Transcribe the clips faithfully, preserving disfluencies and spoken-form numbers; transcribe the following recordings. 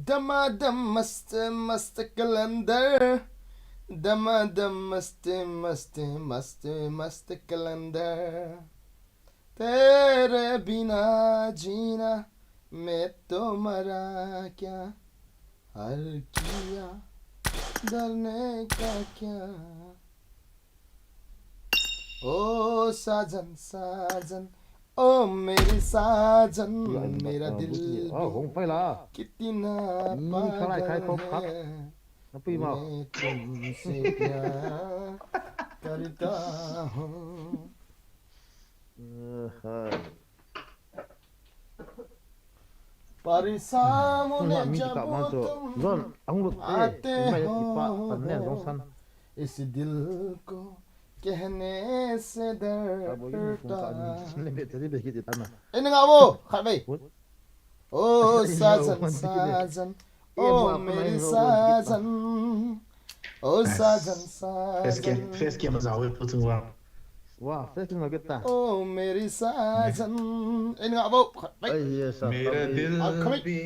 دمادم مست مست قلندر. دمادم مست مست مست مست قلندر. تیرے بنا جینا میں تو مرا کیا، ہر کیا ڈرنے کا کیا. او ساجن ساجن، او میری ساجن، میرا دل بھی کتنا پاگل ہے، میں تم سے پیار کرتا ہوں. پریشان ہونے جب تم آتے ہو، اس دل کو کہنے سے ڈرتا. Ina nga bo, khat mai. او ساجن ساجن، او میری ساجن. او ساجن ساجن. Face cam, face cam jao e pu chung wa. Wa, face cam jao kita. او میری ساجن. Ina nga bo, khat mai. میرا دل بھی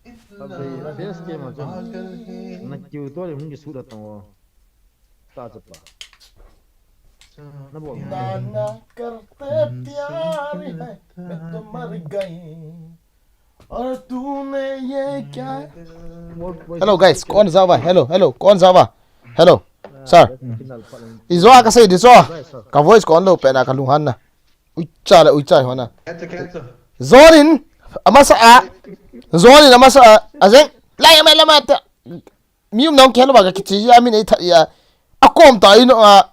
اتنا پاگل ہے. Na kiu to le hung ki su da tong wo. Ta chapa. Na bol. ना ना करते प्यार है, मैं तो मर गई. और तूने ये क्या. Hello guys, kon jao va? Hello, hello, kon jao va? Hello, sir. Ijo a kasei di chu. Ka voice kon lou pet na ka lunghan na. Uicha le uicha ho na. Jonin amasa a. Jonin amasa a. Ajeng. Lai mai lama ta. Mi um nong kelo ba ka kichi ya, mi nei that ya. A kom ta ino a.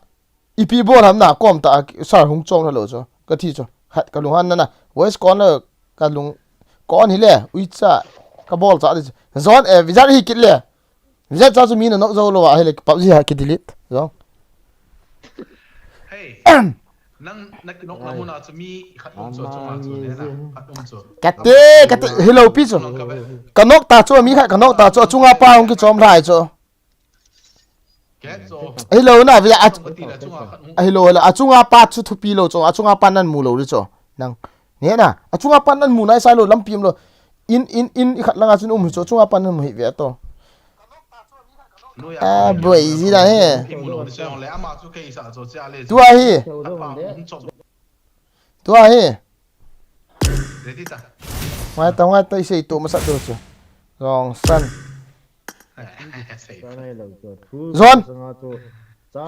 Ipi bol ham na, kom ta, sir hung chom lou chu. Ka thi chu. Hat ka lunghan na na. Voice kon le ka lung kon hi le. Uicha. Ka bol cha di chu. Jon, eh, vijat hi kit le. Vijat cha chu mi na nok jo lou a, hi le PUBG ha ki delete. Jon. Hey. Nang na kinok na mun a chu mi khat um chu, chunga chu ne na. Khat um chu. Kate, kate, hello pi chu. Ka nok ta chu, mi khat ka nok ta chu, chunga pa hung ki chom lai chu. Hello na, via a, hello, hello. Achunga pa chu thupi lou chu, achunga pa nan mu lou ri chu. Nang. Ni na, achunga pa nan mu nai sai lou, lampi um lou. In, in, in, i khat langa chun um hi chu, achunga pa nan mu hi ve to. A, boi ji da he. Tua hi. Tua hi. Ready ta. Ngai ta, ngai ta, i sei tu masa tu chu. Jongsan. Jon.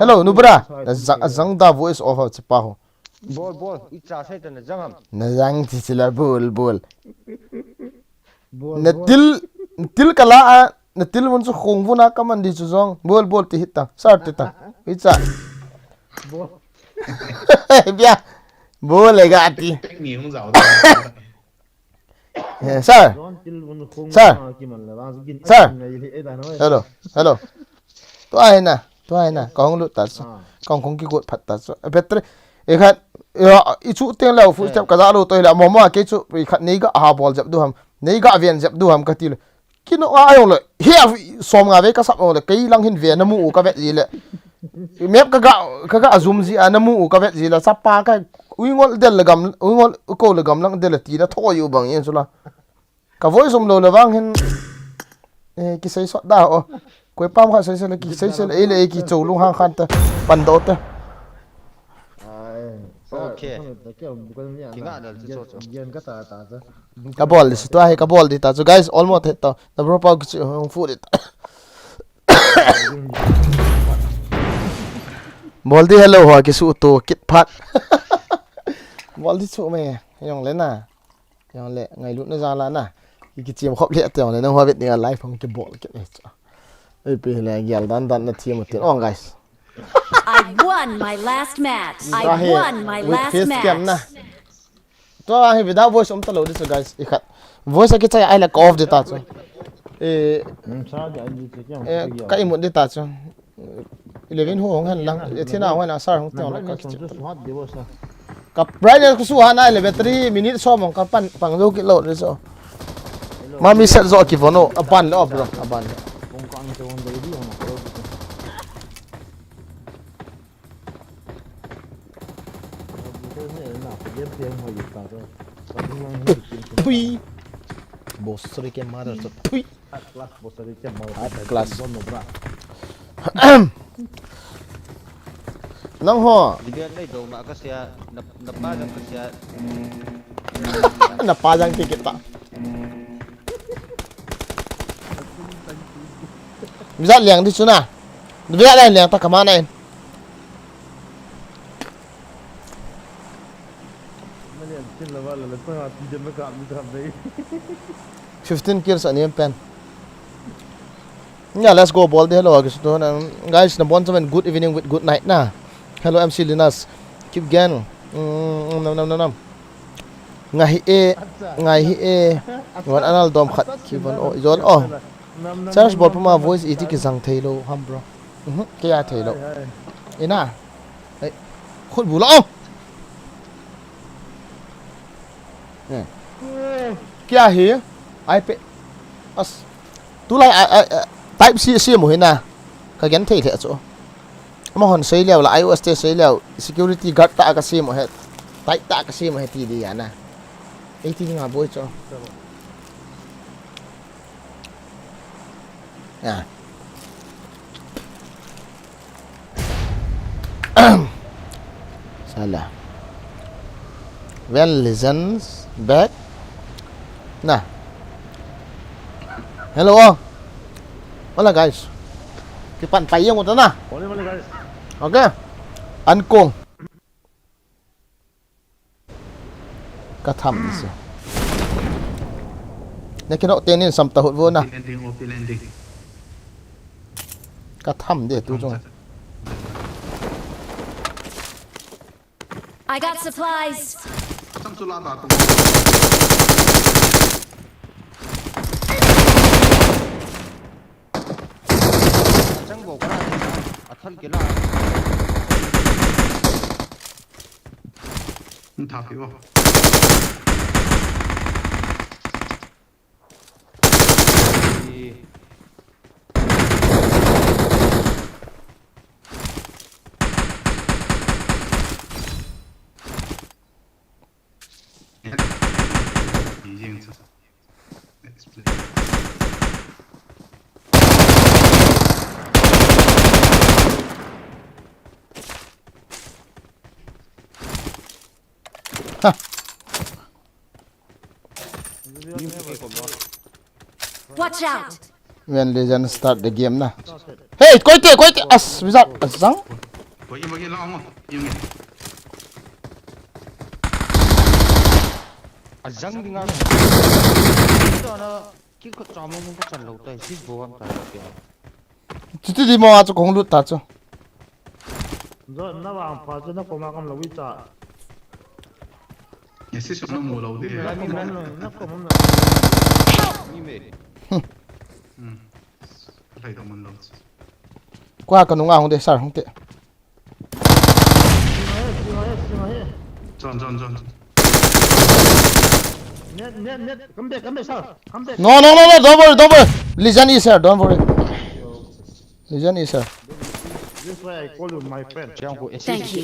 Hello, nubra. Na jang, jang da voice over chi pa ho. Bol, bol. I cha sei ta na jang ham. Na jang chi chi la bol, bol. Na til, til kala a. Na til mun chu khong vuna ka man di chu jong. Bol, bol ti hit ta. Sir ti ta. Hi cha. Bol. Bia. Bol le ga ti. Ni hung jao. Eh, sir. Sir. Sir. Hello. Hello. Tua hi na. Tua hi na. Ka hung lut ta chu. Ka hung khong ki got phat ta chu. Battery. I khat. I chu teng leu full step ka ja lo to hi la. Mo mo ke chu. I khat nei ga ha bol jep du ham. Nei ga ven jep du ham ka ti le. Kino a jong le, hi a som nga ve ka sap jong le, kei lang hin ve na mu u ka vet ji le. Map ka ga, ka ga zoom ji a na mu u ka vet ji le, chapa ka uingol del le gam, uingol ko le gam lang del le ti na thoi u bang yen chu la. Ka voice um lou le vang hin, eh, ki sei sot da o. Koi pam kha sei sei le, ki sei sei le, ei le ei ki chou lung hang khan te, pan do te. Okay. Kinga dal chu chu chu. Ka bol di chu tua hi, ka bol di ta chu, guys, almost het ta. Na bro pa chu hung fu di ta. Bol di hello ho ki su tu kit phat. Bol di chu me, jong le na. Jong le, ngailut na jang la na. Ki, ki chiam khop le te jong le, na ho vet ni a live hung ki bol kit le chu. Ei pe le, gial dan dan na thiam tin. Oh, guys. I won my last match. I won my last match. Tua hi without voice um ta lou di chu, guys. I khat. Voice a kichai ai la ka off di ta chu. Eh, eh, ka imut di ta chu. Eleven ho hung hen lang. Eh, thina ho na sir hung teng le ka kichi. Ka brightness ka su hana le battery minute som ka pan pang jo kit lou le so. Mami set jo ki vono aban lo bro, aban lo. Tui. Boss, sorry, ke mother, so. Tui. Class, boss, sorry, ke mother. Class. Nang ho. Dibian lei do ma ka sia, na, na pa jang ka sia. Na pa jang ti kita. Bijat liang di chuna. Bijat liang liang ta kamana in. Fifteen kills ani em pen. Yeah, let's go, bol de hello, guys, to na, guys, na bon seven, good evening with good night na. Hello, M C Linus. Keep going. Mm, nam, nam, nam, nam. Ngai hi e, ngai hi e. Wan anal dom khat, ki von o, ijol o. Charge bol puma voice iti ki jang thei lo, ham bro. Mhm, kei a thei lo. Ina. Ei, khut bu lo. Eh. Kei a hi. Ai pe. As. Tulai a, a, a, type C, C mu hi na. Ka gen thei thei chu. Amahon sei leu la, I O S te sei leu, security guard ta ka sem u he. Tai ta ka sem u he ti di ya na. Ei ti nga boi cho. Ya. Sala. Well, listens back. Na. Hello. Hola, guys. Kipan tayo mo na. Hola, hola, guys. Okay. Ankong. Ka tham ni se. Na kino tenin sam ta hut vo na. Open ending, open ending. Ka tham de tu jong. I got supplies. Chang chu la ta tu. Chang bo ka na. A thal ke la. N tha pi bo. Ha. Watch out! When Legend start the game na. Hey, koite, koite. As, wizard, asang. Bagi, bagi, lang mo. Yung. Asang di nga. Ito na, kiko chamo mo ko chan lo tai. Sis bo am tai. Chuti di mo achu kong lut ta chu. Zo, na vang pha chu na koma kam lo wi cha. Yes, yes, na mu lo de. Na kom na. Mi me. Hmm. Lai da man lo. Kwa ka nunga hung de sar hung te. John, John, John. Net, net, net. Come back, come back, sir. Come back. No, no, no, no. Don't worry, don't worry. Listen, sir. Don't worry. Listen, sir. This is why I call you my friend. Thank you.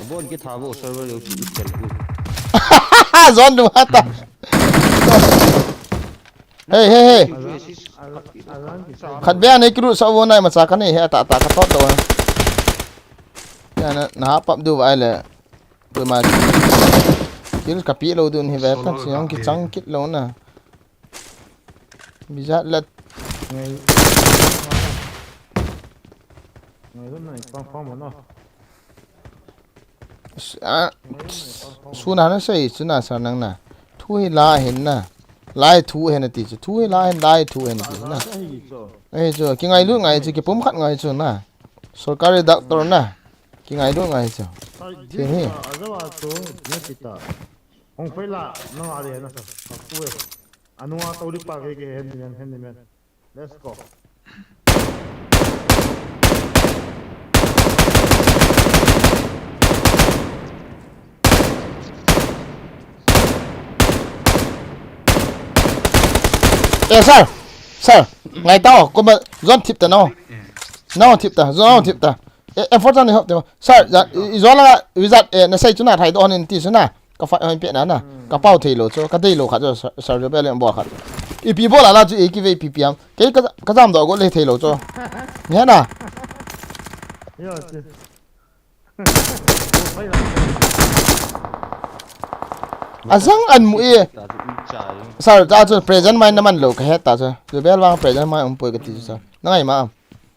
Bon ki tha bo server yo chi tel ku. Zon du hata. Hey, hey, hey. Khat be anei kiru sa wo nai ma cha ka nei he ta ta ka tot do. Ya na na pap du vai le. Koima kill ka pi lo dun hi ve tan si jong kichang kit lo na. Bijat lat. Ngai. Ngai lo na pang pang mo no. Suna na sei suna sa nang na. Thu hi la hin na. Lai thu hin na ti chu. Thu hi la hin lai thu hin na ti na. Ei chu ki ngai lu ngai chu ki pum khat ngai chu na. Sorkari doctor na. Ki ngai lu ngai chu. Thi hi. Azawa chu na ti ta. Hong pela na ale na sa. Ka ku e. Anua tau li pa ke ke handyman handyman. Let's go. Eh, sir. Sir. Ngai tao. Kuma zon thip ta no. No thip ta. Zon thip ta. Eh, eh, fortan ni hop te. Sir, ya, i, i zon la wizard, eh, na sei chu na thai do nin ti chu na. Ka fa hon pe na na. Ka pau thei lo chu. Ka dei lo kha chu, sir, sir, jo bel en bol kha. Ipi bol a la chu, i ki ve ipi piam. Kei ka, ka jam do go le thei lo chu. Ni na. Yo, che. Azang an mu e. Sir, ta chu present mine na man lo ka he ta chu. Ju bel wang present mine um poi ka ti chu sir. Na ngai ma am.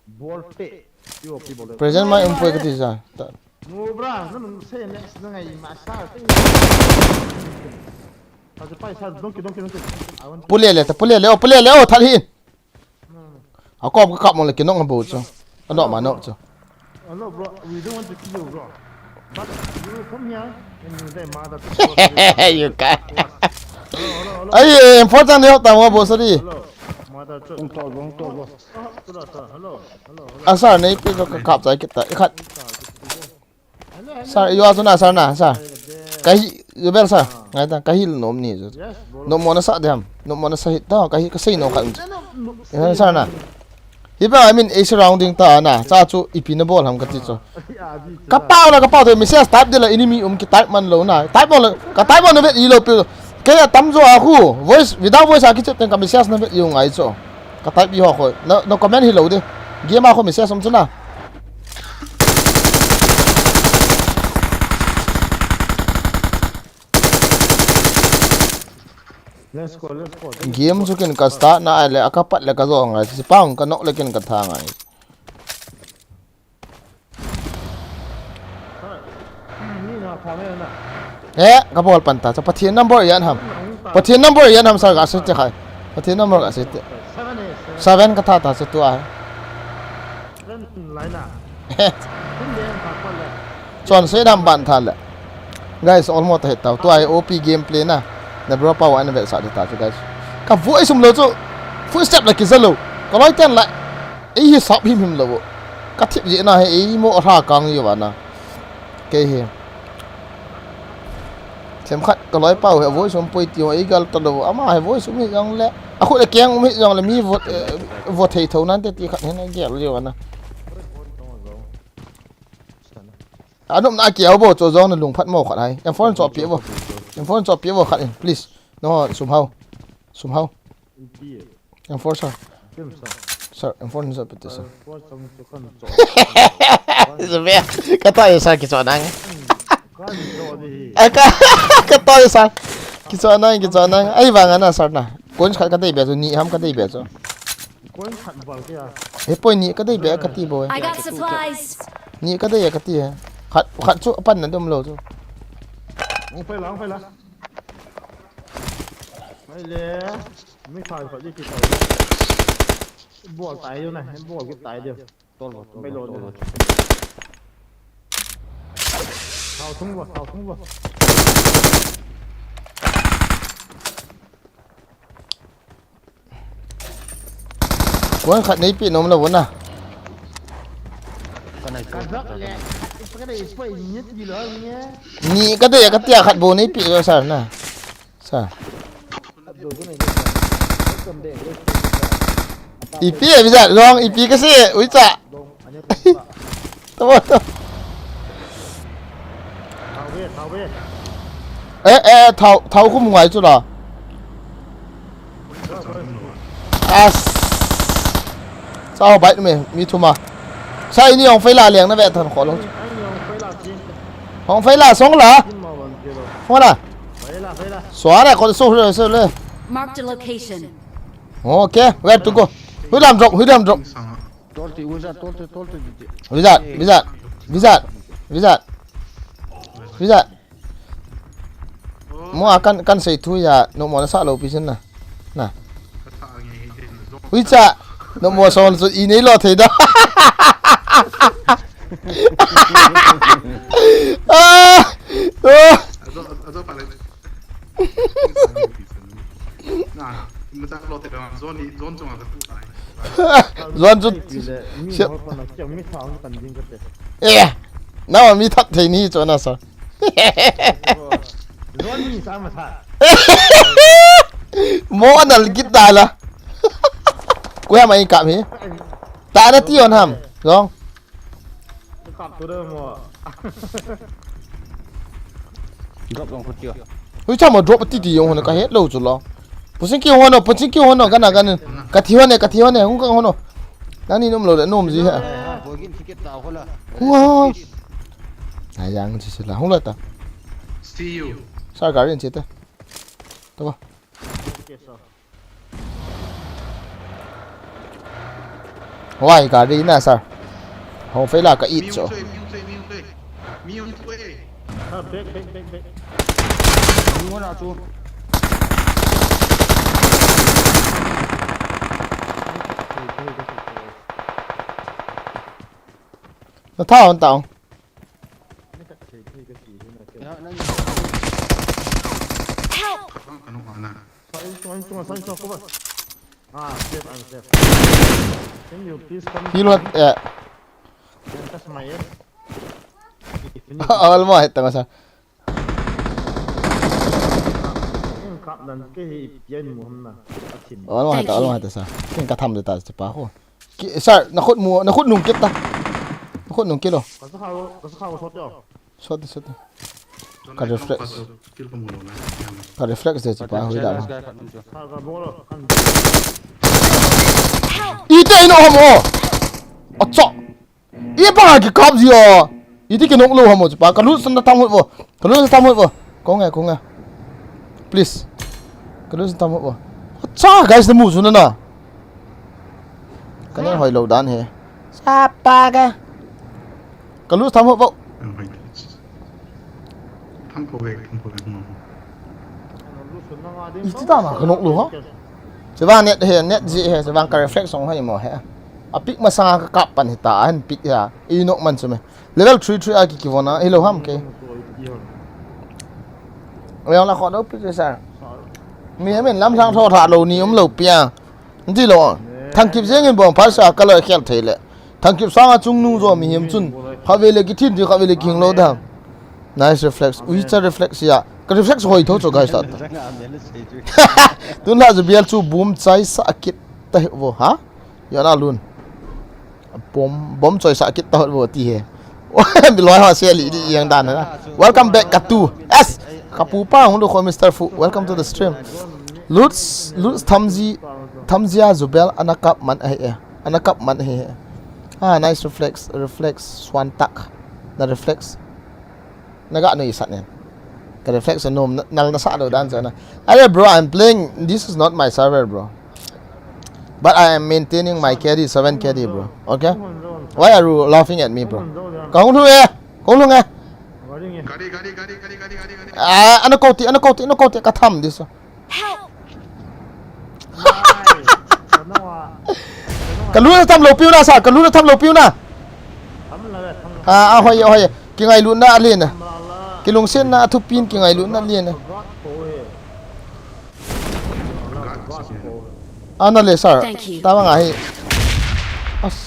Bol pe. Yo, pi bol. Present mine um poi ka ti sir. Ta. No bra, na nung se ne, na ngai ma sir. Ta chu pai sir, dong ki, dong ki, dong ki. Awan. Pule le, ta pule le, oh, pule le, oh, thal hin. A kom ka kap mo le kinok ngam bo chu. A nok ma nok chu. Hello, bro. We don't want to kill you, bro. But you come here and you say mother to God. You can. Hello, hello, hello. Ai, eh, important ni hop ta mo bo, sorry. Hello. Mother to. Bong to, bong to, bro. Oh, hello, sir. Hello, hello, hello. A sir, nei pi ko ka kap chai kita. I khat. Sir, you are na, sir na, sir. Ka hi, you bel sir. Ngai ta, ka hi nom ni chu. Yes, bro. Nom mo na sa de ham. Nom mo na sa hit ta, ka hi, ka sei nom kha. No, no, no. Eh, sir na. Hi ba, I mean, a surrounding ta na, cha chu ipi na bol ham ka ti chu. Ah, di chu. Ka pau na, ka pau de message type de la enemy um ki type man lo na. Type mo la, ka type mo na vet i lo pi. Kei a tam jo a khu, voice, without voice a ki chat ten ka message na vet i u ngai chu. Ka type i ho khu. Na, na comment hi lo de. Game a khu message um chu na. Let's go, let's go. Game chu kin ka start na ai le, a ka pat le ka jo ngai. Si pang ka nok le kin ka tha ngai. Ni na pha me na. Eh, ka bol pan ta. Cha Pathen number yan ham. Pathen number yan ham sir ka se te khai. Pathen number ka se te. Seven eh, seven. Seven ka tha ta se tu ai. Seven lai na. Chon se dam ban tha le. Guys, almost hit tau. Tua hi O P gameplay na. Na bro pa wa na vel sa di ta chu, guys. Ka voice um lo chu. Footstep la ki za lo. Ka loi ten la. Ei hi sap him him lo. Ka thip ji na hi ei mo ra kang ji wa na. Kei hi. Themkhat ka loi pau hi voice um poi ti ho ei gal ta lo. Ama hi voice um hi jong le. A khu le keng um hi jong le mi vote, eh, vote thei tho nan te ti khat hin a gel ji wa na. Anop na ki au bo chu jong na lung phat mo khat hai. M four cho pi bo. M four cho pi bo khat in, please. No, sum hau. Sum hau. M four sir. Sir, M four ni sa pete sir. Is a bit. Ka ta sa ki cho nang. A ka, ka ta sa. Ki cho nang, ki cho nang. Ai vang ana sir na. Coins khat ka dei be chu, ni ham ka dei be chu. Coin khat bal ke a. He poi ni ka dei be ka ti bo. I got supplies. Ni ka dei ka ti he. Khat, khat chu pan na dum lo chu. Ong pai la, ong pai la. Mai le. Mi khai khat ji ki khai. Bol tai jo na, bol ki tai jo. Tol bo, tol bo, tol bo. Thao thung bo, thao thung bo. Kuan khat nei pi nom lo na. Ka dap le, ka dei poi ni ti lo ni. Ni ka dei ka tia khat bo nei pi lo sir na. Sa. Ipi e, Vijat, long, ipi ka si, ui cha. Tamo, tamo. Eh, eh, thao, thao khum ngai chu la. As. Sao bai me, mi thuma. Sa ini ong faila leng na ve than kho long. Ong faila song la. Song la. Suara ko so so le. Marked a location. Okay, where to go? Hui lam drop, hui lam drop. Tolti, wizard, tolti, tolti, tolti. Wizard, wizard, wizard, wizard. Wizard. Mo akan, kan sei thu ya, no mo na sa lo pi sin na. Na. Hui cha, no mo son so i nei lo thei da. Ah, oh. Na, mata lo te da, zone ni, zone chunga ka tu tai. Zone chu. Eh, na mi thap thei ni chu na sa. Zone ni sa ma sa. Mo anal git da la. Koi ham a i kap hi. Ta na ti on ham. Jong. Kap tu de mo. Drop long khutia. Hui chamo drop ti ti jong hon ka het lou chu lo. Pusin ki hon, pusin ki hon, kana kana. Ka thi hon, ka thi hon, hung ka hon. Nani nom lou le nom ji ha. Bogin ticket ta hola. Hung ha. Ayang ji sila hung la ta. See you. Sar garin chete. Tama. Wai gari na sar. Hong fela ka it cho. Miu tui, miu tui, miu tui. Miu tui. Ah, back, back, back, back. Ni mo na chu. Na tha on ta on. Ya na ni. Kanu ana. Sa insung, insung, sa insung, cover. Ah, safe, I'm safe. Can you please come? Heal what? Yeah. Can touch my aim? If you need All mo hit tama sa. Kap dan ke hi pian mo ham na. Atin. All mo hit, all mo hit sa. Kin ka tham de ta pa ho. Ki sar, na khut mu, na khut nung kit ta. Na khut nung kit lo. Ka sa khaw, ka sa khaw shot yo. Shot, shot. Ka reflex. Kill ka mu lou na. Ka reflex de pa hui da. Ka ka bolo kan. Ite ino hamo. Acha. Ipa ki kap ji o. Iti ki nok lou hamo pa. Ka lut san tam hut bo. Ka lut san tam hut bo. Kong e, kong e. Please. Ka lut san tam hut bo. Acha, guys, na mu chu na na. Ka ne hoi lou dan he. Sapa ka. Ka lut san tam hut bo. Thang ko ve, thang ko ve. Iti ta na ka nok lou ha. Chevang net he, net ji he, chevang ka reflex song hai mo he. A pick masanga ka kap pan hita, a hin pick ya. I nok man chu me. Level three three a ki ki vona, i lo ham ke. Yang la kho do pick sa. Mi hem in lam sang tho tha lo ni um lo pia. Ndi lo. Thang kip jeng in bong phal sa ka lo khel thei le. Thang kip sanga chung nu jo mi hem chun. Kha ve le ki thin di kha ve le ki hing lo dang. Nice reflex. Ui cha reflex ya. Ka reflex hoi tho cho guys ta. Tun la ju bial chu boom chai sa kit ta he vo ha. Ya na lun. Bom, bom choi sa kit ta hot bo ti he. Mi loi ho se li di yang dan na. Welcome back ka tu. Yes. Ka pu pa hung lu kho Mister Fu. Welcome to the stream. Lutz, Lutz Thamji, Thamjia Zubel ana kap man ahi e. Ana kap man ahi e. Ah, nice reflex, reflex swan tak. Na reflex. Na ga no isat ne. Ka reflex nom nal na sa lo dan sa na. Are bro, I'm playing. This is not my server, bro. But I am maintaining my carry, seven carry, bro. Okay? Why are you laughing at me, bro? Kong lu e. Kong lu e. Gari, gari, gari, gari, gari, gari, gari. Ah, ana koti, ana koti, ana koti ka tham this. Help! Ka lu na tham lo piu na sa, ka lu na tham lo piu na. Ah, ah, hoi, hoi. Ki ngai lu na le na. Ki lungsen na thu pin ki ngai lu na le na. Ana le sir. Thank you. Tama nga hi. As.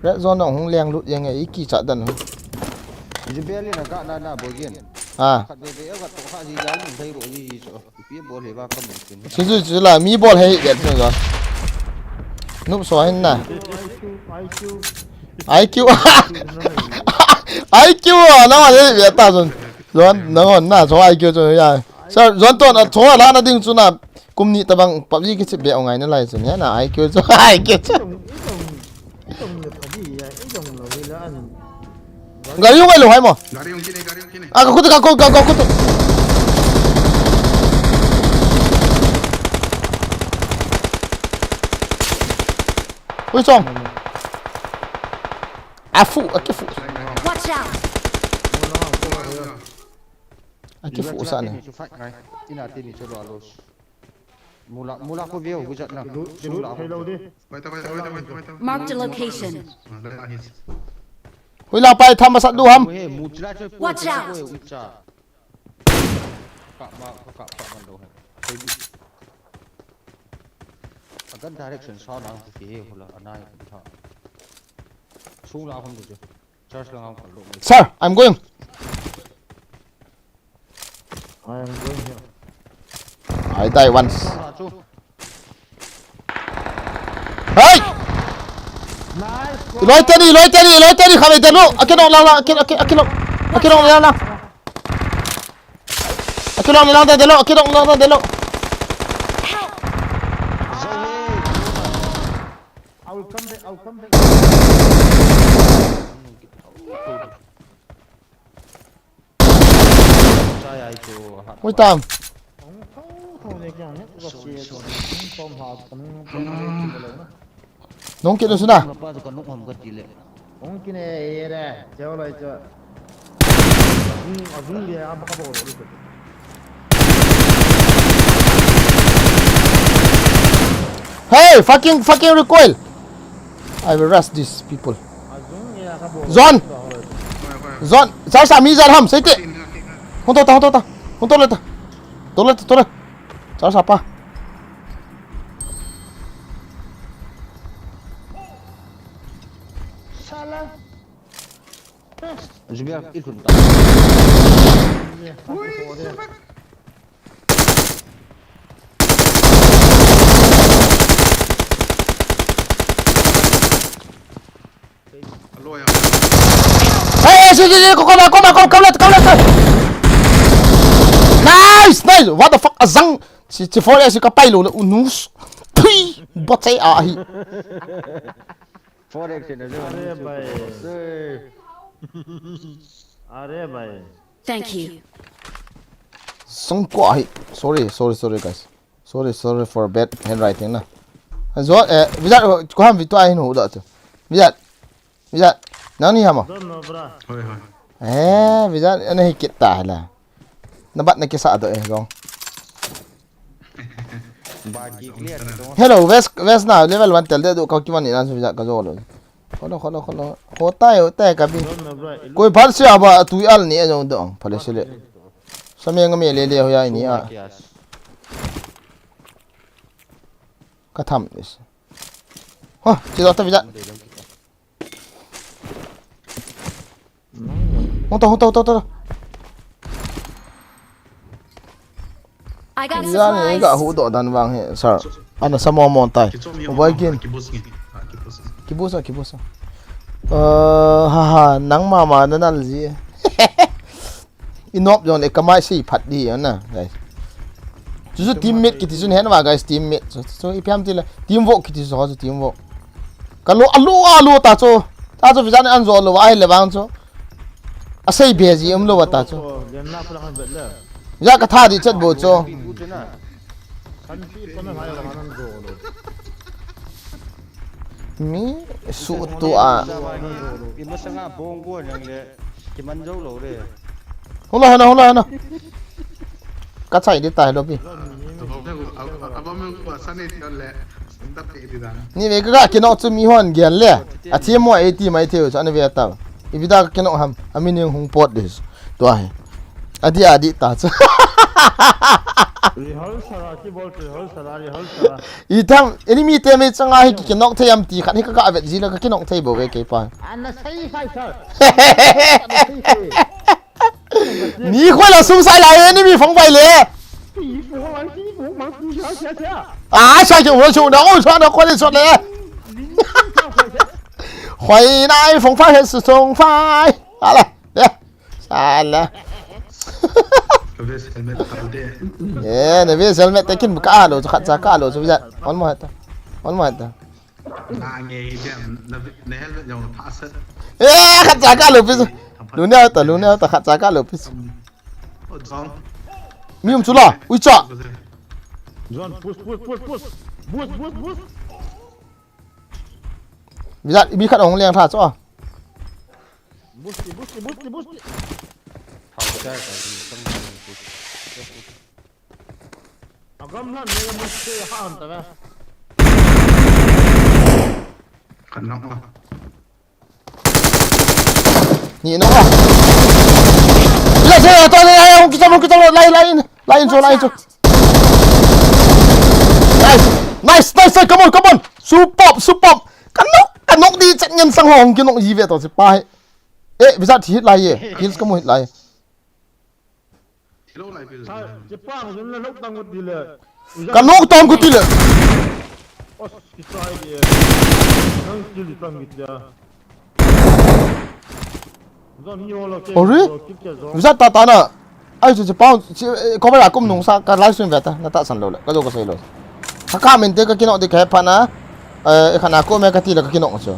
Red zone nong hung leng lut yang e iki cha dan hu. Jibeli na ka na na bogin. Ah. Khat be be ka to kha ji jal mun thei ro ji ji so. Pi bol he ba ka mun tin. Chu chu chu la mi bol he hi det chu zon. Nup so hin na. I Q. I Q na ma le be ta zon. Zon na ngon na so I Q chu ya. Sir zon ton a so la na ding chu na. Kum ni tabang PUBG kichi be ngai na lai chu ne na I Q chu I Q chu. Gari yung ilo hai mo. Gari yung kine, gari yung kine. Ah, ka kutu ka kutu ka kutu. Ui song. Afu, akifu. Watch out! Akifu sa ne. Ina tini chu lo los. Mula, mula ko view, gujat na. Sula ko. Vai ta, vai ta, vai ta, vai ta, vai ta. Marked a location. Ah, dai ahi. Hui la pai tham masat du ham. He, mutla chu. Watch out. Ucha. Ka ma, ka ka ma lo he. Agan direction sa na ke he hula anai tha. Sula hom de. Charge lang hom lo. Sir, I'm going. I am going here. I die once. Sula chu. Hey! Nice. Loi teni, loi teni, loi teni, khatvei teni. Akinong lang lang, akin, akin, akinong. Akinong lang lang. Akinong lang teni lo, akinong lang teni lo. I will come back, I will come back. Ui tam. Nung kit suna. Hey, fucking, fucking recoil. I will rush these people. Zone. Zone. Sar sa mi zar ham, sei te. Hung to ta, hung to ta. Hung to le ta. To le ta, to le. Sar sa pa. Sala. Zubair, ikut tak. Hey, si, si, si, ko, ko, ko, ko, ko, ko, ko, ko. Nice, nice. What the fuck, azang. Si, si four S ka pai lo le unus. Pui, bot sai a hi. Four X na jo. Are bhai. Are bhai. Thank you. Songko ahi. Sorry, sorry, sorry, guys. Sorry, sorry for bad handwriting na. Zo, eh, Vijat, ko ham vitu ahin hu da tu. Vijat. Vijat. Nang ni hama. Don't know, bra. Hoi, hoi. Eh, Vijat, ana hi kit ta hala. Na bat na kisa do eh, zong. Hello, West, West na level one tel de do ka kiman ni nan su Vijat ka zo lo. Kholo, kholo, kholo. Hotai, hotai, kabi. Koi phat se aba tui al ni a jong dong, phale se le. Sa me nga me le le ho ya ni a. Ka tham ni se. Ho, chi do ta Vijat. Hung ta, hung ta, hung ta, hung ta. I got Yan ni ga supplies. Hu do dan vang he, sir. Ana sa mo mo tai. Kichom ni U Bai hong Kin. Kibus ni. Ah, kibus ni. Kibus a, kibus a. Eh, ha ha, nang mama na nal ji. Inop jong le kamai si phat di na, guys. Chu chu teammate kiti chu hen wa, guys, teammate. So, so ipiam ti le teamwork kiti chu, chu teamwork. Ka lo, a lo, a lo ta chu. Ta chu Vijat an zo lo, ai le vang chu. A sei be ji um lo ta chu. Ya ka tha di chat bo chu. Mi su tu a. Ima sanga bong go nang le. Kiman zo lo le. Hula hana, hula hana. Ka chai di tai lo pi. Ni ve ka ga kinok chu mi hon gen le. A thi mo e ti mai theu chu ana ve ta. Ipi da ka kinok ham. A mi ning hung pot dis. Tua hi. Adi adi ta chu. Rehearsal a kibol chu rehearsal a, rehearsal a. I tham enemy te me changa hi ki kinok thei am ti khat hi ka ga vet ji la ka kinok thei bo ve kei pa. Ana sei sai sir. Ana sei sai. Ni khoi la sum sai lai ni mi phong bai le. Ai, sai ke wo chu na, o, sa na khoi le so le. Khoi nai phong fai he su phong fai. Ala. Ya. Sala. Ka vest helmet ka de. Eh, na vest helmet te kin ka lo, khat cha ka lo, chu ya. On mo hata. On mo hata. Na nge hi dem, na, na helmet jong na pha sa. Eh, khat cha ka lo pi. Lu ne ta, lu ne ta, khat cha ka lo pi. O jong. Mi um chu la, ui cha. John, push, push, push, push. Boost, boost, boost. Vijat, mi khat hong leng tha chu. Boost, boost, boost, boost. Agam lan ne boost ha an ta ve. Kan nok la. Ni nok la. La se to le ai hong kicham hong kicham lai lai in. Lai in chu, lai in chu. Nice. Nice, nice, nice. Come on, come on. Superb, superb. Kan nok, kan nok di chat ngen sang hong kinok ji ve to si pa he. Eh, Vijat hit lai ye. Kills kamu hit lai. Sa, si pa, yun na nok tang ko di le. Kan nok tang ko di le. Os, kisai dia. Nang kill di tang kitia. Zon hi ho lo ke. Ori? Kill ke zon. Visa ta ta na. Ai chu chu pau chu, eh, cover a kum nung sa ka live stream ve ta na ta san lo le. Ka jo ka sei lo. Ka ka min te ka kinok di ka he pha na. Eh, ka na ko me ka ti le ka kinok chu.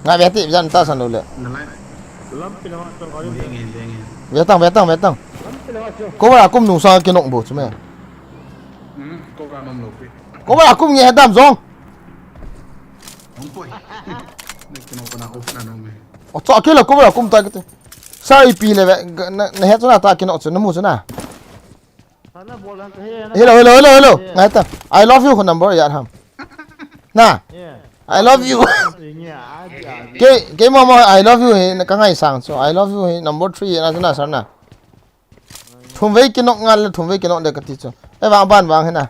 Nga ve ti visa ta san lo le. Na lai. Lam pi na ma to ka ri. Deng in, deng in. Ve tang, ve tang, ve tang. Lam pi na ma to. Cover a kum nung sa ka kinok bo chu me. Hmm, cover a nom lo pi. Cover a kum nge he dam zong. Hong poi. Nek kino kona open ano me. O, chua kilo cover a kum ta kiti. Sa ipi le ve, ga-, na, na he chuna ta kino chu, na mu chuna. Sana bol han he na. Hello, hello, hello, hello. Yeah. Ngai ta. I love you, phone number, ya ham. Na. Yeah. I love you. Yeah, I, I, Ke, ke mama, I love you, he, na ka ngai sang. So, I love you, he, number three, na, na, sir, na. Thum vei kinok ngal le thum vei kinok de kati chu. E vang ban vang hina.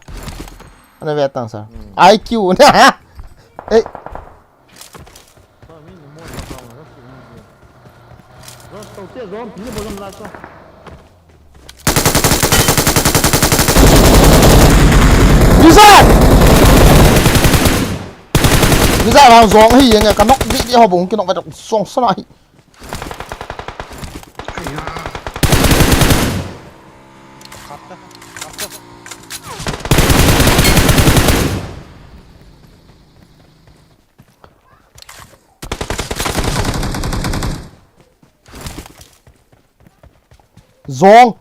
Ana ve tang sir. Hmm. I Q na. Ei. Visa! Visa vang zong hi yeng ka nok di di ho bung kinok ve song sana hi. Zong.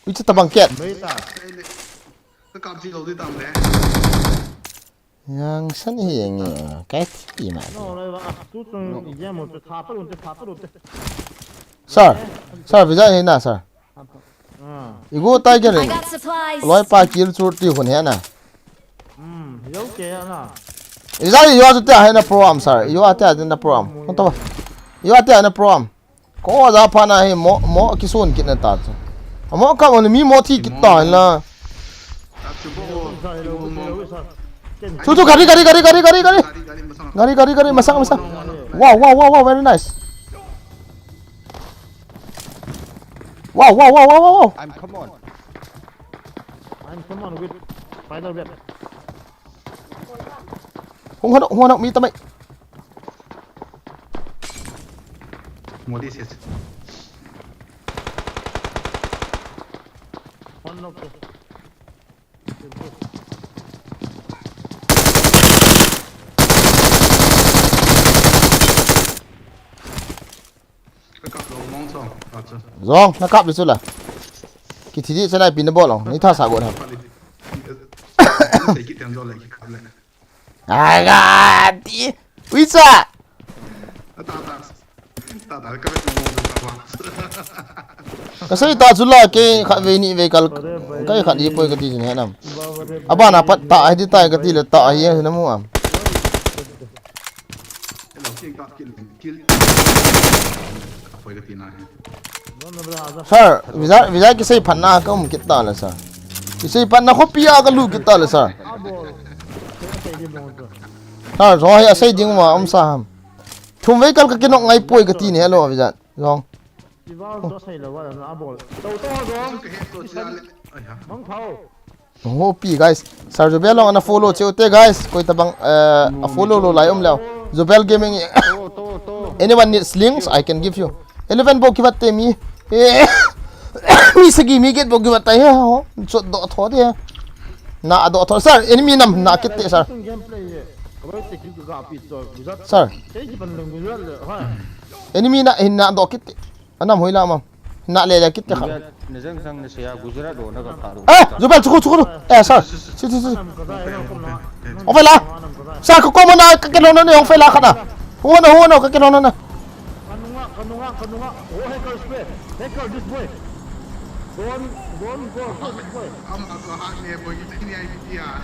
Ui, chu tabang ket. Mei ta. Ka kap ji lo di tam le. Yang san hi yang, eh, kai ti ma. No, no, ba, tu tu, i jam mo, tu tha pa lu, tu tha pa lu, tu. Sir, sir, visa hi na, sir. Ah. I go tai ke I ni. Got supplies. Loi pa kill chu ti hun he na. Hmm, yo ke na. Visa yo chu te he na pro am, sir. Yo a te na pro am. Kon to. Yo a te na pro am. Ko ja pha na hi mo, mo kisun kit na ta chu. Amo ka mo mi mo thi kit ta la. Chu chu gari, gari, gari, gari, gari, gari. Gari, gari, gari, masang, masang. Wow, wow, wow, wow, very nice. Wow, wow, wow, wow, wow, wow. I'm come on. I'm come on with final rep. Hung hano, hung hano, mi tamai. Modi ses. One knock. Ka kap lo mong song, kap sa. Zong, na kap le chu la. Kithi di chana pin na bol long. Ni tha sa go na. Sei kit ten zo le ki kap le. Ai ga ti. Ui cha. Ta ta. Ta ta ka ve mong song ka wa. Ka sei ta chu la ke khat ve ni ve kal. Kai khat i poi ka ti jin he nam. Aba na pat ta ai di tai ka ti le ta ai he na mu am. Sir, visa, visa kisei phatna ka um kit ta le, sir. Kisei phatna khopi a ka lut kit ta le, sir. Sir, jo hi asei ding ma um sa ham. Thum vei kal ka kinok ngai poi ka ti ni hello visa. Jong. Hopi, guys. Sir Jubel long ana follow cheu te, guys. Koi tabang, eh, a follow lo lai um leo. Jubel Gaming. Anyone needs links, I can give you. Eleven bo kivat te mi. Eh, mi sagi mi get bo kivat te ho. Chot do tho de. Na do tho. Sir, enemy nam na kit te, sir. Sir. Enemy na hin na do kit te. Anam hoi la mam. Na le le kit te kha. Na jang jang na se ya Gujarat ro na ka pha ro. Eh, Jubel, chuku, chuku, chuku. Eh, sir. Si, si, si. Hong fe la. Sir, ka ko mo na, ka ke lo na ni, hong fe la kha na. Hu na, hu na, ka ke lo na na. Kanunga, kanunga, kanunga. Oh, hacker spray. Hacker, this boy. Don't, don't go, this boy.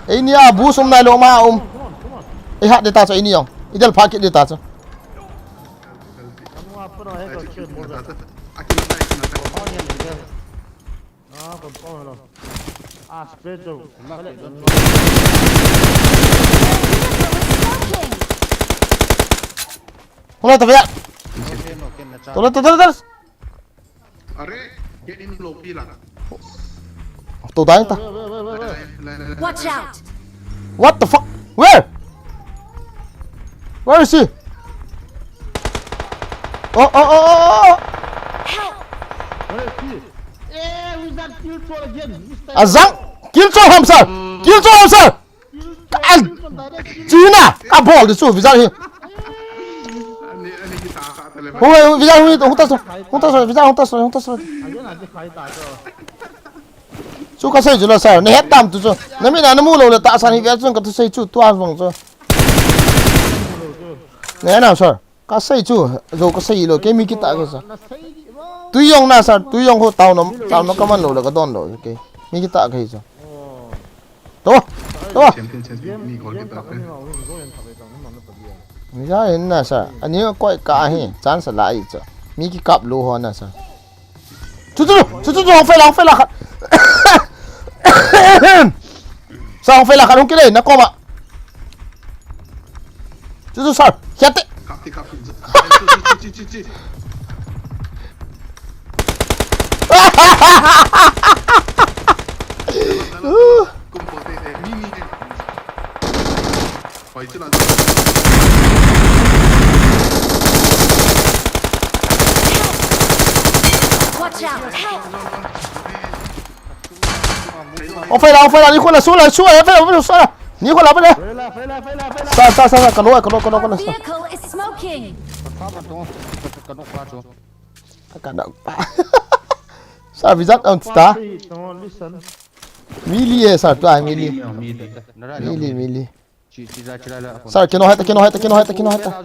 Ei ni a bu sum nai lo ma um. Come on, come on, come on. Ei ha de ta cho ei ni yong. I del pha kit de ta cho. Hola, ta vea. Tola, tola, tola, tola. Are, get in low pila. To dai ta. Watch out! What the fuck? Where? Where is he? Oh, oh, oh, oh, oh. Where is he? Eh, who's that kill troll again? This time. Azang! Kill troll ham, sir! Kill troll ham, sir! China! Kabol de chu, visa hi. Hung, hung, visa hung, hung ta so, hung ta so, visa hung ta so, hung ta so. Chu kasei chu la sir, nahet tam tu chu. Namin a namu lou le tahsan hi vel chun kathusei chu tua vang chu. Nahe nam sir. Kasei chu, jo kasei lou, kei mi kitah kasei. Tui jong na sir, tui jong ho tao nom, tao nom kaman lou le kadon lou, kei. Mi kitah kahi chu. To, to. Champion, champion, mi gol kitah kahi. Visa hin na sir, ani koi ka hi, chance la hi chu. Mi kikap lou ho na sir. Chu, chu, chu, chu, chu, hung fei la, hung fei la khat. Sir, hung fei la khat, hung kile, na koma. Chu, chu, sir, hiate. Kap ti, kap ti. Chi, chi, chi, chi, chi. Kum po te, eh, mi, mi, eh. Hoi, chu la. Watch out! Help! Hung fei la, hung fei la, ni khun la, su la, su la, fei la, su la. Ni khun la, fei la. Sa, sa, sa, sa, kalo, kalo, kalo, kalo, sa. Vehicle is smoking! Ka nak pa. Sa, visa on ta. Mili eh, sa, tu ai, mili. Mili, mili. Sir, kino heta, kino heta, kino heta, kino heta.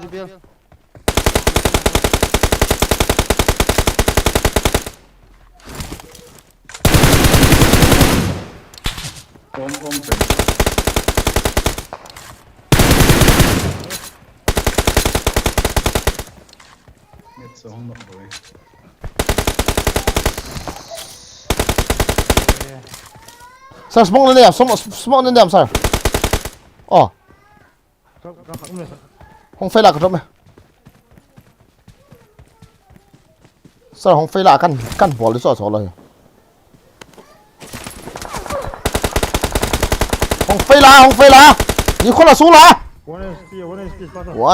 Om, om, pen. Net so hong nok boy. Sir, smoke na niam, smoke, smoke na niam, sir. Oh. Hung fei la ka drop me. Sir, hung fei la kan, kan bol di so so lo. Hung fei la, hung fei la. Ni khun la su la. One H P, one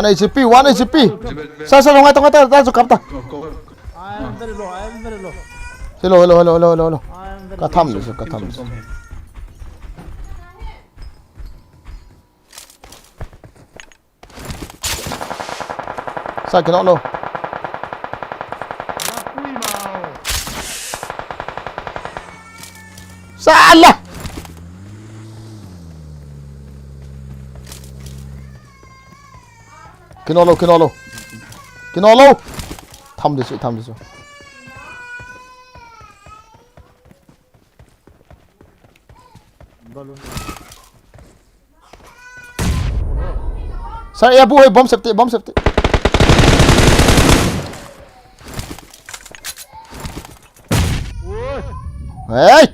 H P, one H P. Sir, sir, hung ai tong ai ta, ta chu kap ta. Go, go. I am very low, I am very low. Hello, hello, hello, hello, hello, hello. I am very Ka tham le, sir, ka tham le. Sa kino lo. Sa la. Kino lo, kino lo. Kino lo. Tham di su, tham di su. Sir, ya bu hoi, bomb safety, bomb safety. Hey!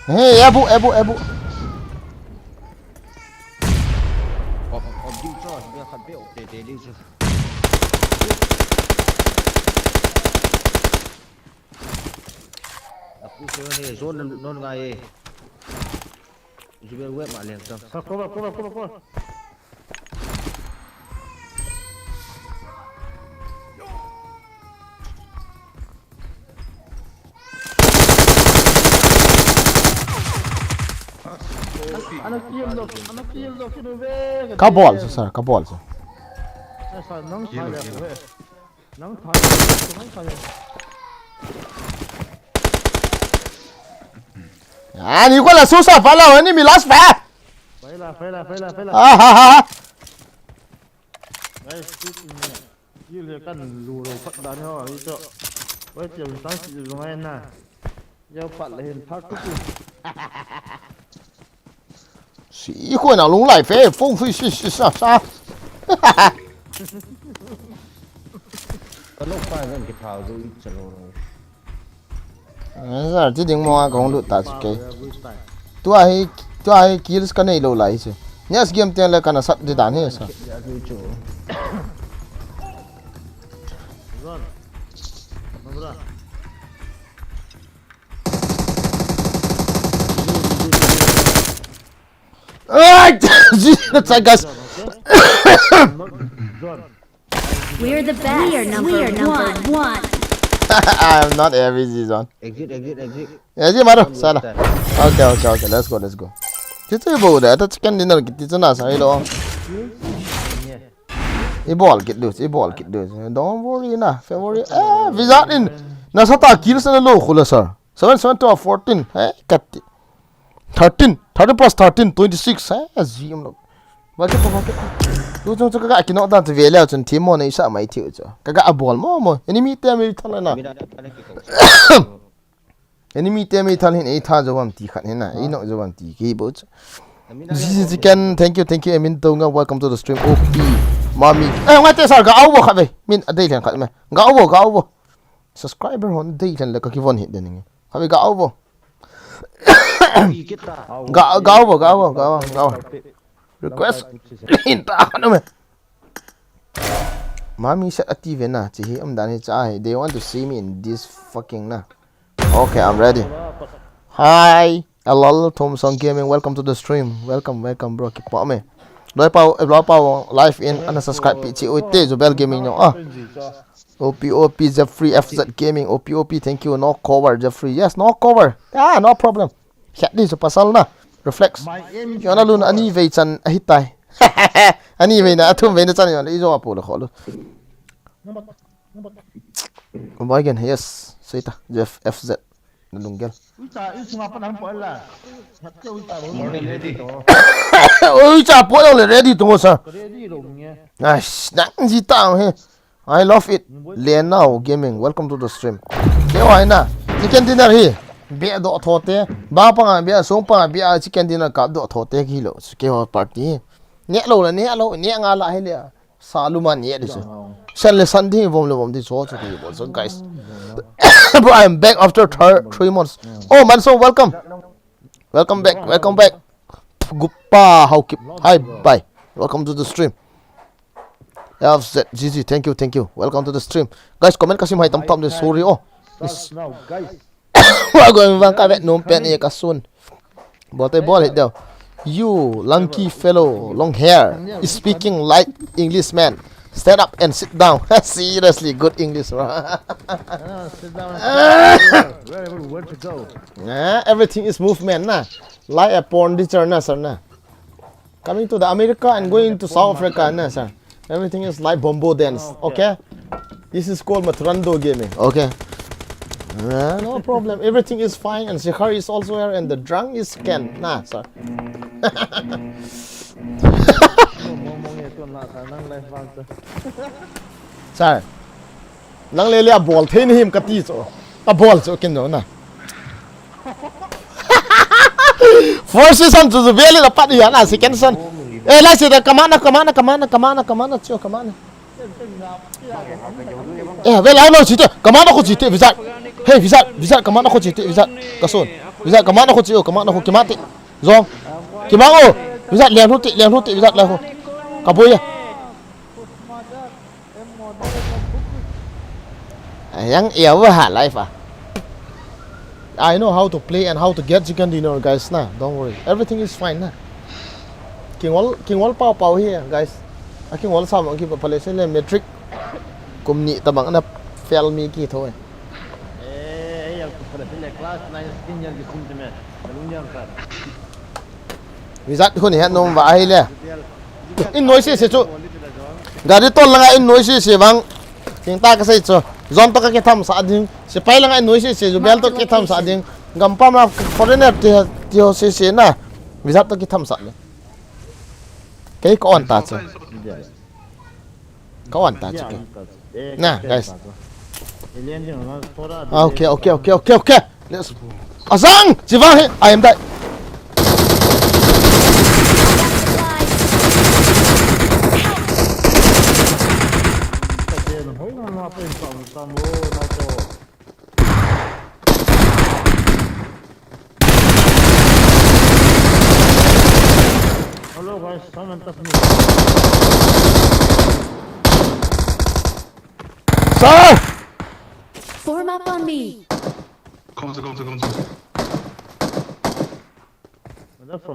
Hey, ya bu, ya bu, ya bu. Aku seven ni zone non ngai. Jubel web ma leng tam. Cover, cover, cover, cover. Ana kill lo, ana kill lo kinu ve. Ka bol su sir, ka bol su. Sir, nang sai le ko he. Nang thai, nang thai. Ah, ni ko la su sa fa la, ni mi last fa. Faila, faila, faila, faila. Ah, ha, ha, ha. Guys, tu ni. Yu le kan lu lo phat dan ho, ito. Wei chiu tan si lu ngai na. Yau phat le hin thak tu. Si khoi na lung lai fe, fung fui si si sa sa. Ka lok pa ven ki thau du i chalo. Zar ti ding mo a kong lut ta si ke. Tua hi, tua hi kills ka nei lo lai si. Next game te le kana sat di dan hi sa. Run. Mabra. Zone, zone. We're the best. We are number, we are number one. I'm not every season. Exit, exit, exit. Ya, ji maru, sana. Okay, okay, okay. Let's go, let's go. Kitu ibo da, ata chicken dinner kiti chana sa ilo. Ibol kit dus, ibol kit dus. Don't worry na, don't worry. Eh, visa in. Nasa ta kills na lo khula sir. Seven, seven, twelve, fourteen. Eh, kati. Thirteen, thirteen plus thirteen, twenty-six. Eh, zim lo. Ba ke ba ke. Tu chung chung ka ki no dan tu vele chun team mo na isa mai tiu chu. Ka ga abol mo mo. Enemy te mi thang na. Enemy te mi thal hin ei tha jo bam ti khat hin na, ei nok jo bam ti ki bo chu. This is chicken, thank you, thank you, Emin Tonga, welcome to the stream, O P, Mami. Eh, ngai te sar ga au bo khat ve, min a dei thlen khat me. Ga au bo, ga au bo. Subscriber hon dei thlen le ka ki von hit den nge. Khat ve ga au bo. Ga, ga au bo, ga au bo, ga au bo, ga au bo. Request. Hin ta khat me. Mami set a T V na, chi hi um dan hi cha hi. They want to see me in this fucking na. Okay, I'm ready. Hi, Alal Thomson Gaming, welcome to the stream. Welcome, welcome, bro. Keep up, me. Loi pau, eh, loi pau live in, ana subscribe pi chi ui te Jubel Gaming no. Ah. O P O P Jeffrey F Z Gaming, O P O P, thank you. No cover, Jeffrey. Yes, no cover. Ah, no problem. Khat di chu pasal na. Reflex. Yo na lun ani vei chan ahi tai. Ani vei na athum vei na chan yo le ijo apu le kholu. Boy gen, yes. Seita. Jeff F Z. Na lunggel. Uicha, uicha pa nang pa la. Hatte uicha lo. Uicha po le ready to sir. Ready lo nge. Nice. Nang ji ta he. I love it. Lenao Gaming, welcome to the stream. Keu hai na, chicken dinner hi. Bia do tho te. Ba panga bia, song panga bia, chicken dinner kap do tho te kilo. Keu party. Ne lo la, ne lo, ne nga la hi le. Sa lu man ye di so. Sen le san di vom le vom di so so di bo so guys. Bro, I'm back after thir- three months. Oh, Manso, welcome. Welcome back, welcome back. Gupa, how keep? Hi, bye. Welcome to the stream. F Z G G, thank you, thank you. Welcome to the stream. Guys, comment kasim hai tam tam de sorry oh. Start now, guys. Wa go vang ka vet nom pen e ka sun. Bote bol hit deu. You lanky fellow, long hair, is speaking like Englishman. Stand up and sit down. Seriously, good English, bro. Ah, sit down and sit down. Wherever, where to go? Eh, everything is movement na. Like a porn teacher na sir na. Coming to the America and going to South Africa na sir. Everything is like bombo dance. Okay. This is called Maturando gaming. Okay. Ah, no problem. Everything is fine and Shikhar is also here and the drunk is Ken. Na sir. Mo mo nge tu na sa nang life bang tu. Sir. Nang le le a bol thei ni him ka ti chu. A bol chu kin no na. First season chu chu veli la pat ya na second season. Eh, la se da kamana kamana kamana kamana kamana chu kamana. Eh, veli ai lo chi te kamana ko chi te visa. Hey visa visa kamana ko chi te visa. Ka son. Visa kamana ko chi o kamana ko kimate. Zong. Kimang o. Visa lian hu te lian hu te visa la ho. Ka boya. Yang ia wa ha life ah. I know how to play and how to get chicken dinner, guys na. Don't worry. Everything is fine na. King wall king wall pau pau here, guys. A king wall sam ki pa pale se le metric. Kum ni tabang na fail mi ki tho. Eh, ya ku pale se le class nine skin ya ki kum te me. Kalung ya ka. Visa khun hi nom va ahile. In noi se se chu. Gari tol langa in noi se se vang. King ta ka sei chu. Zon to ka ke tham sa ding. Sipai langa in noi se se ju bel to ke tham sa ding. Gam pa ma foreigner ti ti ho se se na. Visa to ke tham sa le. Kei ko on ta chu. Ka wan ta chu ke. Na, guys. Ah, okay, okay, okay, okay, okay. Let's. Asang! Chivang he! I am die. Hello guys, someone touch me. Sir! Form up on me. Comment, comment, comment. Where from?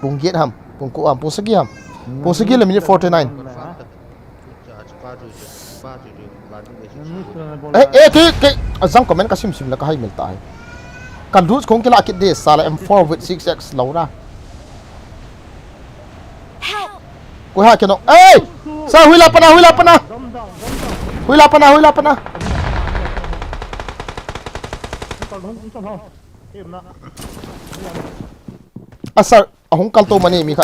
Pung get ham, pung ko ham, pung sagi ham. Pung sagi le minute forty nine. Eh, eh, ke, ke, azang comment ka sim sim la ka hai mil ta hai. Ka loot kong kila kit de sala M four with six X lo na. Koi ha keno. Ei! Sa hui la pana, hui la pana. Hui la pana, hui la pana. A sir, ahung kal to mani mi kha.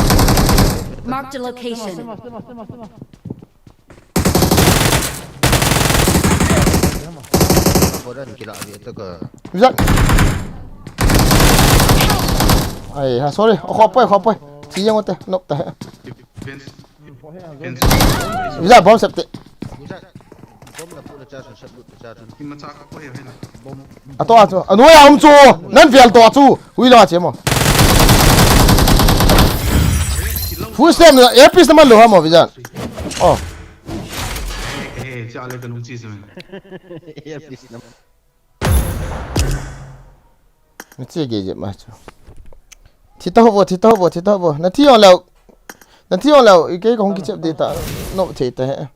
Marked a location. Vizat. Ai ha, sorry. Khopoi, khopoi. Si yang ote, nok ta. Vizat bomb sep te. Ato ato. Anu ya um chu. Nan vial to chu. Hui la che mo. Full stem na, earpiece na man lo ha mo, Vizat. Oh. Eh, cha le ka lung chi se men. Earpiece na. Ni chi ge je ma chu. Thi ta ho bo, thi ta ho bo, thi ta ho bo. Na thi on leo. Na thi on leo, i ke ka hung ki chep de ta. No, thi ta he.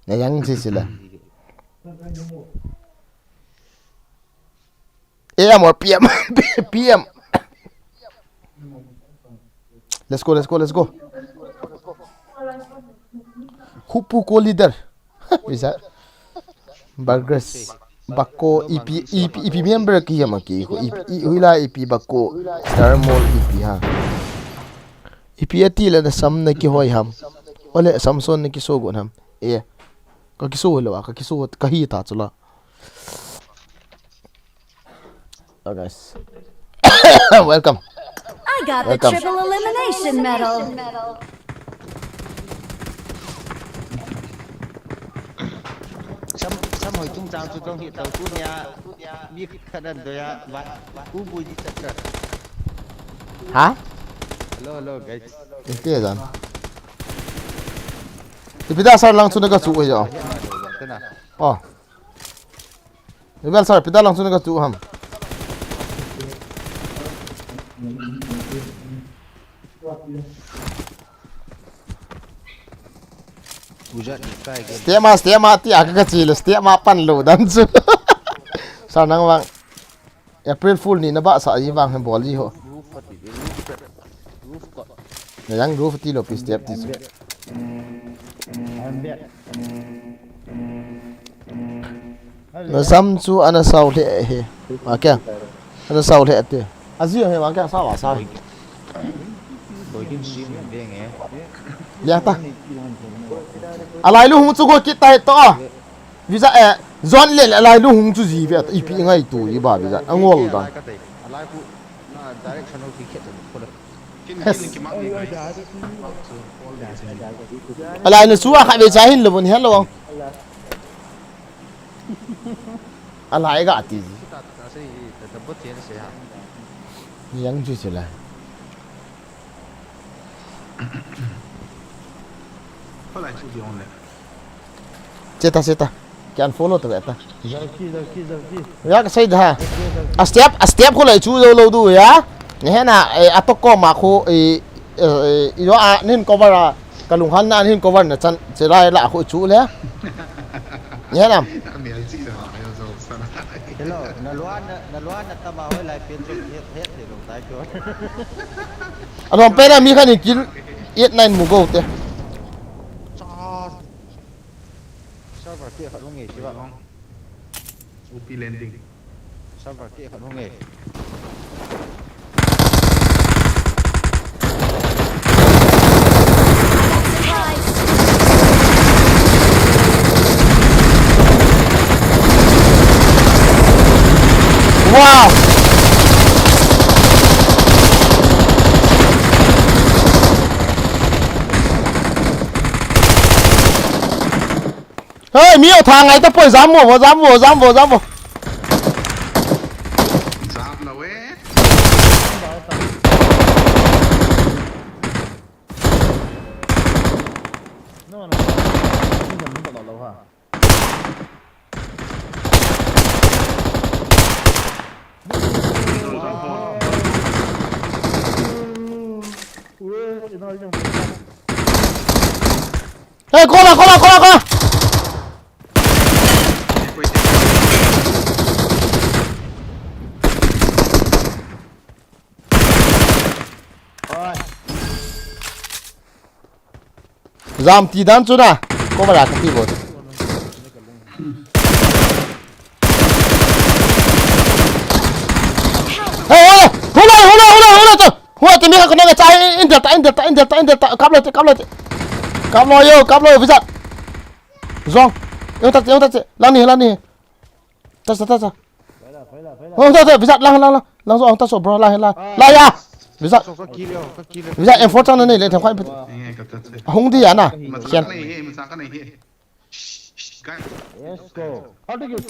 Na yang chi sila. A M or P M? P M. Let's go, let's go, let's go. Hupu ko leader. Is that? Burgers. Bako E P, E P, E P member ki yama ki. E P, E, huila E P Bako. Star Mall E P ha. E P ati le na sam na ki hoi ham. Ole Samson na ki so gon ham. Eh. Ka ki so lo, ka ki so, ka hi ta chula. Oh, guys. Welcome. I got the Welcome. Triple elimination medal. Sam, sam hoi chung chang chu dong hi tau tu nia, mi khat an doya, va, ku bu ji chat chat. Ha? Hello, hello, guys. Ite jan. Ipi da sar lang chu na ka chu ho ya. Tena. Oh. Ibel sar, pida lang chu na ka chu ham. Stema, stema, ti a ka ka chi le, stema pan lo dan chu. Sa nang vang. April Fool ni na ba sa i vang hem bol ji ho. Na yang roof ti lo pi step ti chu. Na sam chu ana sao le he. Ma kya? Ana sao le te. Aji he ma kya sao a sao. Lia ta. Alai lu hung chu go kit ta he to. Visa eh zon le alai lu hung chu ji ve ta ipi ngai tu i ba visa angol dan. Alai na suwa kha ve cha hin lo bon hello. Alai ga ti. Yang ju se la. Cheta, cheta. Kya unfollow to beta. Jauki, jauki, jauki. Ya ka sei da. A step, a step ko lai chu lo lo du ya. Ni he na, eh, a to ko ma ko, eh, eh, eh, yo a nin cover a. Ka lunghan na nin cover na chan, che lai la ko chu le. Ni he na. Hello, na luan na, na luan na tama hoi lai pen chu he, he, he lo tai ko. A lom pe na mi kha ni kill eight nine mu go te. Server keh khat hung e, chiba. O P landing. Server keh khat hung e. Wow! Hei, mi o tha ngai ta poi, jam vo, jam vo, jam vo, jam vo. Jam lo e. Eh, kola, kola, kola, kola. Jam ti dan chu na. Ko ba la ka ti bo. Hey, hey, hey. Hula, hula, hula, hula, hula. Hua, te mi ka kona ka chai, in delta, in delta, in delta, in delta. Kap lo te, kap lo te. Kap lo yo, kap lo yo, Vizat. Zong. Yo, ta, yo, ta, lang ni, lang ni. Ta, ta, ta, ta. Hua, ta, ta, Vizat, lang, lang, lang. Lang zong, ta so, bro, lang, lang. La ya. Vizat. Sok, sok, kill yo, sok, kill yo. Vizat, M four chang na nei le, thang khoi. Eh, ka, ka, ka. Hung di ya na. Masa ka nei, eh, masa ka nei, eh. Shh, shh, shh, guys. Let's go. How to get?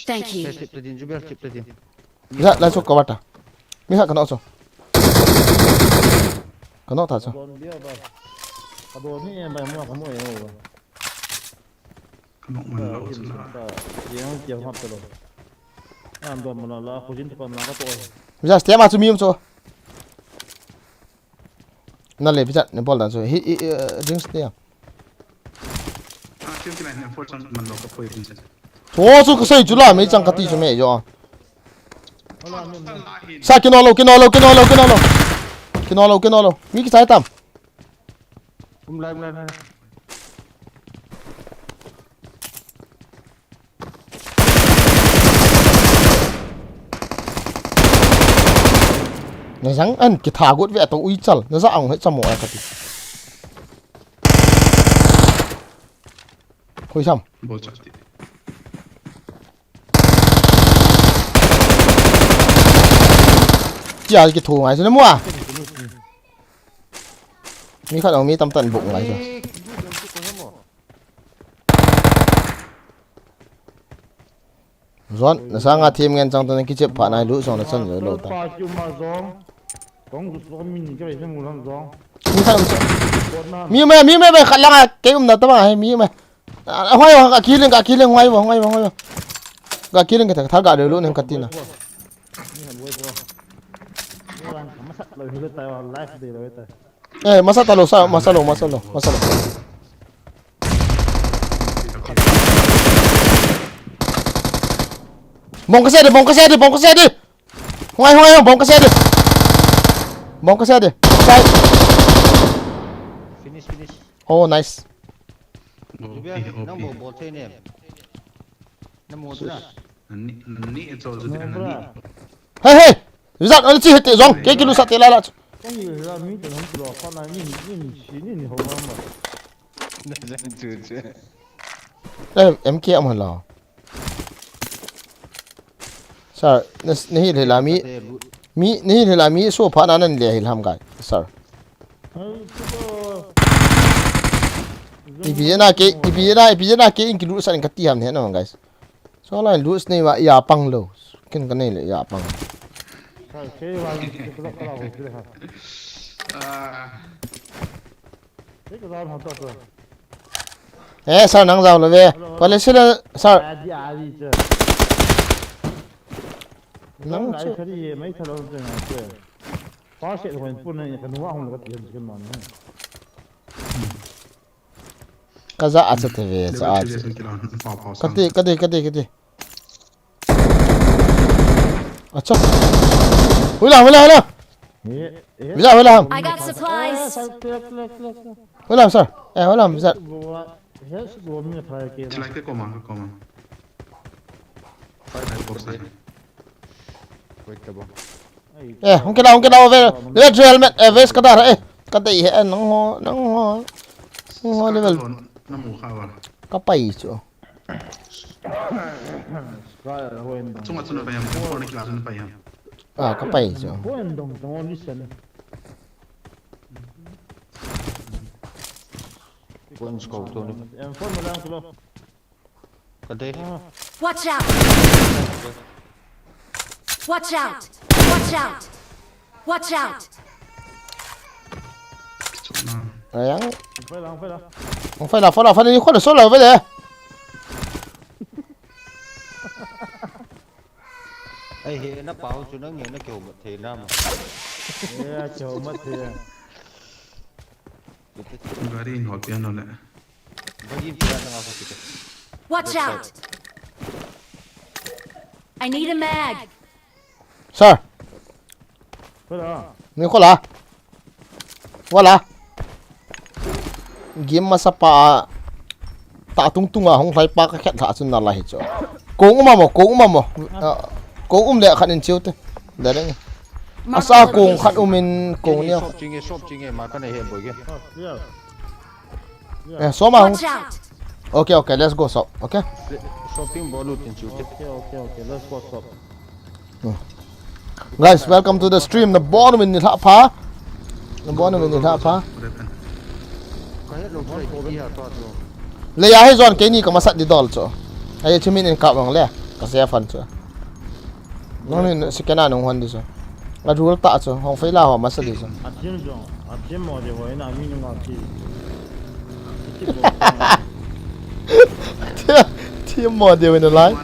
Thank you. Chip ta din, Jubel, chip ta din. Ya, lai so ka wata. Mi ha ka no so. Ka no ta so. Don dia ba. Ka don ni em ba mo ka mo e o ba. Ka no man lo so na. Yang kia hap ta lo. An don mo la la ko jin ta na ka to. Ya, stem a chu mi um so. Na le, Vizat, ne bol dan so. Hi, hi, eh, drinks te ya. Ah, same thing, like, for some man lo ka poi pin sa. Ho, chu ka sei chu la, mei chang ka ti chu me jo. Sa, kino lo, kino lo, kino lo, kino lo. Kino lo, kino lo. Mi ki sai tam. Um lai, um lai, um lai. Na jang an ki tha got ve to ui chal. Na ja ang he chamo a ka ti. Hoi sam. Bol chak ti. Chia ki thu ngai se na mua. Mi khat ang mi tam tan buk ngai se. Zon, na sanga thim ngen chang tan kichep pha nai lu zong na chan lo ta. Pa kiu ma zong. Kong gu so min ke ve mu lam zong. Mi khat um se. Ko na. Mi me, mi me, me khat lang a, ke um na ta bang a, mi me. A, a, hoi, hoi, ka kiling, ka kiling, hoi, hoi, hoi, hoi. Ka kiling ka ta, thar ka de lu nem ka tina. Ni han woi ko. Ni lang ka masa lo hi lo ta, life de lo ta. Eh, masa ta lo, sa, masa lo, masa lo, masa lo. Bong ka se de, bong ka se de, bong ka se de. Hungai, hungai, bong ka se de. Bong ka se de. Sai. Finish, finish. Oh, nice. Jubia, nang bo bol thei ne. Nang mo tu na. Ni, ni e chol chu. Hey, hey. Rizak, ani chi hete zong. Ke kilu sa te la la. Kong yu la mi te nang lo pa na ni, ni, ni, si, ni, ni, ho ma ma. Chu, chu. Eh, M K am hala. Sir, na, na hi le la mi, mi, na hi le la mi, so pha na nan le hi lam guy. Sir. Ipi na ke, ipi na, ipi na ke in kilu sa in ka ti ham ne na guys. So la in lu nei wa ya pang lo. Kin ka nei le ya pang. Sir, ke wa ni ke la ka la ho ke ha. Ah. Ke ka la ha ta ta. Eh, sir, nang jao lo ve. Hello. Pale sila, sir. Adi, adi, sir. Nang chu. Lai sari ye, mai thalo chu na chu. Pa se ko pun na ka nuwa hung ka ti ka man. Ka ja a cha te ve, cha a cha. Ka ti, ka ti, ka ti, ka ti. Acha. Hula, hula, hula. Ye, ye. Hula, hula ham. I got supplies. Hula, sir. Eh, hula, sir. Goa, yes, goa mi phai ke. Chilai ke koma, koma. Five box na. Wait ka ba. Eh, hung ke la, hung ke la, over. Level three helmet, eh, vest ka dar, eh. Ka dei he, eh, nang ho, nang ho. Nang ho level. Na mu kha ba. Ka pai chu. Chunga chun a pai ham, four ni class chun a pai ham. Ah, ka pai chu. Point dong dong listen. Point score to ni. Em phone lang lo. Ka dei. Watch out! Watch out! Watch out! Watch out! Ayang. Phai lang, phai lang. Phai lang, phai lang, phai lang, ni khon so la ve le. Ai he na pau chu nang nge na keu mat thei na ma. Ya, keu mat thei. Gari in hol piano le. Bagi in pira na nga ko kite. Watch out! I need a mag. Sir. Wala. Ni ko la. Wala. Game masa pa ta tung tung a hong lai pa ka khet tha chun na la hi chu. Kong um amo, kong um amo. Kong um le khat in chiu te. Da ding. Asa kong khat um in kong ni. Shop chinge, shop chinge, ma ka nei he boy ge. Eh, so ma. Watch out! Okay, okay, let's go shop, okay? Shopping bol u tin chu. Okay, okay, okay, let's go shop. Guys, welcome to the stream. Na bon min ni lha pha. Na bon min ni lha pha. Le ya he zon ke ni ka masat di dol cho. Ai chimin in ka bang le. Ka se fan cho. Nung ni si kena nung hon di cho. A rul ta cho. Hong fei la ho masat di cho. A chim jong. A chim mo de ho na mi nung a chi. Team mo deu in a lai.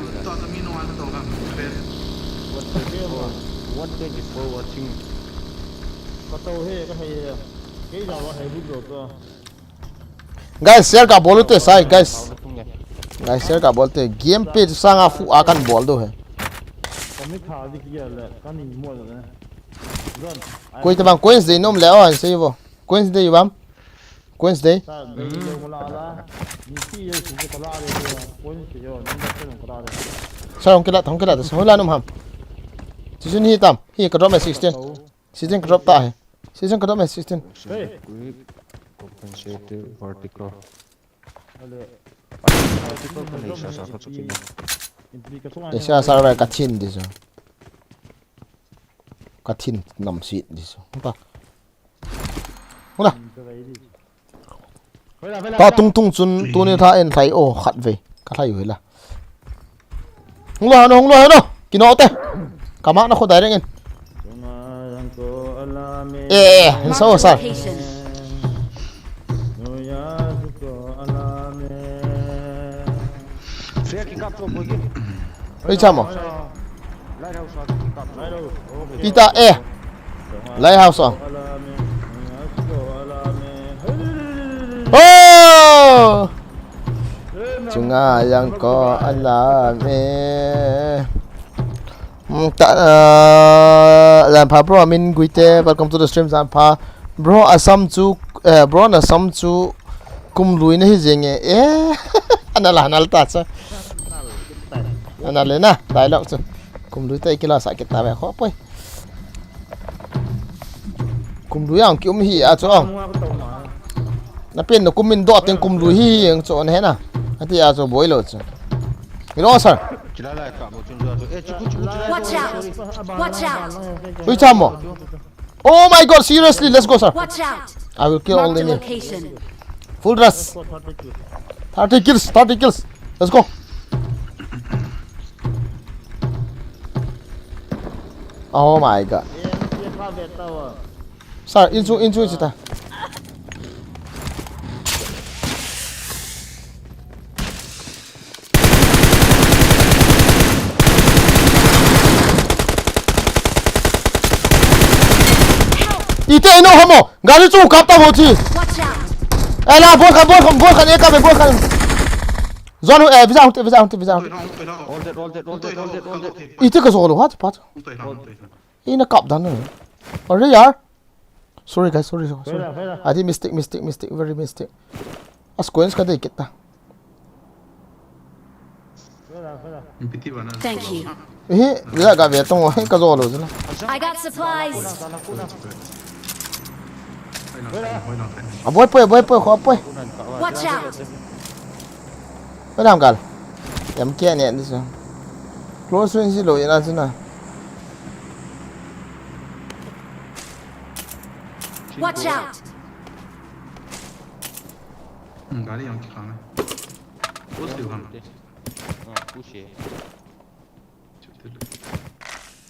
Guys, share ka bol te sai, guys. Guys, share ka bol te. Game page sanga fu a kan bol do he. Koi te bang coins de nom le o an sei vo. Coins de bam. Coins de. Sa hong kila, hong kila, sa hula num ham. Season hi tam, hi ka drop me sixteen. Season ka drop ta he. Season ka drop me sixteen. Compensative vertical. Esa sa ra ka thin di so. Ka thin nam si di so. Ta. Hula. Ta tung tung chun tuni tha en thai o khat ve. Ka thai ve la. Hung lo hano, hung lo hano. Kino te. Kama na kho direct in. Eh, eh, eh, so sir. Oi chamo. Pita eh. Lighthouse on. Oh! Chunga yang ko alam eh. Hmm, ta, uh, Lampa bro, Amin Guite, welcome to the stream, Lampa. Bro, Assam chu, uh, bro, na Assam chu, kum lui na hi jeng e. Eh, anala, anal ta cha. Anal le na, dialogue chu. Kum lui ta ikila sa kita ve, ho poi. Kum lui ang ki um hi a chu ang. Na pen no kum min do teng kum lui hi ang chu na he na. Ati a chu boi lo chu. You know, sir. Watch out! Watch out! Ui chamo. Oh my god, seriously, let's go, sir. Watch out! I will kill all the enemy. Full dress. Thirty kills, thirty kills. Let's go. Oh my god. Sir, inchu, inchu, inchu ta. Ite ino homo, gari chu kap ta ho chi. Ela, bol khan, bol khan, bol khan, e ka be, bol khan. Zon, eh, visa hung te, visa hung te, visa hung te. Ite ka zolo, what, what? Ina kap dan. Are yaar. Sorry guys, sorry, sorry. Adi mistake, mistake, mistake, very mistake. As coins ka dei kita. Thank you. Hi, bila ka be tong, ka zo lo zina. I got supplies. Aboy poy, aboy poy, ko poy. Watch out. Mana am gal. Em ke ne ni so. Close range lo ina zina. Watch out! Gari yang kikang. Push diu kang. Push e.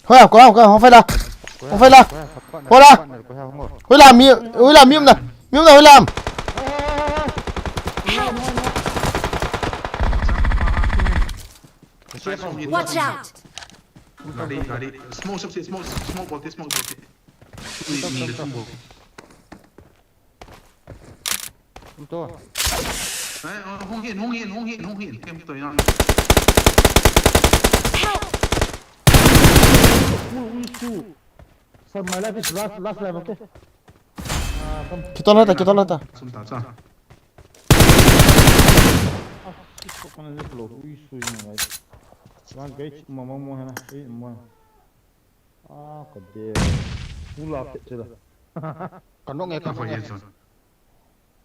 Hola, ko ko ho fela. Ho fela. Hola. Hola mi, hola mi na. Mi na hola. Watch out! Gari, gari. Smoke, smoke, smoke, smoke, smoke, smoke. Smoke, smoke, smoke. Tum to. Ai, hung hin, hung hin, hung hin, hung hin. Kem to yang. Ui, ui, su. Sir, my life is last, last life, okay? Ah, come. Kita lata, kita lata. Sum ta cha. Ah, shit, kok mana ni pelo. Ui, su ini, guys. One guys, mama mo hai na. Eh, mo. Ah, ka de. Pula ke chela. Ka nong e ka. Apa ye cha?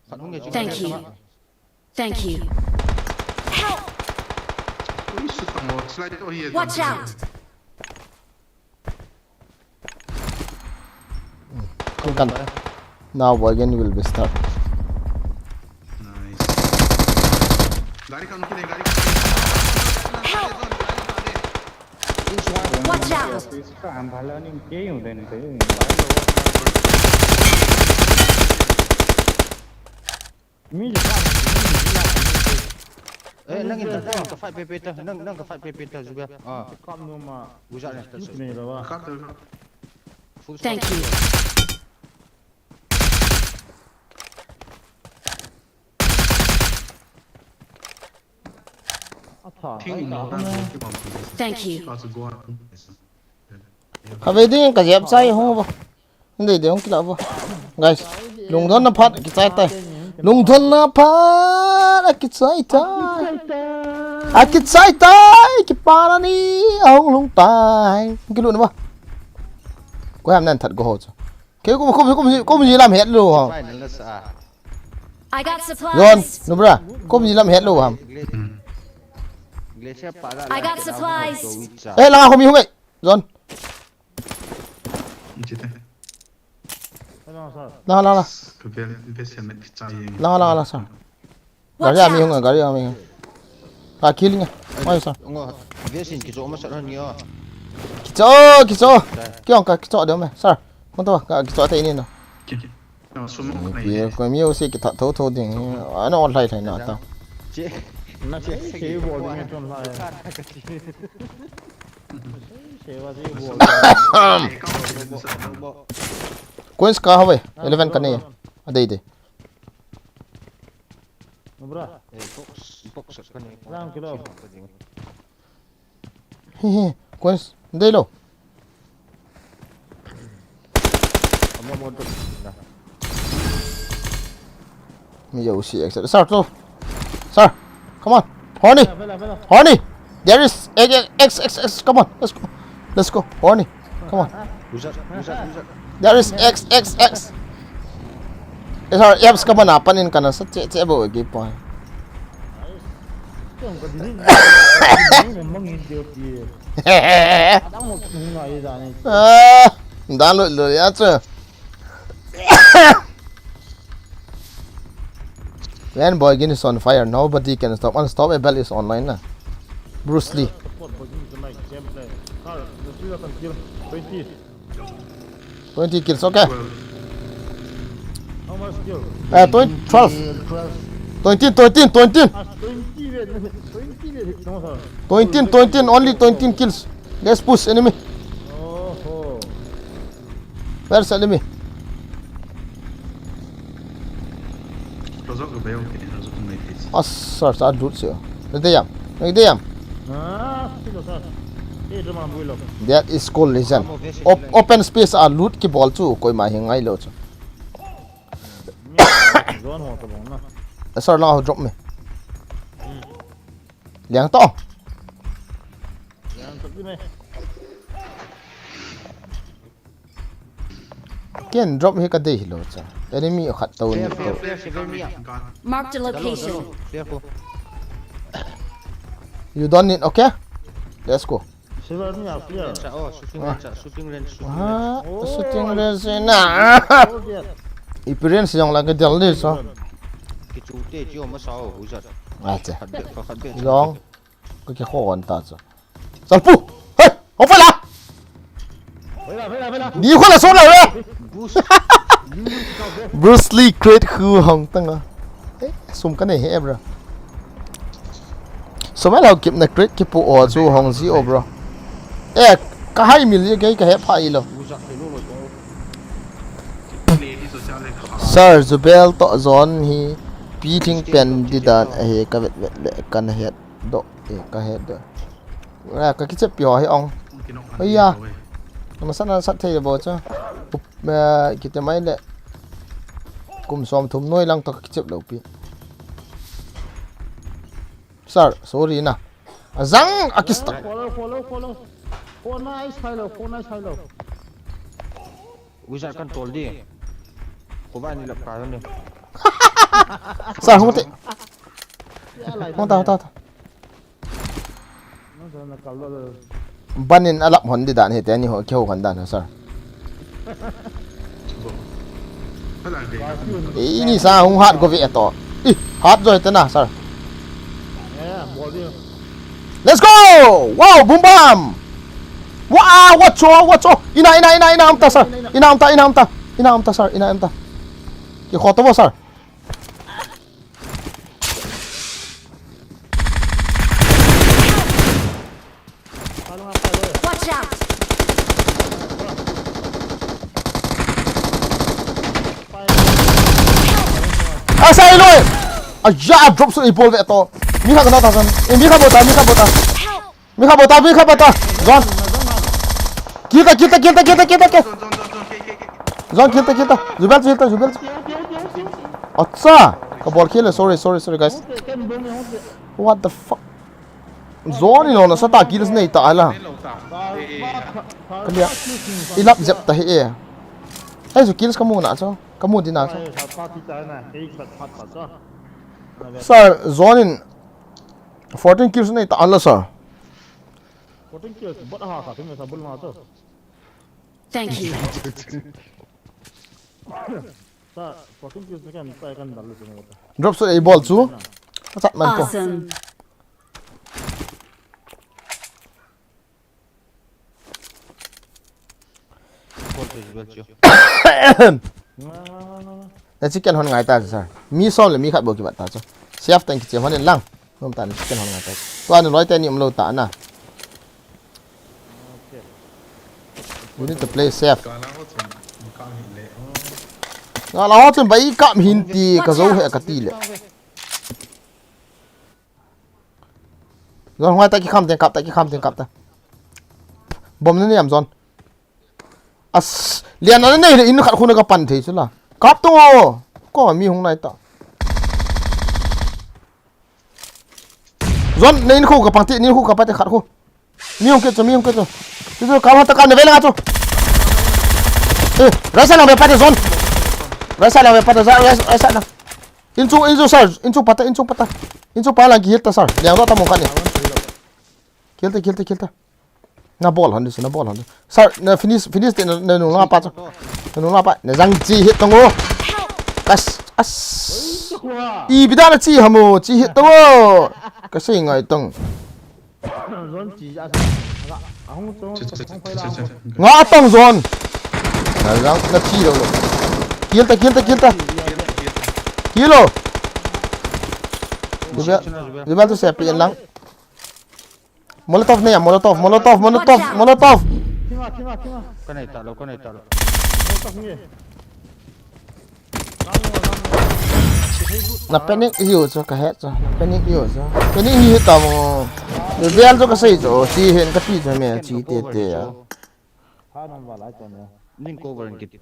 Ka nong e cha. Thank you. Thank you. Help! Ui, su ta mo. Slide to here. Watch out! Kin kan. Now again will be start. Nice. Gari ka, unki nahi, gari ka. Help! Watch out! Iska ambhala nahi, kya hi den pe? Mi je pa, mi je pa. Eh, nang in ta, nang ka fight pe pe ta, nang, nang ka fight pe pe ta, Zubair. Ah. Kam no ma. Uza ne ta. Ni la ba. Cut ta. Full. Thank you. Atha. Thank you. Ka ve ding ka jep chai ho ba. Ndei de hung kila bo. Guys, lungdon na phat kichai tai. Lungdon na phat a kichai tai. A kichai tai, kipana ni ahung lhung tai. Kilu na ba. Ko ham nan that go ho chu. Ke kum, kum, kum, kum ji lam het lo ha. Final na sa. I got supplies. Jon, nubra, kum ji lam het lo ham. Glacier pa ga. I got supplies. Eh, langa ko mi hung ai. Jon. Jite. Hello, sir. Langa, langa, langa. Ka bel, bel se met kichai yeng. Langa, langa, langa, sir. Watch out! Gari a mi hung, gari a mi hung. Ka kill nge. Mai sir. Ngo, vesin kicho ma sir han yo. Kicho, kicho. Kiong ka kicho de me, sir. Mo to ka kicho te ini no. Ki, ki. No, sumo. Pi ko mi usi kitha tho tho ding. Ano on lai lai na ta. Che. Na che, che bol ding ton lai. Che wa che bol. Coins ka hawai, eleven ka nei. Adei dei. Bra. Eh, box, box ka nei. Lang kilo. He, he, coins, dei lo. Amo mo dot na. Mi yo si exit. Sir, to. Sir, come on. Horny. Vela, vela, vela. Horny. There is X, X, X, X. Come on. Let's go. Let's go. Horny. Come on. Wizard, wizard, wizard. There is X, X, X. It's our apps ka mana panin kana sa che che bo gi po. Dan lo lo ya che. When Boygin is on fire, nobody can stop. Unstoppable is online na. Bruce Lee. Support Boygin tonight gameplay. Sir, the three of them kill. Twenty. Twenty kills, okay. Twelve. How much kill? Uh, twenty, twelve. Twelve. Twenty, twenty, twenty. Ah, twenty, wait, twenty, wait. No, sir. Twenty, twenty, only twenty kills. Let's push enemy. Oh, oh. Where's enemy? Rozok ke bayong ke, rozok ke mai. As, sir, sa lut sio. Nagdayam. Nagdayam. Ah, silo, sir. Eh, drama builo. That is called legend. Op-, open space a loot kibol chu koima hi ngailou chu. Zone ho to bong na. Sir, lang ho drop me. Hmm. Liang to. Liang to kine. Ken drop hi ka dei hilou cha. Enemy khat to ni to. Mark the location. You don't need, okay? Let's go. Silver ni a clear. Range, oh, shooting range, ah, shooting range, shooting range. Ah, shooting range na. Oh, dear. Ipi range jong la ka del ni so. Kichu te, chiu ma sao, wizard. Acha. Khat be, khat be. Jong. Ka kikhon ta cha. Salpu! Hey! Opa la! Vela, vela, vela. Ni ko la so la re. Bruce. Bruce Lee great khu hong tang a. Eh, sum ka nei he, bro. Sum a la kip na great kipu o chu hong ji o, bro. Eh, ka hai mil ye ka he pha i lo. Sir, Zubel to zone hi. Pi thing pen di dan ahi ka vet vet le kan het do. E ka het do. Ra ka kichep pi ho hi ong. Oi ya. Nama sana sat thei bo cha. Kite mai le. Kum som thum noi lang to ka kichep lo pi. Sir, sorry na. Azang akista. Follow, follow, follow. Kona ai sai lo, kona ai sai lo. Wizard kan tol di. Ko ba ni lap ka ni. Sir, hung te. Hung ta, hung ta, hung ta. Banin alap hon di dan he te ni ho, kihou hon dan, sir. Ini sa hung hat go ve to. Ih, hat joi te na, sir. Let's go! Wow, boom bam! Wow, watch out, watch out! Ina, ina, ina, ina, amta, sir. Ina, amta, ina, amta. Ina, amta, sir. Ina, amta. Ki khoto bo, sir. Watch out! Asai loi. Aya, drop su i bol ve to. Mi kha kana ta san. E mi kha bota, mi kha bota. Mi kha bota, mi kha bota. Zone. Kill ta, kill ta, kill ta, kill ta, kill ta, kill. Zone, kill ta, kill ta. Jubel, kill ta, jubel. Acha. Ka bol kill. Sorry, sorry, sorry, guys. What the fuck? Zone in ona sata kills nei ta ala. Kalia. Ilap jep ta hi e. Hei su kills kamu na cho. Kamu di na cho. Sir, zone in fourteen kills nei ta ala, sir. Fourteen kills, but ha ka, tingsa bul ma to. Thank you. Sa, fourteen kills kan, sa kan dal lo. Drop shot ei bol chu. Achat man ko. Awesome. Na chicken hon ngai ta, sir. Mi som le mi khat bou kibat ta chu. Chef teng kiche hon in lang. Nom ta, na chicken hon ngai ta. Tua na loi te ni um lo ta na. We need to play safe. Nga la ho chun bai kam hin ti ka zo he ka ti le. Zone, hung ta, kikham teng kap ta, kikham teng kap ta. Bom ni niam, Zone. As, lian na nei le in khat khu na ka pan thei chu la. Kap to. Ko mi hung nai ta. Zone, nei in khu ka pang ti, nei in khu ka pa te khat khu. Mi hung ke chu, mi hung ke chu. Chu chu ka ha ta ka ne ve la chu. Eh, right side lang ve pa te, Zone. Right side lang ve pa te, right, right side lang. In chu, in chu, sir. In chu pa ta, in chu pa ta. In chu pa lang ki heal ta, sir. Liang do ta mong khat ni. Kill ta, kill ta, kill ta. Na bol hon di, na bol hon di. Sir, na finish, finish te na, na nung lang pa chu. Na nung lang pa. Na jang chi hit tong o. Kas, as. I bida na chi hamu, chi hit tong o. Ka sei ngai tong. Zone chi ja sa. Ahung to. Nga tong Zone. Na jang, na chi lo. Kill ta, kill ta, kill ta. Kill lo. Jubel, Jubel tu sepi lang. Molotov ne ya, Molotov, Molotov, Molotov, Molotov. Thima, thima, thima. Ka nei ta lo, ka nei ta lo. Molotov nge. Na panic hiu chu ka he chu. Panic hiu chu. Panic hiu ta mo. Ni bel chu ka sei chu. Chi hen ka pi chu me chi te te ya. Ha nam va lai chu ne. Ning cover in kit.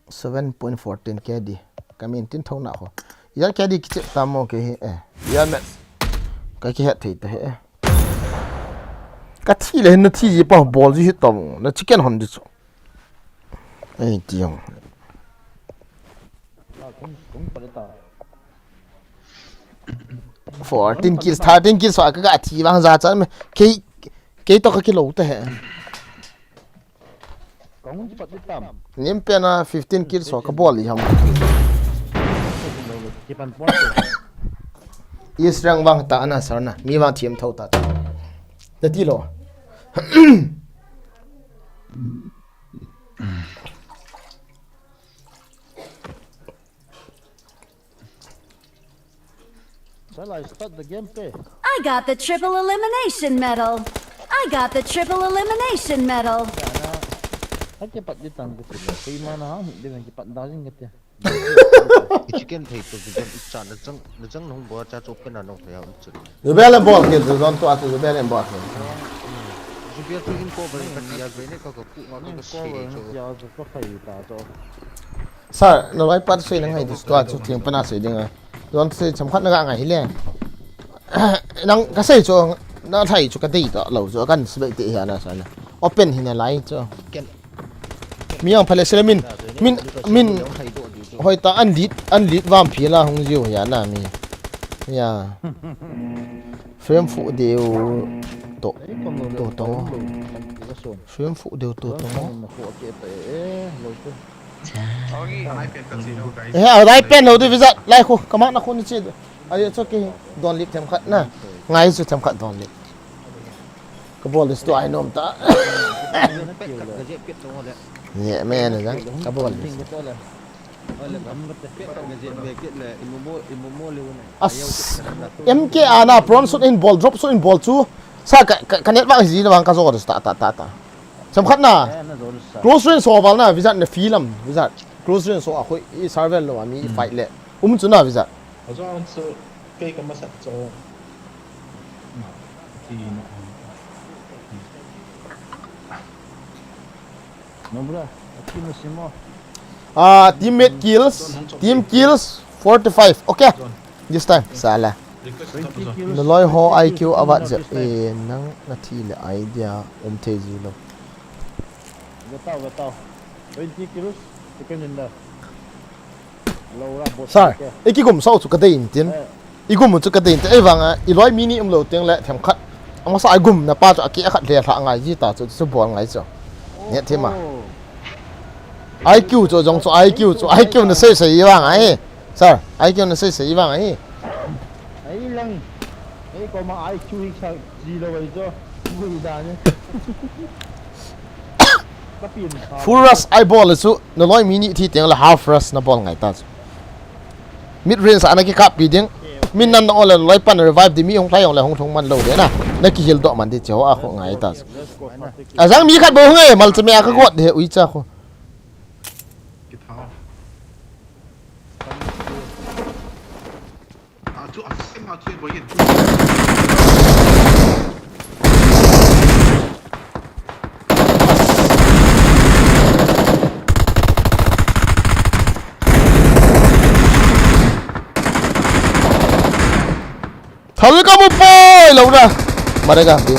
Seven point fourteen K D. Ka min tin thona kho. Ya K D kichep ta mo ke hi, eh. Ya me. Ka kihet thei ta he, eh. Ka thi le na thi ji pa bol ji hit ta mo. Na chicken hon di chu. Ei, ti jong. Fourteen kills, thirteen kills, ka, ka thi vang ja chan me. Kei, kei to ka kilo ta he. Nim pen a fifteen kills ho ka bol li ham. East rank vang ta ana sar na. Mi vang thiam tho ta. Na ti lo. Shall I start the gameplay? I got the triple elimination medal. I got the triple elimination medal. Hake pat di tang ke sila. Kei mana ha, di ban ke pat da jing ke tia. Chicken thei to, chicken icha na jang, na jang nong bo cha chop ke na nong thei ha un chun. Zubel and ball kill, zone to atu Zubel and ball kill. Zubel to in cover ka tia, Zubel ne ka ka ku nga ka ka che cho. Ya zo ka khai ta cho. Sir, na lai pat sei na ngai dis to atu ting pana sei ding a. Zone sei cham khat na ga ngai le. Nang ka sei cho na thai cho ka dei to lo cho kan sbei te ya na sa na. Open hi na lai cho. Mi ang phale sila min, min, min, hoi ta an lit, an lit vam phi la hung jiu ya na mi. Ya. Frame fu deu to, to to. Frame fu deu to to. Eh, a dai pen lo di visa lai khu, kama na khu ni chi. Ai cho ki don lit them khat na. Ngai chu them khat don lit. Ka bol list tu ai nom ta. Ye me na jang ka bol list. As M K ana prawn shoot in ball, drop shoot in ball chu. Sa ka ka net ba ji na bang ka zo ta ta ta ta. Sam khat na. Close range so bal na visa na film visa. Close range so a khoi i survival lo a mi i fight le. Um chu na visa. Azo an chu kei ka masa cho. Ah, teammate kills, team kills, forty-five. Okay, this time, sala. Naloi ho I Q avat jep e, nang na thi le idea um thei ji lo. Gatau, gatau. Twenty kills, second in the. Sir, i kigum sau chu ka dei in tin. I gum chu ka dei in tin. Ei vang a, i loi mi ni um lo teng le them khat. Amasa i gum na pa chu a ki a khat le hla ngai ji ta chu chu bol ngai chu. Nge thima. I Q chu jong chu I Q chu I Q na sei sei i vang a hi. Sir, I Q na sei sei i vang a hi. Ai lang. Ei ko ma I Q hi sa ji lo ai chu. Gui da ni. Full rush ai bol chu. Na loi mi ni thi teng le half rush na bol ngai ta chu. Mid range ana ki kap pi ding. Min nan na ole loi pan revive di mi hung thlai hung le hung thung man lo de na. Na ki heal doh man di che ho a kho ngai ta chu. A jang mi khat bo hung e mal che me a ka got de ui cha kho. Thal ka mu poi lo na. Mare ka pi.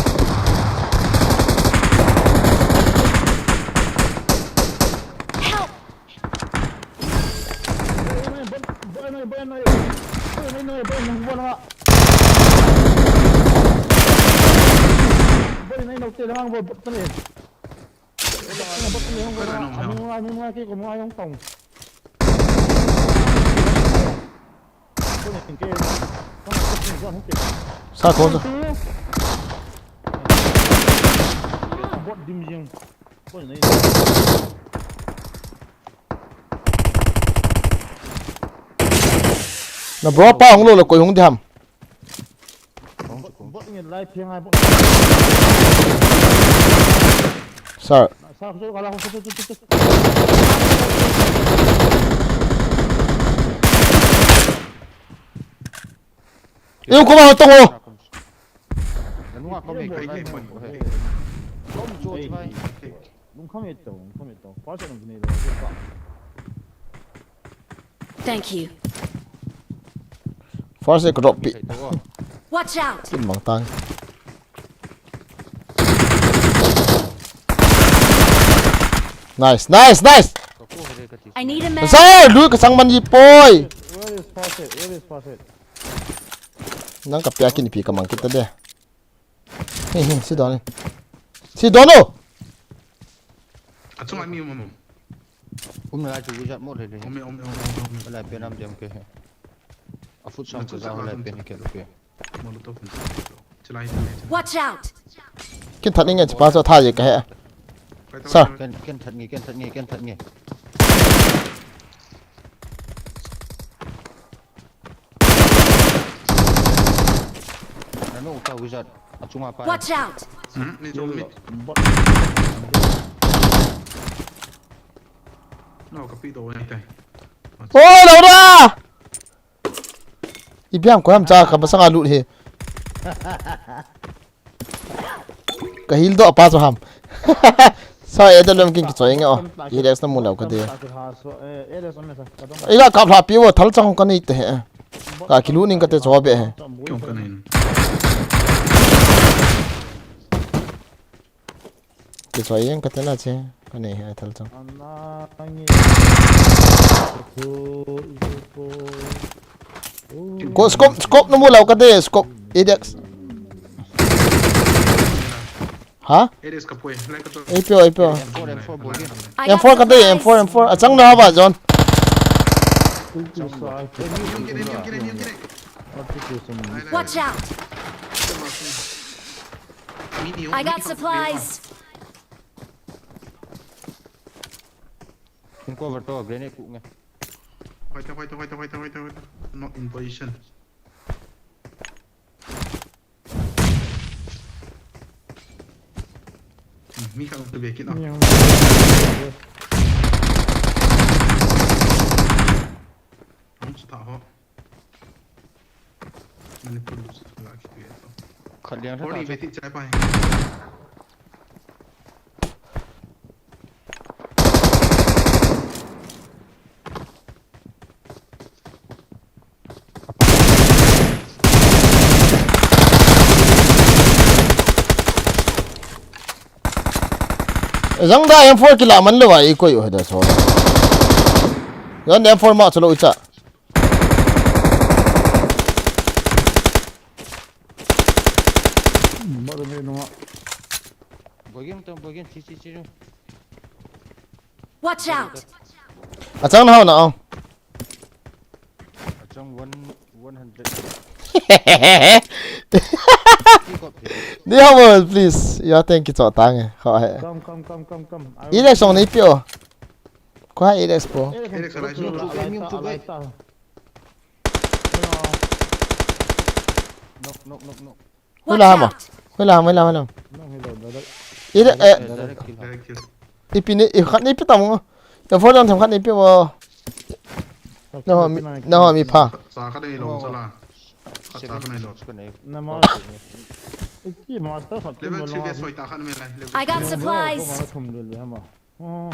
Sa ko sa. Na bro pa hung lo le koi hung di ham. Sir. Eu ko ma tong o. Lungkham e tau, lungkham e tau. First aid nei lo. Thank you. First aid drop pi. Watch out. Kin mang tang. Nice, nice, nice. I need a man. Sa, lu ka sang man ji poi. Where is first aid? Where is first aid? Nang ka pia kin pi ka mang kita de. He he, sit down. Sit down, no. Achunga mi um um. Um la chu wizard mo le le. Um um um um. Ala pe nam jam ke he. A foot sam ko za la pe ni ke lu pe. Mo lu to kun. Chilai ta. Watch out. Kin that ni nge chi pa so tha ye ka he. Sir. Ken ken that ni, ken that ni, ken that ni. Nanu ka wizard. Achunga pa. Watch out! Hmm, ni jong mi. Bot. No, kapi do ni tai. Oi, lo da! Ipi ham ko ham cha ka masanga lut hi. Ka heal doh pa chu ham. Sa e da lom kin kichoi nge o. Alex na mu lo ka de. Ila kap hla pi wo thal chang ka nei te he. Ka kilu ning ka te cho be he. Kyong ka nin. Kichoi yang ka te na che. Ka nei he thal chang. Anangi. Ko scope, scope na mu lo ka de, scope. Alex. Ha? Alex ka poi, lai ka to. Ei pio, ei pio. M four, M four bol in. I M got four ka de, M four, supplies! M four. Achang na ha ba, John. Yung kine, yung kine, yung kine. Watch out! Mini yung I got mini supplies! Kin cover to, grenade ku nge. Wait, wait, wait, wait, wait, wait. Not in position. Hmm, mi khat to be kit na. Ang sa tao. Manipur sa tao la kit to. Khat liang sa Or ta ni chu. Beti chai pai. Zang da M four kila man lo ai koi u da so. Zan M four ma chalo icha. Bot ni nunga. Boiging tong, boiging, chi, chi, chi. Watch out! Achang na hao na. Achang one, one hundred. Ni hao, please. Ya thank you cho tang e. Kho he. Come, come, come, come, come. I I le song ni pio. Ko ha i le expo. Alex, Alex, Light, light, light. Knock, knock, knock, knock. Watch Wala mo. out! Wala, wala, wala. No, hello, brother. Ile, eh, Direct kill. Direct kill. ipi ni, i khat ni ipi tamo. Ya phone jam khat ni ipi mo. Na ho mi, na ho mi pha. Sa ka dei lo sa la. Sa ka dei lo. Na ma. Iki master khat. Level three best soi ta khan me lai. Level I got three. Supplies. Ko ma thum le le ma. Oh.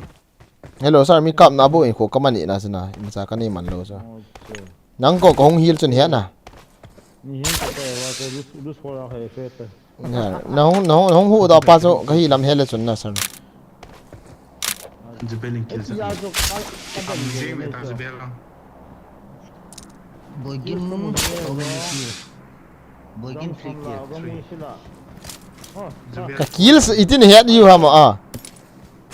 Hello sir, mi kap na bu in ko ka mani na sina. Imacha ka ni man lo sir. Okay. Nang ko ka hung heal chun hia na. Ni hin ka ta wa ko lose, lose for a hai fe ta. Na, na hung, na hung, na hung hu da pa chu ka hi lam hele chun na sir. Jibel in kill sa. Ya so ka ka Am jing me ta jibel la. Boigin, how many kill? Boigin three kill. Gong sila. Oh, Jibel. Ka kills itin head you ham a.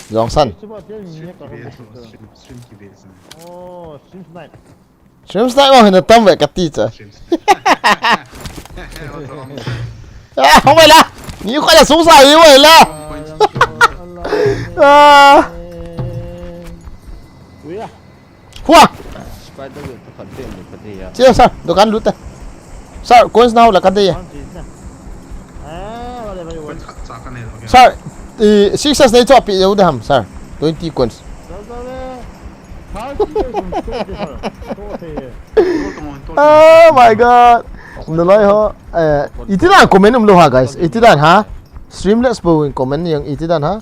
Jong san. Chuba te ni ka Stream hon. ki base. Stream ki base. Oh, stream snipe. Stream snipe mo hina tam ve ka ti cha. Stream. Ah, ho mai la. Ni ko la sung sa hi mai la. Allah. Ah. Uya. Hua. Spider web to khat te ni khat te ya. Che sir, dukan lut ta. Sir, coins na ho la ka de. Ah, wala wala wala. Sa ka ne lo. Sir, eh, six S nei cho pi yo da ham sir. Twenty coins. Oh my god. Nalai ho. Eh, iti dan comment um lo ha guys. Iti dan ha. Streamlets bo comment yang iti dan ha.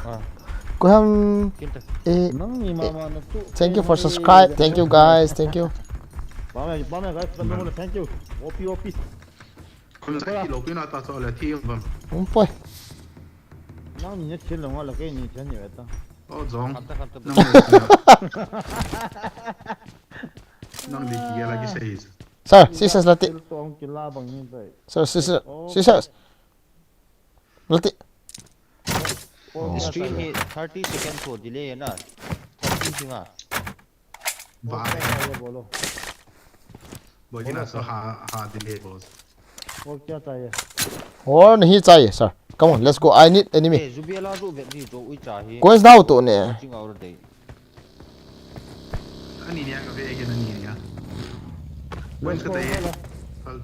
Ah. Ko ham Kinta. eh Nang ni mama na tu. thank you for subscribe. Thank you guys. Thank you. Ba me ba me guys, ba me thank you. O P O P. Kun sa ki lo pina ta so le thi bam. Um poi. Nang ni ne thil lo nga la ke ni chan ni ta. Oh jong. Kanta, kanta. Nang ni ki la ki sei. Sir, six S la ti. Thil tong ki la bang ni tai. Sir, six S, six S. La ti. Oh, Stream hi thirty seconds ho delay na. Thirty singa. Ba. Bolo. Boigin na so ha ha delay boss. Wo kya chahiye? Or nahi chahiye, sir. Come on, let's go. I need enemy. Eh, Zubela zu vet di jo ui cha hi. Coins na ho to ne. Jing aur dei. Ani ni ka ve ke na ni ya. Coins ka te. Hal.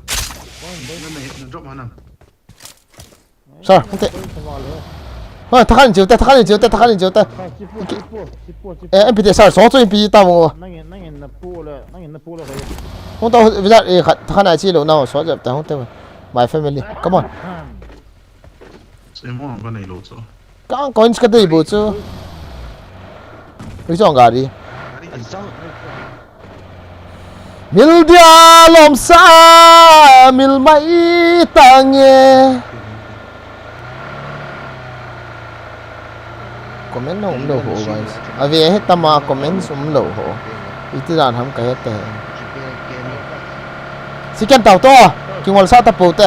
Na na drop mana. Sir, hung te. Hoi, thakhan in chiu te, thakhan in chiu te, thakhan in chiu te. Sir, chipu, chipu, chipu, chipu. Eh, M P te, sir, so chu M P ta mo. Nangin, nangin napu le, nangin napu le hoi. Hung ta, visa, eh, khat, thakhan a chi lou na, so jep ta, hung te. My family. Come on. Semo ang ka nei lou chu. Kang coins ka dei bu chu. Ui chong gari. Mil dia lom sa, mil mai tange. Comment no um lou ho, guys. Ave he tama comment um lou ho. Iti dan ham ka he te. Si ken tau to. Kingol sa ta po te.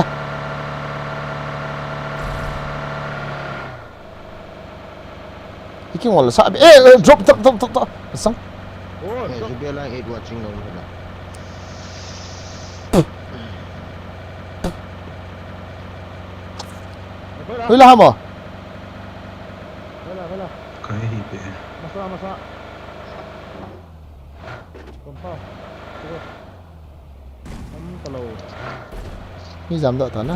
Iki ngol sa. Eh, eh, drop, drop, drop, drop, drop. Sang. Oh, eh, drop. Zubia lang eight watching nong na. Hui la hamo. Hui la, hui la. Kai hi pe. Masa, masa. Compound. Um, talou. Mi jam doh ta na.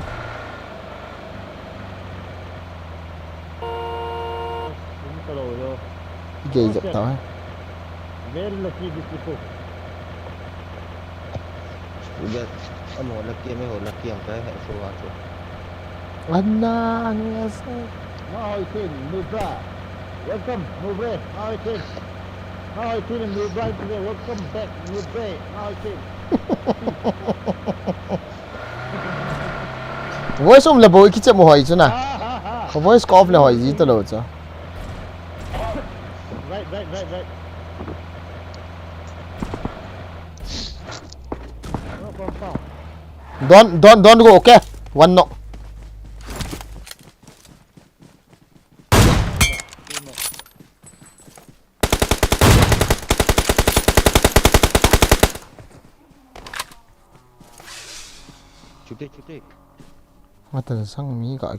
Um, talou yo. Gei jep ta hai. Very lucky these people. Udah, amo lucky me ho lucky ang kai hai so wa so. Anna, anu ya sa. Now I can move back. Welcome, move back. Now I can. Now I can move back. Welcome back, move back. Now I can. Voice um le bou kichep mo hoi chu na. Ko voice ko off le hoi ji to lo chu. Right, right, right, right. No compound. Don't, don't, don't go, okay? One knock. Chute, chute. Matan sang mi ka.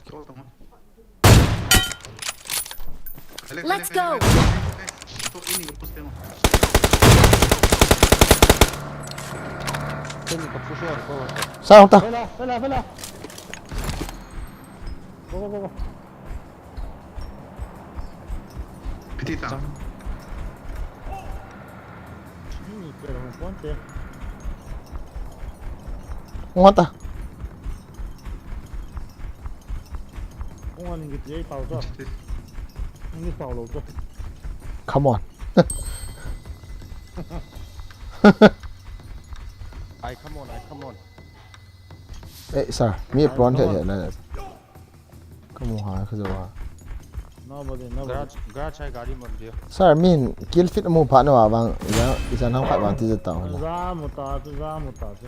Let's go. Sa hong ta. Vela, vela, vela. Go, go, go, go. Piti ta. Ni pe lo ponte. Hung ta. Hung ni ki pau to. Ni pau lo to. Come on. I come on, I come on. Eh, sir, mi pron the na. Kamu ha, ka jo ha. Nobody, nobody. Garage, garage hai gari mon dia. Sir, min kill feed mu pha no avang, ya, isan ham khat vang ti jat ta ho. Za mu ta chu, za mu ta chu.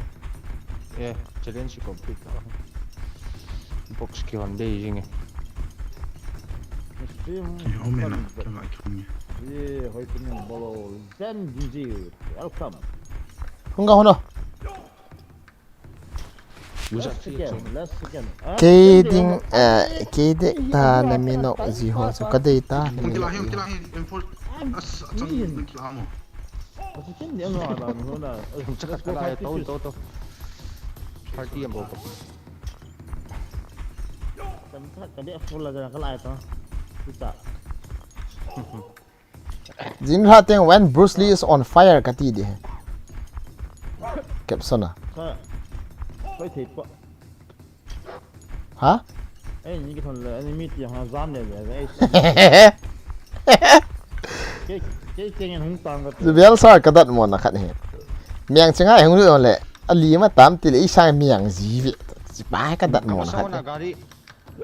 Eh, challenge complete ta. Box ki hon dei jing e. Stream. Eh, oh, man, ah, kya baat kya. Ye, hoi tu min bolo. Zen G G, welcome. Hung ga hono. Last second, last second. Ah, kei ding, eh, kei dei ta na mi no ji ho chu ka dei ta na mi no. Kila hin, kila hin, info. As, achang kila mo. As kin dia no ada no na. Chaka kala, to, to, to. Party am ko. Kam ta, ka dei full la jana kala to. Kita. Jing ha teng when Bruce Lee is on fire kati di. Caption a. Sa. Koi thei pa. Ha? Eh, ni ki thon le, ni mi ti ha jam le le. Kei, kei, kei ngen hung tang ka. Zubel sir ka dat mo na khat hi. Miang chinga hung lu le. Ali ma tam ti le isang miang ji ve. Ji pa ka dat mo na khat.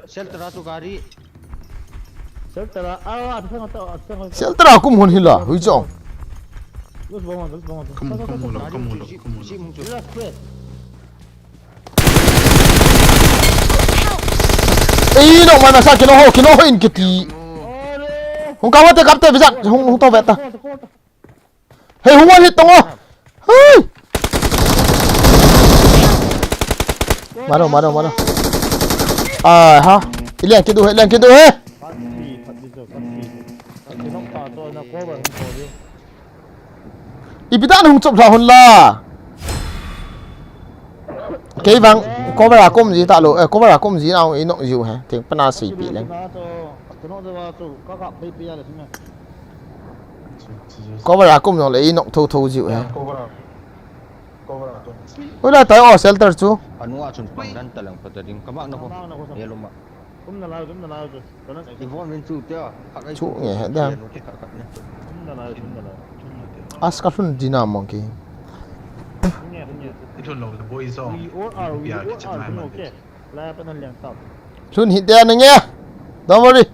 Shelter a chu gari. Shelter a, ah, ah, ah, ah, ah. Shelter a kum hon hila, hui chong. Lose bong, lose bong. Kamu, kamu lo, kamu lo, kamu lo. Last place. Ei, no, mana sa kino ho, kino ho in kiti. Hung ka ho te kap te, visa, hung, hung to ve ta. Hey, hung one hit tong o. Hey. Mano, mano, mano. Ah, ha. Ilang kidu, ilang kidu, he. Ipi dan hung chop la hon la. Kei vang cover a kum ji ta lo, eh, cover a kum ji na i nok jiu he. Thing pana sei pi leng. Cover a kum jong le i nok tho tho jiu he. Ui la tai o shelter chu. Anu a chun pang dan ta lang pata ding kama na ko. Yellow ma. Kum na lai, kum na lai chu. Chu nge he da. As ka hlun dina monkey. Ithun lo the boys song. Hlun hi te na nge. Don't worry.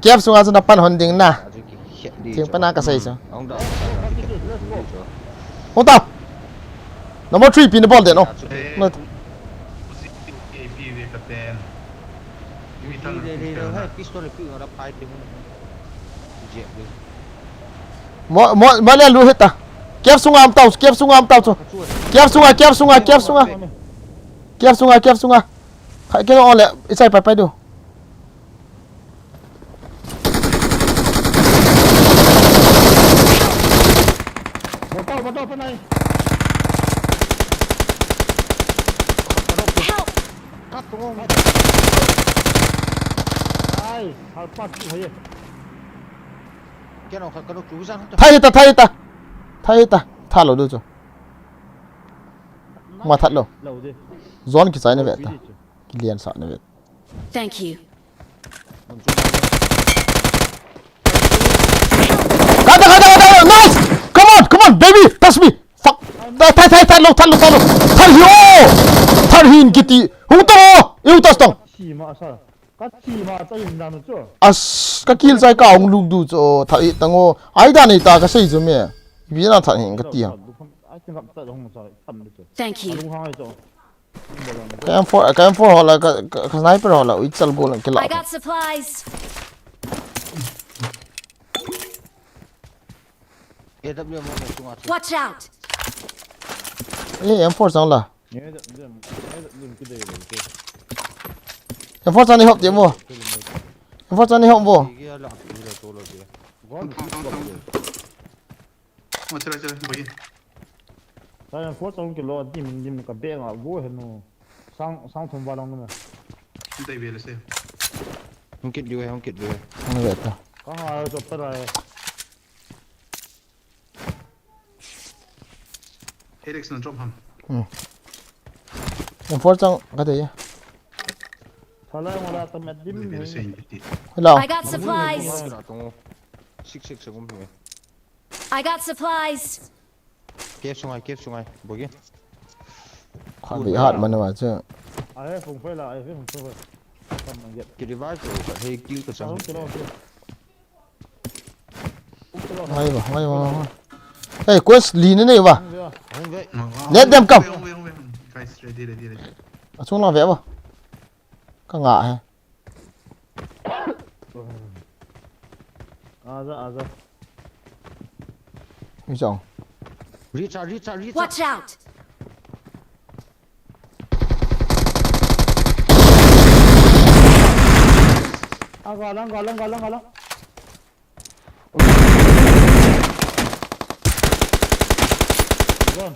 Kep sunga chu na pan hon ding na. Thing pana ka sei chu. Hung ta. Number three pin bol de no. Mo mo mo le lu hita. Kep sunga am tau, kep sunga am tau chu. Kep sunga, kep sunga, kep sunga. Kep sunga, kep sunga. Khai ke no le, i chai pai pai du. Motor, motor, panai. Help! Ai, halpa ki hai. Kano kano tu san. Thai ta, thai ta. Thai ta. Tha lo du chu. Ma that lo. Lo de. Zone kichai na ve ta. Kilian sa na ve. Thank you. Kata, kata, kata, nice! Come on, come on, baby, touch me. Fuck. Thai, thai, thai, thai lo, thai lo, thai lo. Thai hi o. Thai hin kiti. Hung tong o. Eu tas tong. Chi ma sa. Ka chi ma sa in dan chu. As, ka kill sai ka hung lung du chu. Thai tang o. Ai da nei ta ka sei chu me. Bi na thai hin ka ti ha. Ai tin gam ta hung sa tam chu. Thank you. Lung hang ai chu. Ka M four, ka M four hola, ka, ka, ka sniper hola, ui chal go lang kila. I got supplies. A W mo mo sunga chu. Watch out! Eh, M four sang la. M four sang ni hop dia mo. M four sang ni hop mo. Mo chira chira, bagi. Sa yang ko tong kilo dim dim ka be nga bo he no. Sang sang thum ba lang no. Dai be le se. Hung kit liu he, hung kit liu he. Hung ve ta. Ka ha to pa rai. Helix na drop ham. Hmm. Yang for chang ka de ya. Thala mo la ta met dim. Be le se in ti. Hello. I got supplies. Six six gum he. I got supplies. Cave sungai, cave sungai. Bogi. Khan bi hat man wa chu. Ai, phung phai la, ai, phung phai. Kam man get. Ki revive ko ka, hey, kill ko sang. Phung phai la, phung phai la. Ngai ba, ngai ba, ngai ba. Hey, quest li ne ne ba. Phung phai la. Phung phai. Let them come. Phung phai, phung phai, phung phai. Guys, ready, ready, ready. Achung lang ve ba. Ka nga he. Aja, aja. Ni chong. Reach out, reach out, reach out. Watch out! Aga lang, galang, galang, galang. Gone.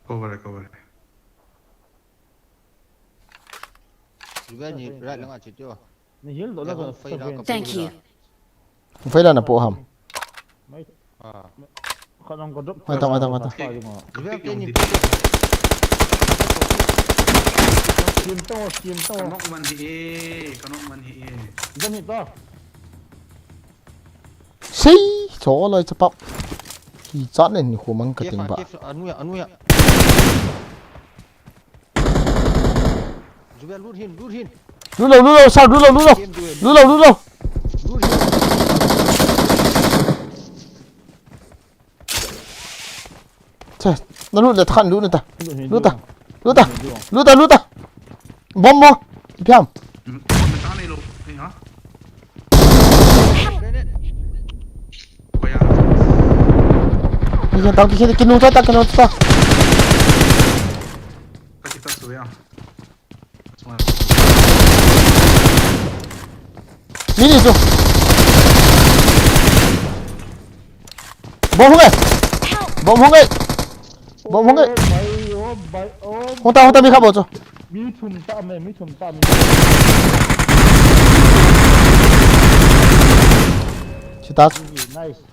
Cover, cover. Ruben ni right lang a chit yo. Ni heal doh la ka. Thank you. Phai la na po ham. Mai. Ah. Kha nang ko drop. Mai tang, mai tang, mai tang. Ruben ke ni. Sim to, sim to. Ka nok man hi e, ka nok man hi e. Dam hi to. Sei, cho loi chapap. Ki chat nen ni khu mang ka ting ba. Anu ya, anu ya. Juve, lut hin, lut hin. Lut lou, lut lou, sir, lut lou, lut lou. Game duel. Lut lou, lut lou. Lut hin. Che, na lut le than lut na ta. Lut hin, lut ta. Lut ta. Lut ta, lut ta. Bomb mo. Piam. Hmm, bomb ta nei lou. Ei ha. Grenade. Ko ya. Ni kan tau ki ki nu ta, ta ki nu ta. Ka kita su ya. Smart. Ini su. Bom hung e. Bom hung e. Bom hung e. Bai, oh, bai, oh. Hung ta, hung ta, mi kha bom chu. Mi thum ta me, mi thum ta me. Sita. Nice.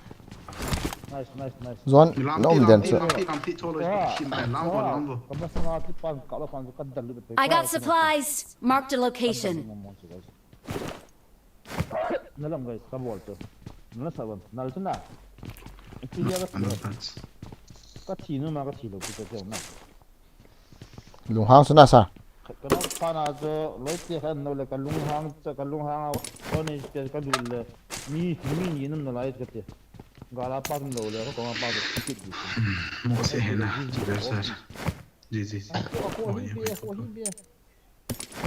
Nice, nice, nice. Zon, na um den chu. Lampi, lampi, cholo, shim, lam, lam, lam. Ka masanga ti pan, ka lo pan, ka dal lu. I got supplies. Marked a location. Na lam guys, ka bol chu. Na sa ban, nal chu na. Ti ya ka. Ano tats. Ka thi nu ma ka thi lo, ti ka na. Lunghang chu na sa. Ka na pa na chu, loi ti ka no le ka lunghang cha, ka lunghang a, ko ni pe ka du le. Mi, mi ni nam na lai ka ti. Gala pa kan lo le, ka ko ma pa ka ti ti. Mo se he na, ti ka sa. Ji, ji, ji. Ko, ko, Oh, hi yeah, be, yeah, ko, hi be.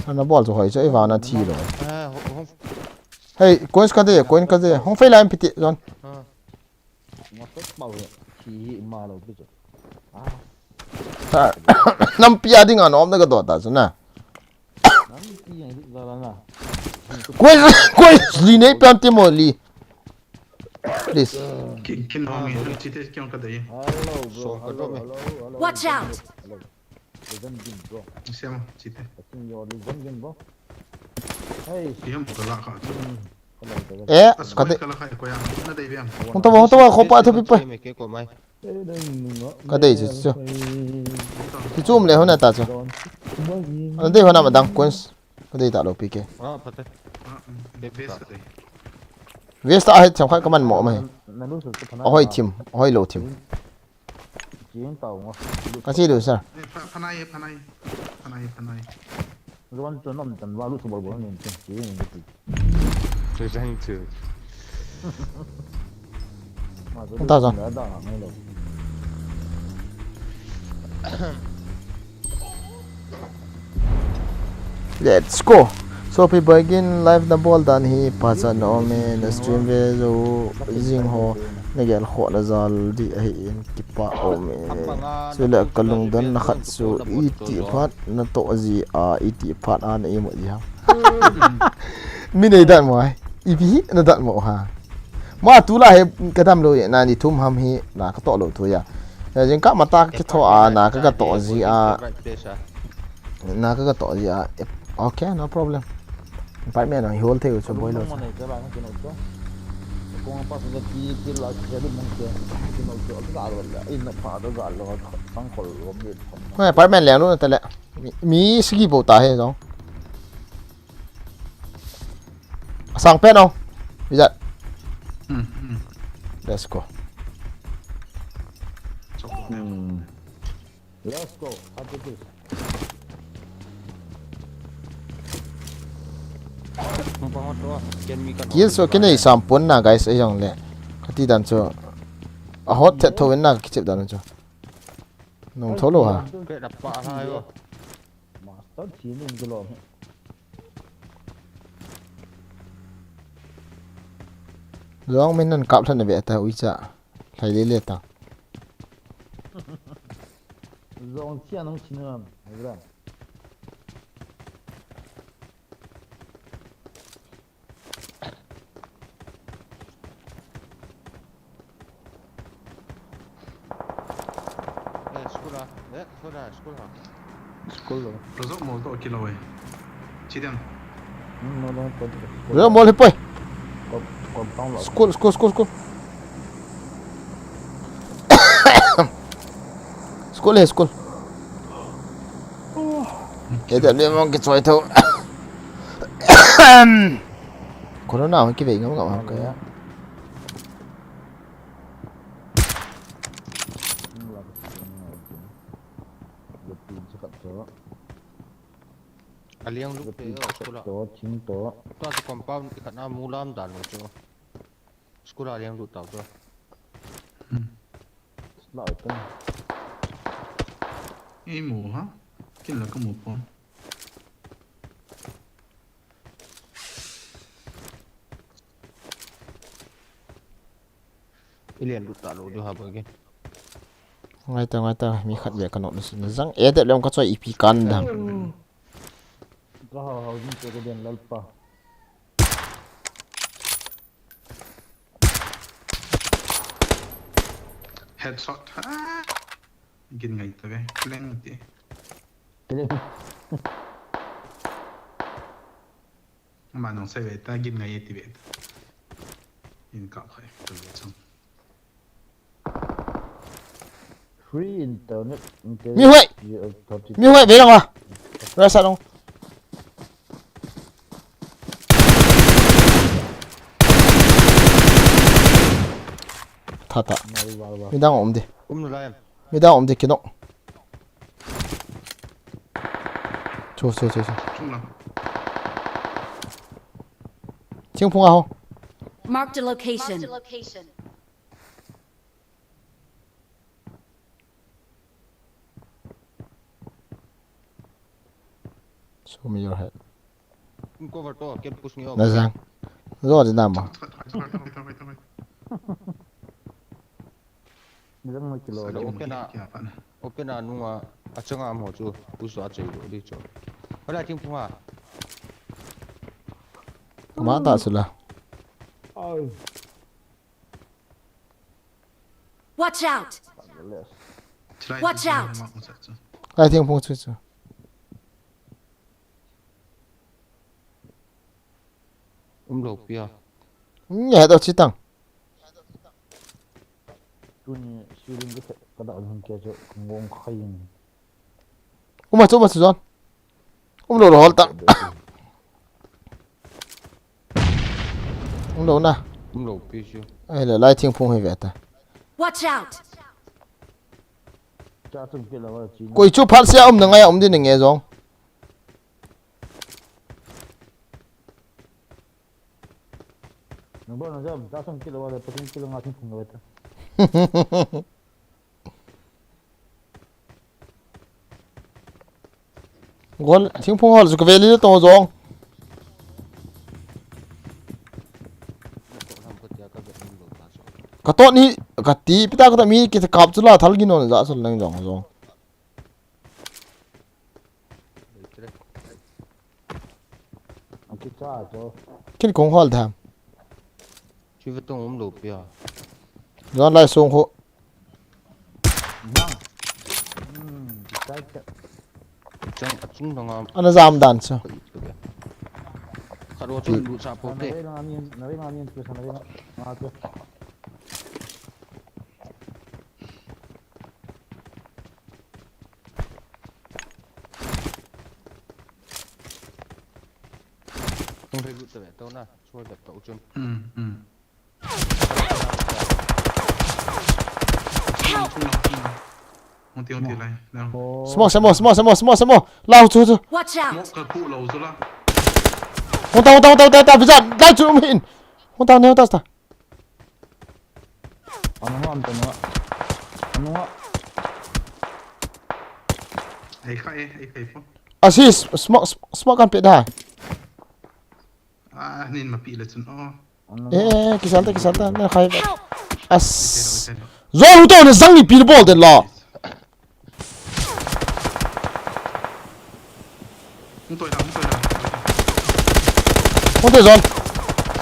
Ana bol chu hoi chu, i vana thi lo. Ah, ho, ho. Hei, coins ka de, coin ka de. Hung fei lai piti, John. Ah. Ngapet pau he, thi hi ma lo pi chu. Ah. Ha, nampi a ding a nom na ka dot ta chu na. Nampi a ding a la na. Coins, coins li nei pian ti mo li. Please. Ki, ki no mi, chi te kiong ka dei. Hello, bro. Song ka Hello, drop me. Hello, hello. Watch out! Hello. Legend game, bro. Siamo, chi te. Ating yo legend game, bro. Hey. Ki ham ka la ka. Hmm. Hello, hello. Eh, As ka ko de. Ka la ka ko ya. Na dei biang. Hung ta ba, hung ta ba, ko pa thu pi pa. Chi me ke ko mai. Ka dei chu chu. Ti chum le hona ta chu. Ana dei hona ma dang coins. Ka dei ta lo pi ke. Ah, pate. Ah, mm, base ka dei. Vest a hi cham khat ka man mo mai. Na lu su chu phana. Ahoi thim, ahoi lo thim. Jing tau ngo. Ka chi lu sa. Eh, pha-, phanai, phanai. Phanai, phanai. Luan chu nom tan va lu su bol bol nin chen chi nin chi. Chu jang chu. Ma chu Hung ta lu zon. Da da ngai lo. Let's go. Sopi Boy, gin live na bol dan hi pachat na um e, na stream ve jou jing ho, na gel khoh na jal ding ahi in kipa um e. Chule ka lungdon na khat chu iti phat na toh ji a, iti phat a na imut ji ham. Mi nei dan mo ai. Ipi hi na dan mo ha. Ma tu la he ka dam lo ye, na ni thum ham hi na ka toh lo thu ya. Ya jing ka mata ka kitho a, na ka ka toh ji a. Na ka ka toh ji a. Okay, no problem. Apartment a hi hol thei u chu boi lo. Hoi, apartment leng lu na ta le. Mi, mi sigi bo ta he jong. Asang pen o. Wizard. Hmm, hmm. Let's go. Hmm. Let's go. How to do? Kill so kinei sam pon na, guys, ei jong le. Kati dan chu. A hot thet tho in na kichep dan chu. Nom tho lo ha. Master thi nin kilo. Jong min nan kap thlan ve ta uicha. Thlai le le ta. Jong chia nong chin ram. Hei ra. Eh, school a. Eh, school a, school a. School lo. Result mol to kilo e. Chidem. Hmm, no, no, to, to. Result mol hi poi. Kom, compound lo. School, school, school, school. School he, school. He, te le mong kichoi tho. Corona hoi kivei ngam ngam ha ka. Aliang lu te, school a. To, thing to. To, compound khat na mu lam dan lo chu. School a liang lut tau chu. Hmm. Sniper. Ei mu ha? Kin la ka mu pon. I lian lut ta lo diu ha ba ke. Ngai ta, ngai ta, mi khat ve ka nok na sin. Jang e de lem ka choi ipi kan dam. Ka hau hau jing te ka den lalpa. Headshot. Ah. Gin ngai ta ve. Leng ti. Ama nung sai ve ta, gin ngai ti ve ta. In kap khai. Tu ve chung. Free internet. Mi hoi! Mi hoi, ve lang a. Rasa long. Thata. Midang om di. Midang om di kinok. Chu, chu, chu, chu. Thingphung a ho. Marked a location. Show me your head. Cover to, ken push nge. Na jang. Zo di nama. Nizang na kilo. Open a, open a nunga, achanga mo chu, push a chei lo di chu. Hala thingphung a. Ama ta sula. Watch out! Watch out! Ai, thingphung chu chu. Um lo pia. Nge do chi tang. Tuni siling ke ka da hung ke chu ngong khai. Uma chu, uma chu zon. Um lo lo hol tang. Um lo na. Um lo pi chu. Ai le lai thingphung hi ve ta. Watch out! Koi chu phat sia um na ngai a um din nge zong. Nang ba na jam, ta sang kilo wala, ta sang kilo nga thingphung wala ta. Gol, thingphung hol, zu ka veli to zong. Ka to ni, ka ti, pita ka ta mi, kita kap chu la, thal gin on, za sol nang zong, zong. Kin kong hol tham. Chiva tong um lo pia. Zon lai song ho. Nang. Hmm, kichai cha. Chang, achung dang am. Ana jam dan cha. Kharo chun lu sa po te. Na ve nga ni, na ve nga ni, tu sa na ve nga. Nga tu. Hung rei lut ta ve tau na, sual dep tau chun. Hmm, hmm. Hung ti, hung ti lai, lai. Smoke, smoke, smoke, smoke, smoke, smoke. Lau chu, chu. Watch out! Smoke ka khu lau chu la. Hung ta, hung ta, hung ta, hung ta, hung ta, Vijay, lai chu um hin. Hung ta, ne, hung ta, ta. Anunga am tanu a. Anunga. Ei khai, ei khai po. Asi, smoke, smoke kan pe da. Ah, nin ma pi le chun o. Anunga. Eh, eh, kisal ta, kisal ta, na khai. As. Zon hu to ne zang ni pi bol den la. Hung toi da, hung toi da. Hung toi zon.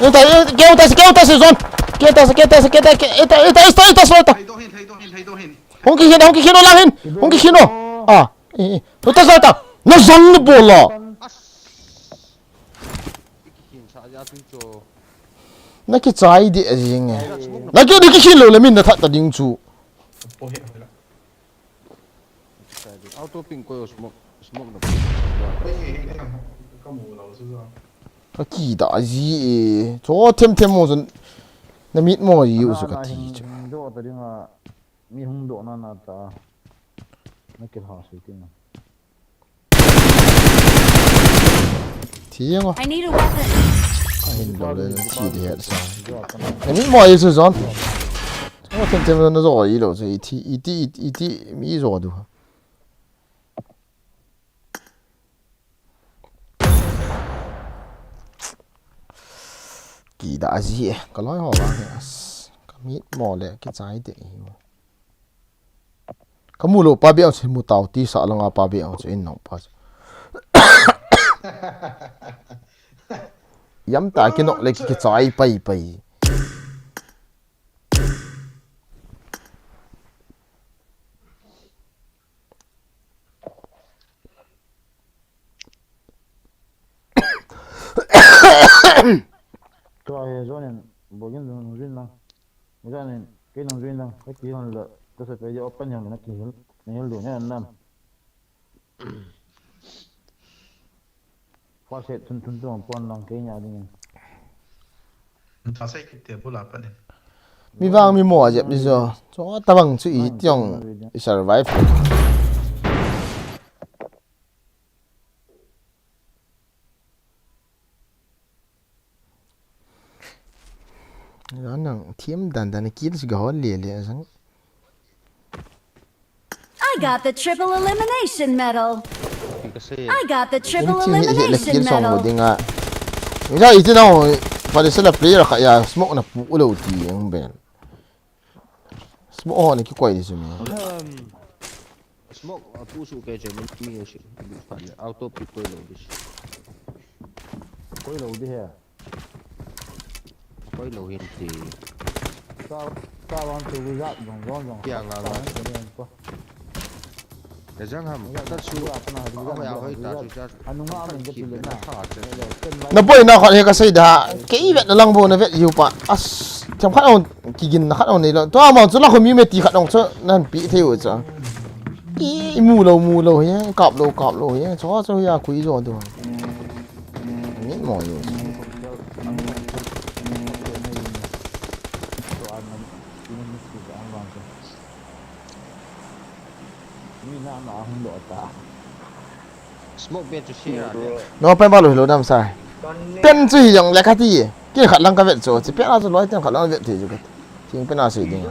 Hung toi, eh, keu ta se, keu ta se zon. Keu ta se, keu ta se, keu ta, keu ta, eh, ta, eh, ta, eh, ta, eh, ta. Hei do hin, hei do hin, hei do hin. Hung ki hin, hung ki hin, lang hin. Hung ki hin o. Ah, eh, eh. Hung toi zon ta. Na zang ni bol la. As. Ki hin sa ja tu cho. Na kichai di a jing e. Na ki, na ki hin lo le min na that ta ding chu. Po he, he la. Auto ping ko smoke, smoke na. Ka mu lo su zo. Ka ki da ji e. Cho them them mo sun. Na mit mo ji u su ka ti chu. Do ta ding a, mi hung do na na ta. Na ki ha su ti na. Thi jeng o. I need a weapon. A hin lo le thi di het sa. Ani mo ai su zon. O them them na zo i lo se i thi i ti i ti mi zo du. Ki da ji e, ka loi ho ba he as. Ka mit mo le kichai te hi. Ka mu lo pa bia chu mu tau ti sa langa pa bia chu in nong pa chu. Yam ta ki nok le ki, kichai pai pai. Zone in bogin nung jin lang. Zone in kei nung jin lang. Kei hon la. Kasa pe open yang na kihil. Na hil du ne an nam. First aid thun thun tu pon lang kei nia ding. Thasei kit te bula panin. Mi vang mi mo a jep di jo. Cho tabang chu i tiong i survive. Nang thiam dan dan kill si ga hol le le sang. I got the triple elimination medal. I got the triple elimination medal. Ding a. Nga iti na ho, pali sala player kha ya smoke na pu ulo ti ang ben. Smoke ho ni ki koi di sumi. Smoke a pu su ke che mi mi shi. Auto pi koi lo di. Koi lo di he. Koi lo hin ti. Sa sa wan tu gu jat jong jong jong. Piang la la. Ka jang ham ta su. Hoi a hoi ta su cha. Anu nga men ke ti le na. Na boi na khat he ka sei da. Kei vet na lang bo na vet yu pa. As. Thiam khat on ki gin na khat on nei lo. Tua ma chu la kho mi me ti khat on chu nan pi thei u cha. I mu lo mu lo he kap lo kap lo he. Cho cho ya kui jo do. Min mo yo. Smoke be chu share a le. No pen ba lo lo dam sa. Pen chu hi jong le ka ti. Ki khat lang ka vet chu. Chi pen a chu loi tem khat lang vet ti chu ka. Thing pen a sei ding.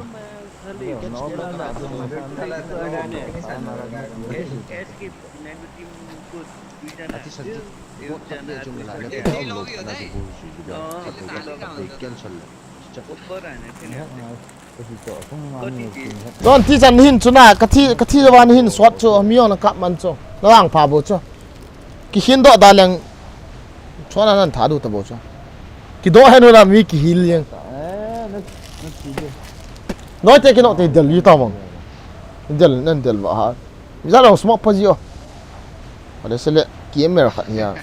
Don ti chan hin chu na, ka thi, ka thi jova hin suat chu, mi ong na kap man chu. Na lang pha bo chu. Ki hin do da leng. Chuan an tha du ta bo chu. Ki do hen hula mi ki hil yang. Noi te ki no te del yi ta mong. Del nan del ba ha. Mi za long smoke pa ji o. Ale sele ki mer khat ya.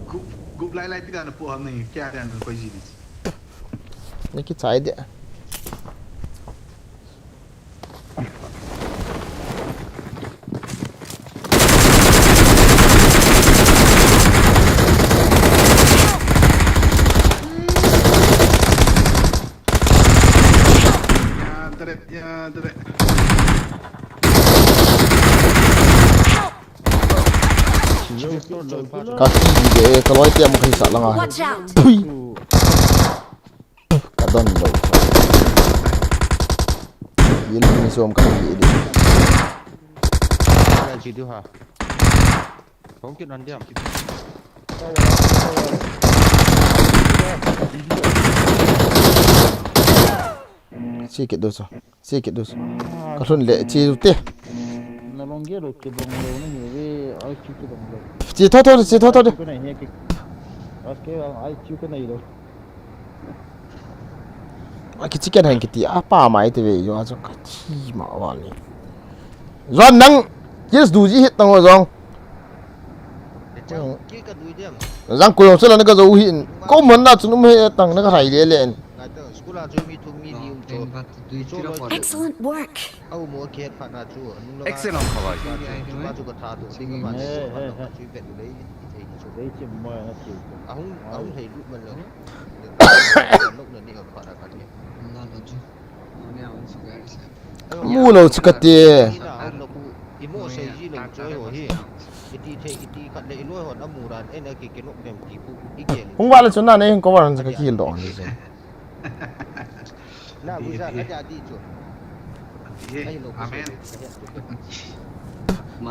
Gup gup lai lai ti da na po ham nei kya da na koi ji di. Ni ki chai de. Ka ki de ka loi te mo kisa langa. Watch out. Pui. Ka don lo. Yel ni som ka ni di. Ka ji du ha. Kong kit nan diam. Si kit du so. Si kit du so. Ka lhun le chi du te. Na long ge lo ki bong lo na hi ve. Ai chi ki bong lo. Chi tho tho chi tho tho. Ko na hi ki. Aske ai chi ko na hi lo. A kichi ken hen kiti a pa mai te ve jo a chu ka thi ma wa ni. Zon nang kis du ji hit tang o zong. Zang ko yong sela na ka zo hi in ko man na chu num he tang na ka hai le le. Excellent work. Excellent coverage. Mu lo chu ka ti. Hung va le chu na ne hin cover han chu ka kil doh han chu.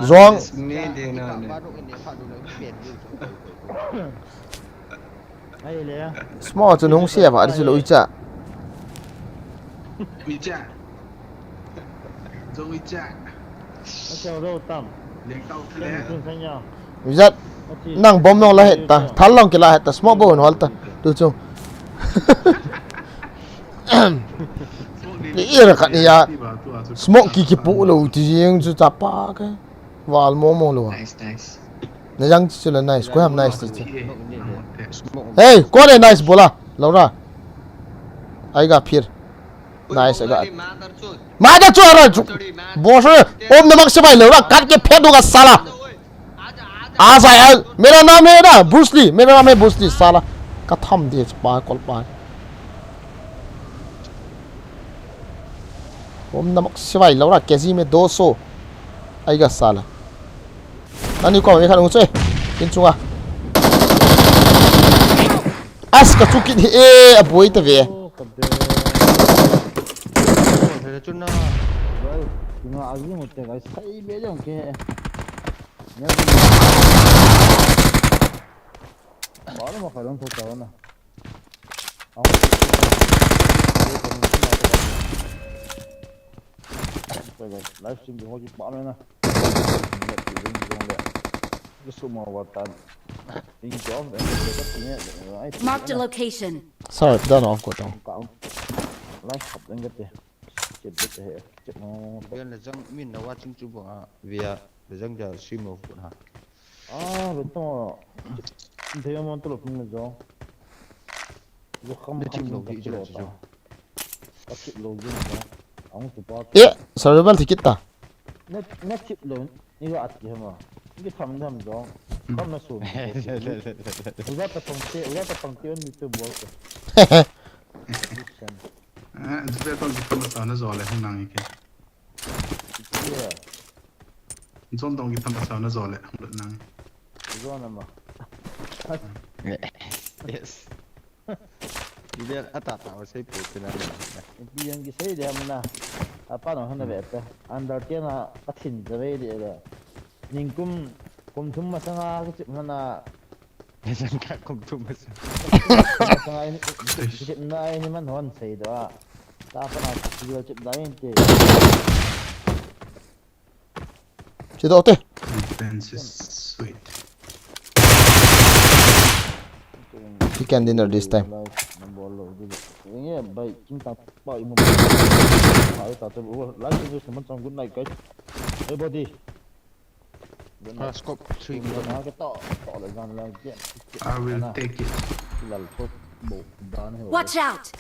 Zong. Small chu nung sia ba chu lo icha. Icha. Zong icha. Vijat, nang bom nong la het ta, thal long kila het ta, smoke bo hol ta, tu chu. Ni ira khat ni ya, smoke ki ki pu lo ti jing chu ta pa ke, val mo mo lo. Nice, nice. Na jang chu la nice, ko ham nice ti chu. Smoke. Hey, कौन है nice बोला? लौड़ा। आएगा फिर। Nice आएगा। मार दे चोर, चोर। Boss, ओम नमः शिवाय, लौड़ा काट के फेंक दूंगा साला। आ जा, आ, मेरा नाम है ना ब्रूस ली, मेरा नाम है ब्रूस ली, साला। कथम दे पा कॉल पा। ओम नमः शिवाय, लौड़ा केजी में दो सौ। आएगा साला। Nani ko me khan ung choi. In chunga. As ka chukit hi e, a boi ta ve. Oh, ka de. Oh, he chun na. Guys, nga agi mo te, guys. Sai be jong ke. Nya. Ba lo ma kha long tho ta na. Live stream ding ho kipah mena. Net ti ding dong le. Kisu mo wa tan. Ding jong le. Marked a location. Sorry, done off ko tong. Live khap ding kate. Chep bit he. Chep mo. Bial le jang min na watching chu ba. Via le jang ja stream off ko ha. Ah, betul. Dia mau tu loh pun jo. Yo kham kham jo. Ka chip lo jo. Ang tu pa. E, survival thikit ta. Na, na chip lo. Ni ga at ki hama. Ni tham tham jo. Kham na su. Uja ta pang te, uja ta pang te on ni tu bol ko. Eh, jube ko ki tham sa na jo le hung nang ke. Zon dong ki tham sa na jo le hung nang. Zon ama. Yes. Ibe ata ta wa sei pe te na. Ibe yang ki sei de amna. Apa no hana be ta. Under te na athin ja ve de. Ningkum kum thum masanga ki chip hana. Jang ka kum thum masanga. Masanga ni chip na ni man hon sei da. Ta pa na ki chip da inte. Chido te. Defense is sweet. Chicken dinner this time. Good night, guys. Everybody. Ah, scope three. I will take it. Watch out!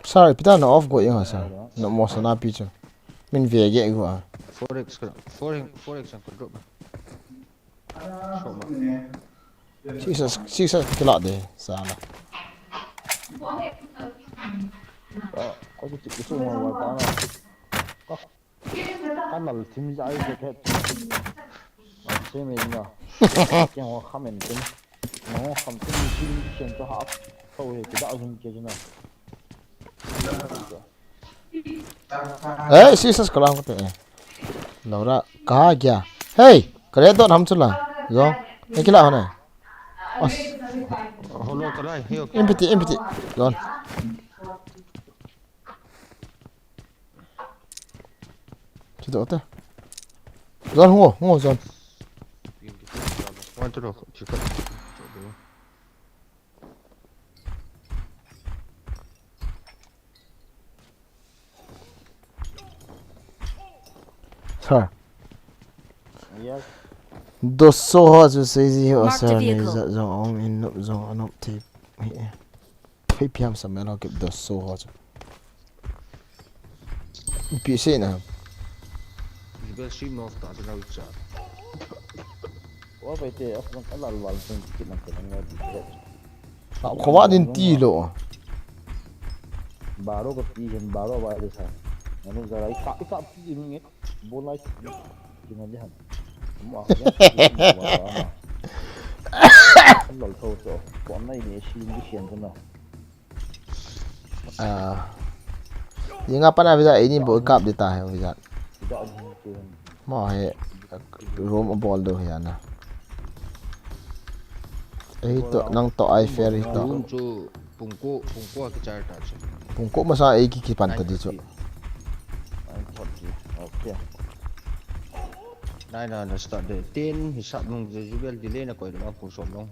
Sorry, pita na off go yang ha sa. Na mo sa na pi chu. Min ve ge go a. Four X ka, four X, four X ang ko drop. Shoma. Six X, six X kila de sa la. Ko chu chu mo wa ta na. Ka lal thim ja ai ke ke. Che me na. Ke ho khamen tin. Ho kham tin tin chen to ha. To he ki da hin ke na. Eh, six X kalang ko te. Laura, kaha gaya? Hey, kare don ham chula. Yo, ekila hona. As. Hello, karai. Hey, okay. Empty, empty. Don. Chido te. Zon, hungo, hungo, zon. One, two, three, four. Sir. Yes. Doso ho chu seiji ho sir nei jat jong ong in nop jong anop thei. Thei phiam sa mel ho kip doso ho chu. Pi se na. Jibel stream off ta na ucha. Wa bai te af lang alal wal sing kit lang kit lang ngai. Khowa din ti lo. Baro ka ti hin baro wa de sa. Nanu jara ika ika ti nge. Bolai. Kina lihan. Mo a. Lol tho to. Ko nai ni shi ni sian to na. Ah. Inga pana visa ini bo kap de ta hai visa. Mo hai room bol do hai na. Ei to nang to ai fair to. Room chu pungko pungko a kichar ta chu. Pungko masa ei ki kipan ta di chu. Nine na start de. Ten hisap nung je jubel delay na koi ma pung som nung.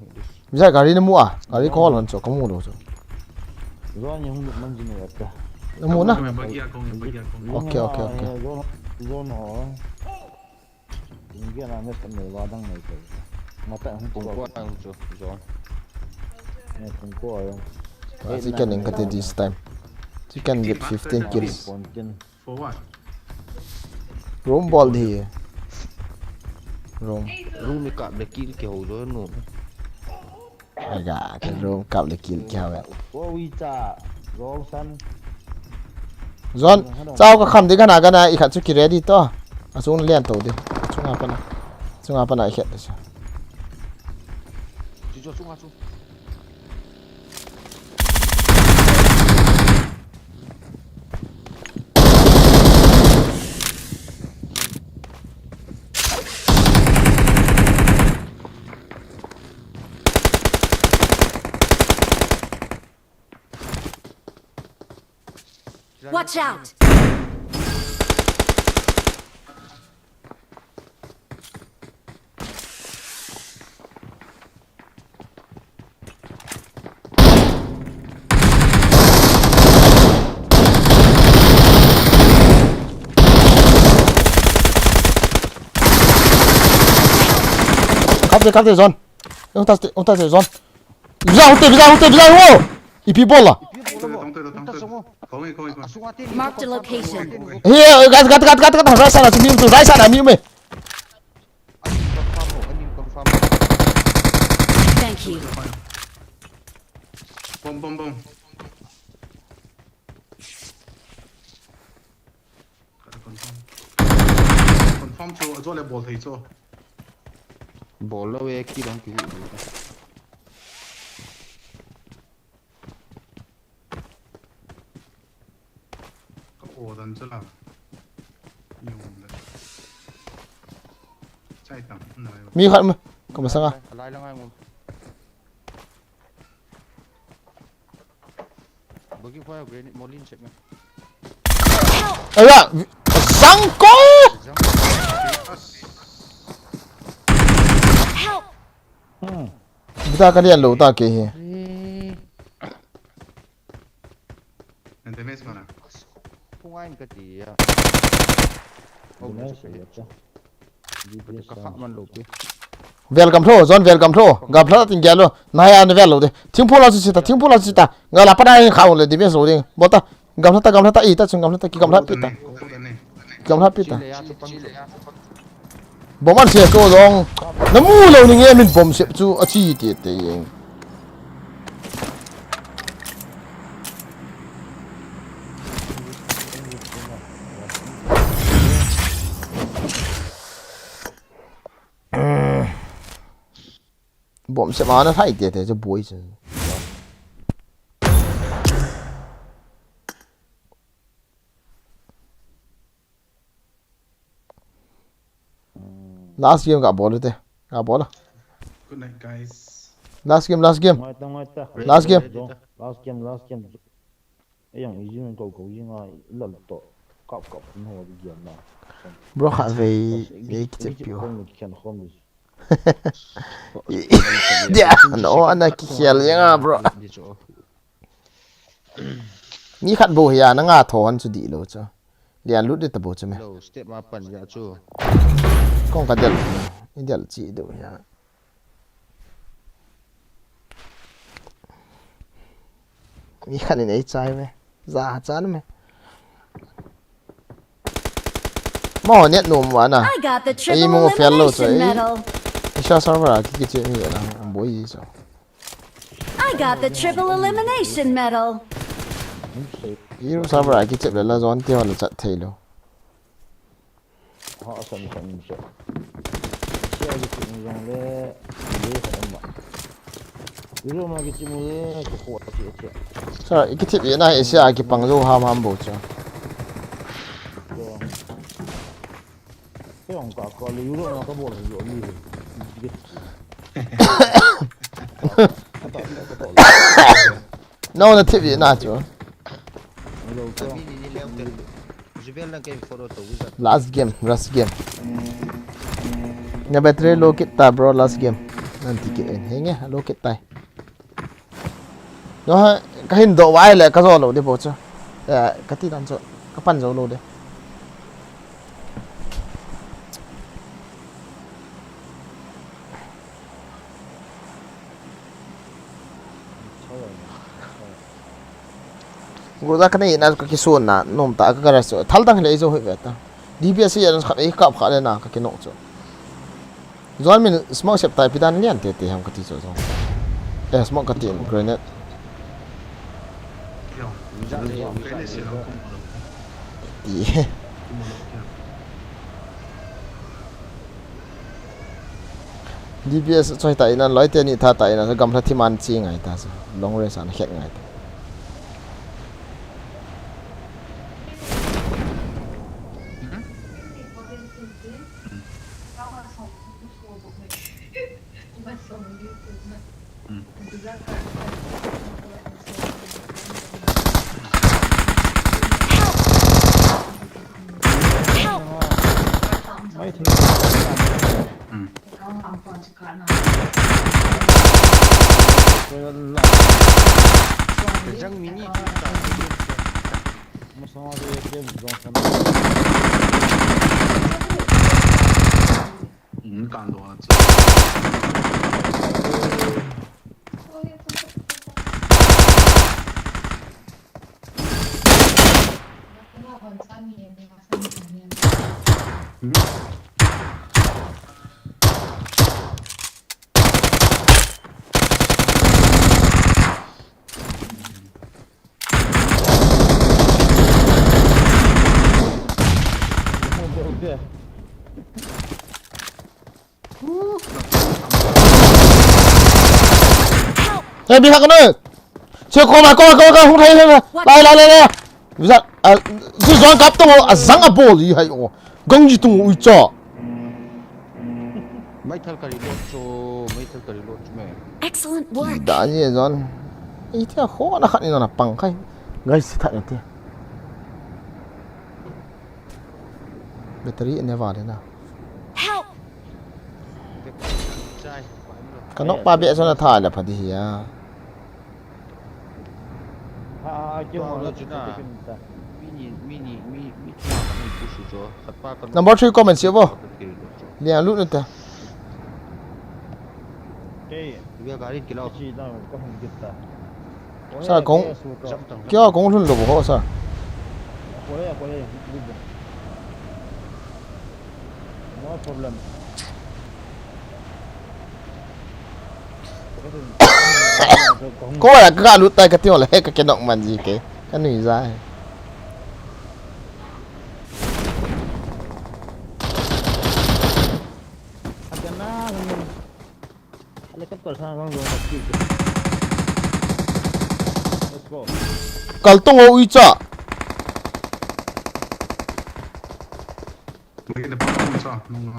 Bisa gari na mu a. Gari ko lon so kamu lo so. Zone yang hung man jing ya ta. Na mu na. Kong, bagi a kong, bagi a kong. Okay, okay, okay. Zone, zone ho. India na mes kan nei wa dang nei ko. Mata hung ko ang chu zone. Ne hung ko ayong. Chicken in kati this time. Chicken get fifteen kills. Pontin. For what? Room bol di. Room. Room ni kap le kill kihou lou nu. Aga, ka room kap le kill kihou. Wo wi cha, Rosan. Zon, chao ka kham di kana kana i khat chu ki ready to. Achung lian to di. Chunga pana. Chunga pana i khat di. Chu chu chunga chu. Watch out! Kap de, kap de, John. Untas de, untas de, John. Visa hute, visa hute, visa ho. Ipi bola. Marked a location. Here, gat, gat, gat, gat, gat. Right side, mi, mi. Thank you. Bom, bom, bom. Confirm. Confirm chu, ajo le bol thei chu. Bol lou e, ki dang ki. Ka o dan chu la. Yung le. Chai tam, nai. Mi khat ma, ka masanga. Lai la ngai mo. Bagi fire grenade molin check me. Aya, sangko! Help! Bita ka lian lo ta ke hi. Damage mana. Pungain ka ti ya. Damage ka ya. Welcome thlo, John, welcome thlo. Gamla ta ting gelo. Na ya ni velo de. Thingphung la sita, thingphung la sita. Nga la pa na kha le de velo de. Bota. Gamla ta, gamla ta, ita chung gamla ta, ki gamla pita. Gamla pita. Bom an se to dong. Na mu lo ni nge min bom se chu a chi te te yeng. Bom se ma na thai te te chu boi chu. Last game ka bol te. Ka bol. Good night, guys. Last game, last game. Ngai ta, ngai ta. Last game. Last game, last game. Ei, yang i jing ko ko jing a, i lal to. Kap kap no di giam na. Bro, kha vei, ei ki chep piu. Khom ni khen khom di. Dia, no, ana ki khel yang a, bro. Ni khat bo hi a, na nga tho han chu di lo chu. Lian lut di ta bo chu me. Lo, step ma pan ya chu. Kong ka del. I del chi do ya. Mi khat in ei chai me. Za chan me. Mo net nom wa na. I got the triple elimination medal. Ei mo fel lo chu, ei. Isa server a ki ki che mi na. Boi so. I got the triple elimination medal. I room server a ki che le la zone te wa la chat thei lo. Ha, san san se. Sia ki chim jong le, le ha ma. Iro ma ki chim le, ko ko a che che. Sa, i ki tip ye na, i sia ki pang lo ham ham bo cha. Yo. Te ong ka ko le, iro ma ka bol lo ni. No, na tip ye na chu. Hello, ko. Jubel lang kei photo to wizard. Last game, last game. Na battery low kit ta, bro, last game. Nan ti kit in. Henge, low kit tai. No, ha, ka hin do vai le, ka zo lo de bo chu. Eh, ka ti dan chu. Ka pan zo lo de. Gurda ka nei na ka kisun na, nom ta ka garage chu. Thal dang le i zo hoi ve ta. D P S i an khat i kap khat le na ka kinok chu. Zon min smoke sep tai pi dan lian te te ham ka ti chu zon. Eh, smoke ka ti in grenade. Ti. D P S choi ta ina, loi te ni tha ta ina, gamla thi man chi ngai ta sa. Long range an khet ngai ta. Hey, bihak na. Che, koma, koma, koma, koma, hung thei, hung thei. Lai, lai, lai, lai. Bisa, ah, si zon kap tung, ah, zang a bol, i hai, oh. Gang ji tung, ui cha. Mai thal ka reload chu, mai thal ka reload chu me. Excellent work. Da ni zon. I tia ho na khat ni na pang khai. Guys, si that ni tia. Battery ne va le na. Help! Ka nok pa be zon a tha le pha di hi a. Number three comment se vo. Lian lut na ta. Sa kong. Kya kong lhun lo ho sa. No problem. Ko la ka lut tai ka ti ho le he ka ke nok man ji ke. Ka nui za he. Helicopter sang sang jong. Let's go. Kal tong o ui cha. Wait, the bottom sa nung.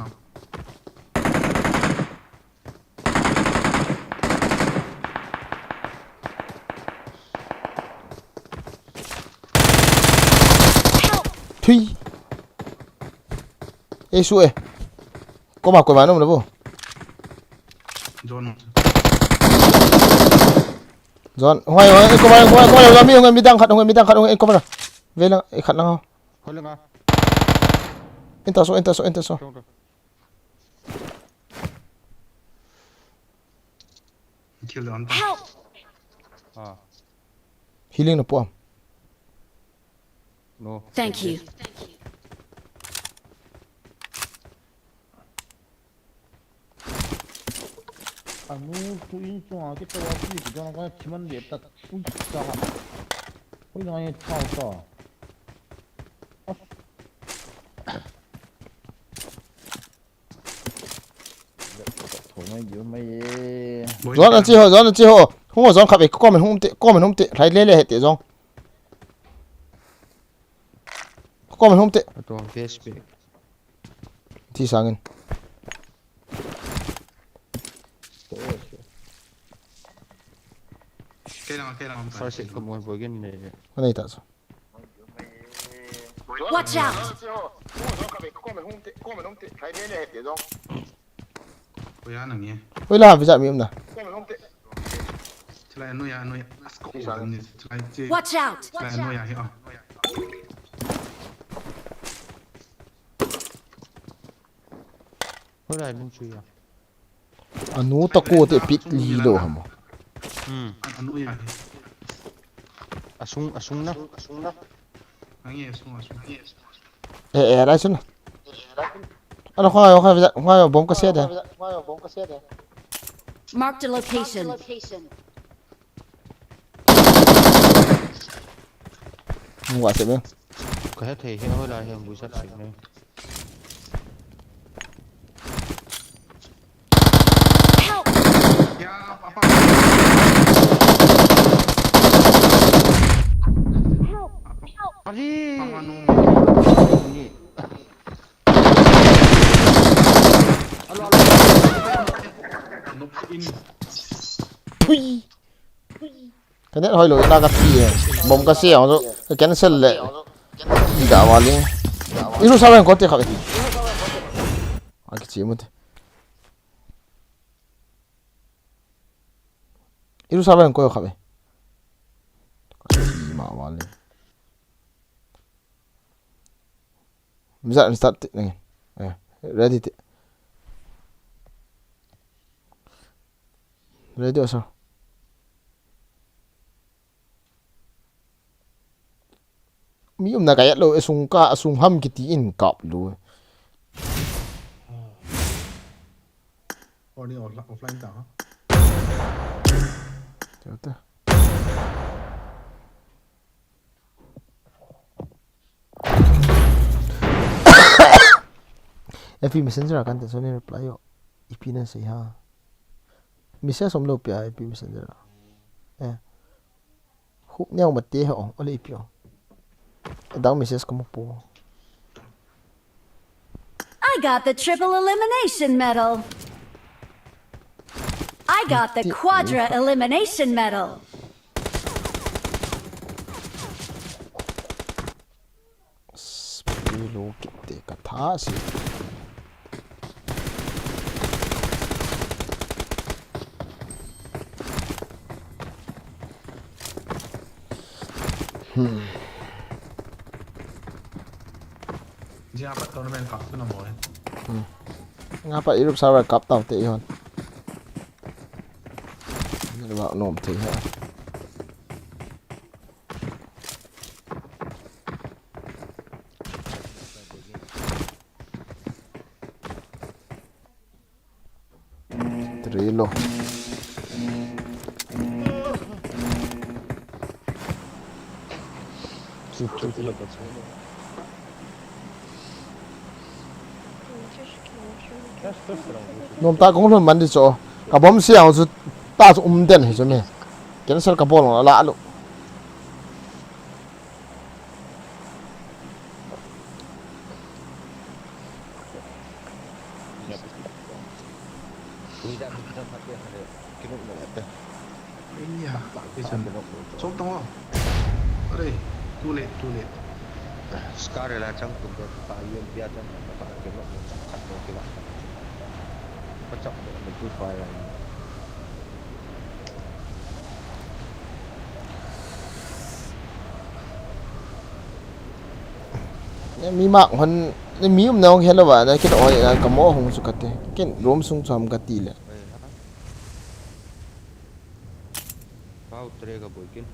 Thui. Ei su e. Koma koi ma nom le bo. Zone. Zone. Hoi, hoi, ei koma, koma, koma, mi, hoi, mi dang khat, hoi, mi dang khat, hoi, ei koma. Ve lang, ei khat lang ho. Hoi lang a. Enter so, enter so, enter so. Kill down. Help! Ah. Healing na po am. No. Thank you. Anu, tu in chunga kitawa pi, tu jong kong chiman de ta, ui, sa ha. Ui, ngai chao ta. Zon a chi ho, zon a chi ho. Hung ho zon khat ve, comment hum te, comment hum te, hlai le le he te zong. Comment hum te. Ato, V S P. Thi sangin. Kailang, kailang. First aid ko mo bo gin ne. Anei ta so. Watch out! Oi, la, visa mi umna. Watch out! Anu ta ko te pit li lo ham. Hmm. Asung, asung na. Eh, eh, rai sun. Ano, kho, kho, kho, bomb ka se de. Marked a location. Ngwa se me. Ka he thei he hoi la he bu sat sik ne. Help! Ali! Pui. Ka net hoi lo, ina ka ti e. Bomb ka se ang so, ka cancel le. Ida wali. Iru sa ko te kha ka ti. A ki chi mu te. Iru sa ko kha be. Ka ti ma wali. Bisa start ti nang. Eh, ready ti. Ready asa. Mi umna ka yat lo, asung ka, asung ham kiti in kap lo. Or ni offline ta ha. Tata. F B Messenger a kan te soni reply yo. Ipi na sei ha. Message som lo pia F B Messenger a. Eh. Hu neo ma te ho, ole ipi o. Adang message ka mu po. I got the triple elimination medal. I got the quadra elimination medal. Pelo kit te ka tha si. Hmm. Jia pa tournament cup tu na mo eh. Nga pa Europe sa World Cup tau te ihon. Ni ba nom te ha. Trilo. Nom ta kong lhun man di cho. Ka bom siang chu ta chu um den hi chu mi. Cancel ka bol la lu. Iya, bisa. Song tong. Are, too late, too late. Scar la chang tum de pa yun pia chang pa ke no chang khat no ke ba. Pa chak de tu pa ya. Mi mak hon, mi um na hong hello ba, na kin oi na ka mo hong su ka te. Kin room sung chom ka ti le. Pau tre ka boi kin.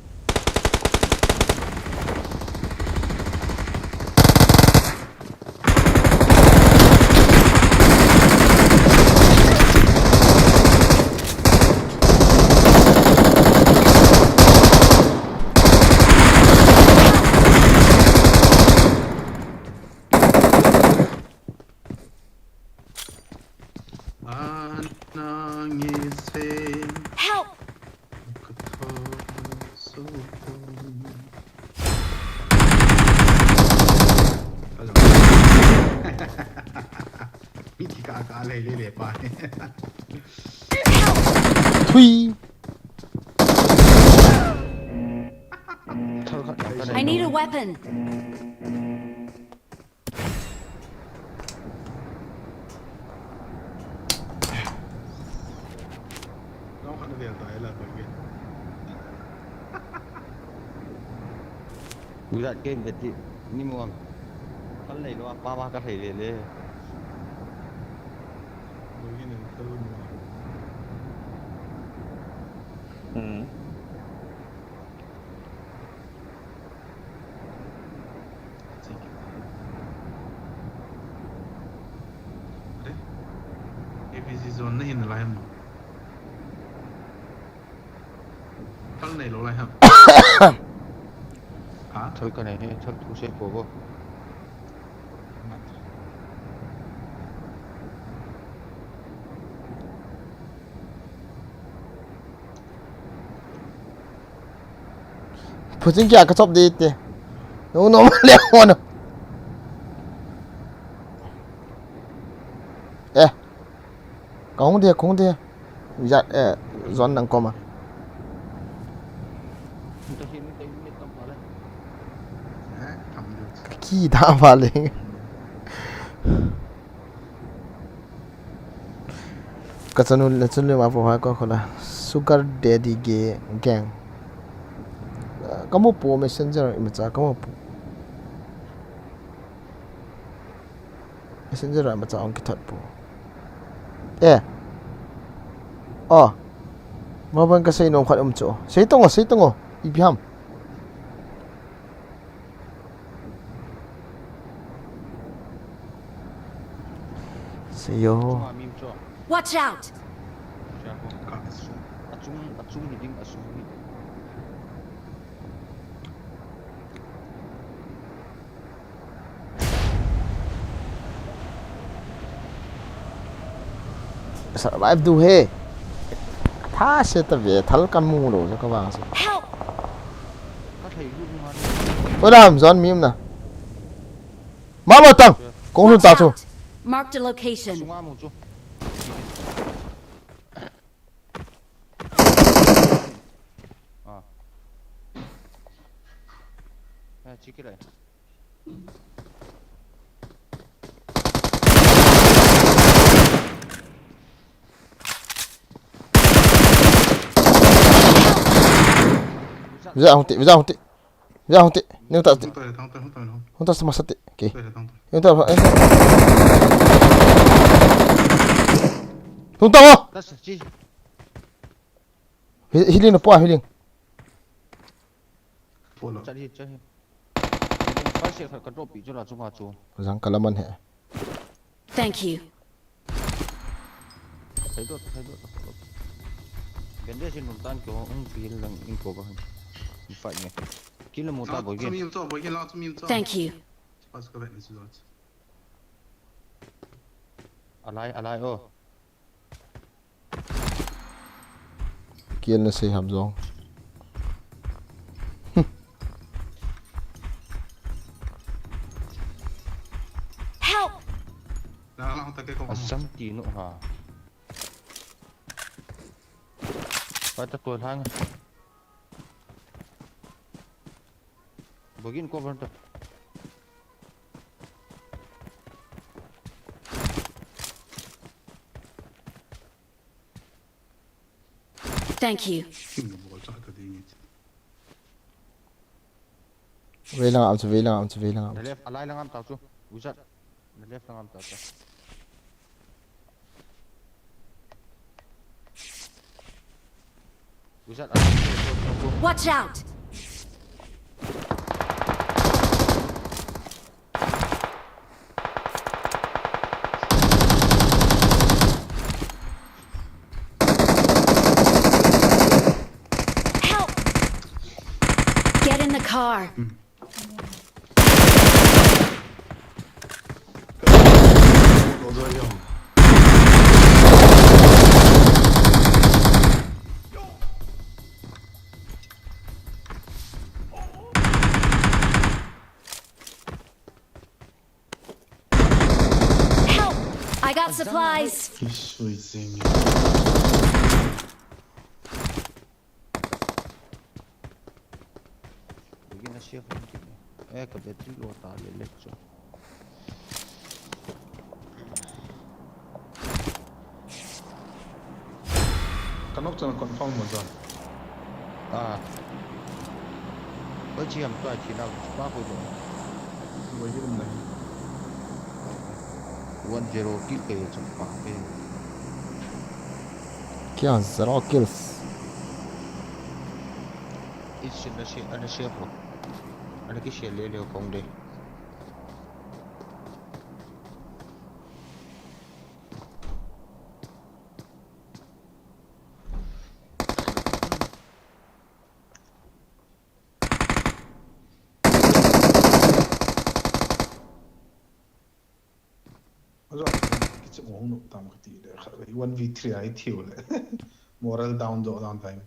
Anang is fame. Help! Hello. Piti ka ka le le le pa. Thui. I need a weapon. Wizard game eti ni mo. Kal nei lo, pa ma ka thei le le. Hmm. Are? A P Z zone na hin lai mo. Thal nei lo lai ham? Ha? Thal ka nei, thal thu sei po bo. Phuching kia ka chop di te. No, no, le, no. Eh. Ka hung dia, ka hung dia. Wizard, eh, zone nang koma. Ki da vale. Ka chanu le chanu ma po ha ko khola. Sugar Daddy ge gang. Ka mu po messenger imacha ka mu po. Messenger a imacha ong kithat po. Eh. Oh. Ma ban ka sei nom khat um chu. Sei tong o, sei tong o. Ipi ham. Sei yo. Watch out! Achung, achung ni ding, achung ni. Survive du he. Tha se ta ve, thal kan mu lo, ka vang se. Help! Oi lam, zon mi um na. Ma ma tang. Kong lhun ta chu. Marked a location. Sunga mu chu. Ah. Ah, chiki lai. Visa hung ti, visa hung ti. Visa hung ti. Ni hung ta ti. Hung ta, hung ta, hung ta, hung ta. Hung ta sama sa ti. Okay. Hung ta, hung ta. Hung ta, eh. Hung ta mo. That's it. Healing na po, healing. Follow. Chat hi, chat hi. Five share khat ka drop pi chu la chunga chu. Jang kalaman he. Thank you. Thai dot, thai dot. Bandage in nul tan kyo, ung pil lang in ko ba. Fight nge. Kill mo ta boy. Chumi to, boy, kill chumi to. Thank you. Pas ka vet ni su dot. Alai, alai, oh. Kill na sei ham jong. Help! Asam ti no ha. Pai ta tu lang. Bogin ko ban ta. Thank you. Vei lang am chu, vei lang am chu, vei lang am. Na left, alai lang am ta chu. Wizard. Na left lang am ta chu. Wizard, alai. Watch out! Help! Get in the car. Help! I got supplies. Bogin na siya kung kini. Eh, ka battery low ta le le chu. Kanok chang confirm mo John. Ah. Oi, chi ham tua chi lau, chi pa ko do. Oi, chi dum nai. One zero kill ke chang pa ke. Kya zero kills? Is na shi, ana shi ko. Ana ki shi le le kong de. Ajo, kichi mo hung nuh tam kati le, kha, one v three ai thiu le. Moral down jo dan time.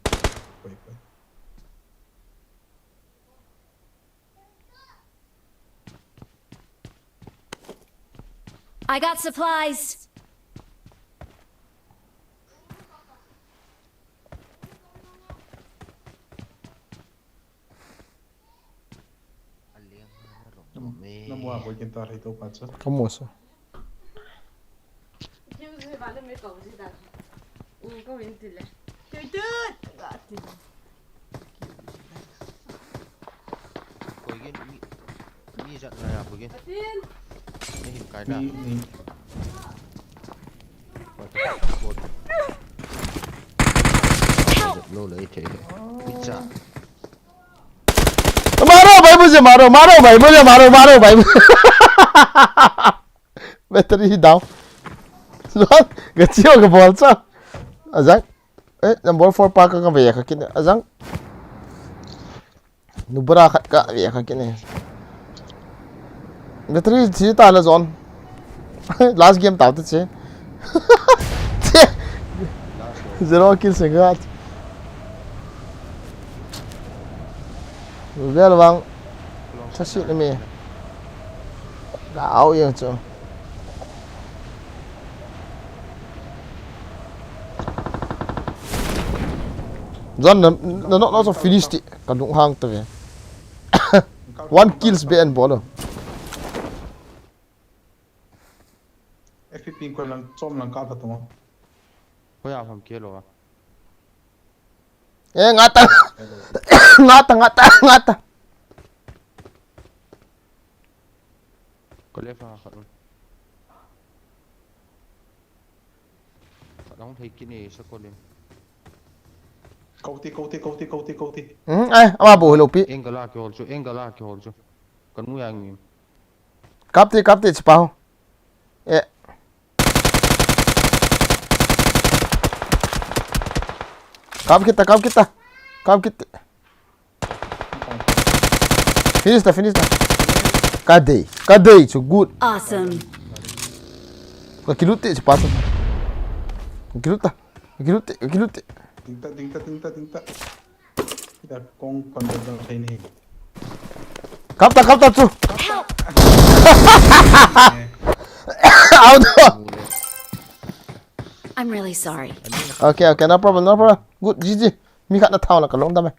Koi, koi. I got supplies. Namu a koi kin ta rei to pa cha. Kamu sa. Kiu zi ba le me ko zi da. U ko in ti le. Tui tut. Ga ti le. Koi kin mi, mi jat na ya koi kin. Atin. Ni hin kai na. Mi, mi. What the fuck? Help! Lo le che. Pizza. Maro bhai mujhe maro, maro bhai mujhe maro, maro bhai. Battery hi down. Lo, gachi ho ka bol cha. Ajang. Eh, number four pa ka ka ve ka kin. Ajang. Nubra khat ka ve ka kin. Battery chi ta la zon. Last game tau te che. Zero kill se gat. Vel vang. Tha si na me. Ga au yang chu. Zan na, na, na, na so finish ti. Ka lung hang ta ve. One kills be an bolo. F P P ko lang, chom lang ka pha to. Hoya ham ke lo. Eh, ngata. Ngata, ngata, ngata. Ko le fa khat. Khat hung thei kit ni sa ko le. Kau ti, kau ti, kau ti, kau ti, kau ti. Hmm, ai, ama bu lo pi. Angle a kihol chu, angle a kihol chu. Ka nu yang ni. Kap ti, kap ti, chi pau. Eh. Kap kita, kap kita. Kap kita. Finish ta, finish ta. Ka dei, ka dei chu good. Awesome. Ka kilut te chu pa chu. Ka kilut ta. Ka kilut te, ka kilut te. Ding ta, ding ta, ding ta, ding ta. Ida kong kon da dang thei ni. Kap ta, kap ta chu. Help! Out. I'm really sorry. Okay, okay, no problem, no problem. Good, G G. Mi khat na thau la ka long dam e.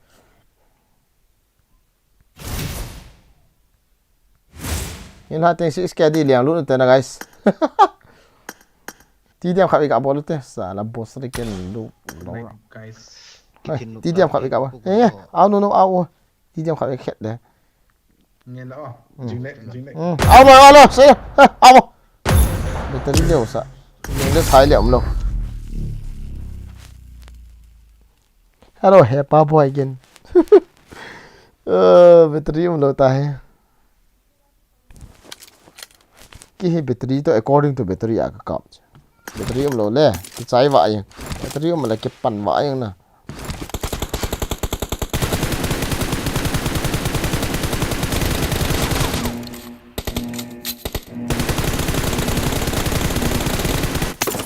Hin ha teng six K di liang lut te na, guys. Ti diam khat i ka bol te, sa la boss ri ken lu lo. Guys. Ti diam khat i ka bol. Eh, au no no au. Ti diam khat i khet de. Nge la, oh. Jing le, jing le. Hmm. Au lo, au lo, se. Au. Battery leo sa. Jing le sai le um lo. Hello, he pa boy again. Uh, battery um lo ta he. Ki hi battery to according to battery a ka kap. Battery um lo le, ki chai va yang. Battery um le ki pan va yang na.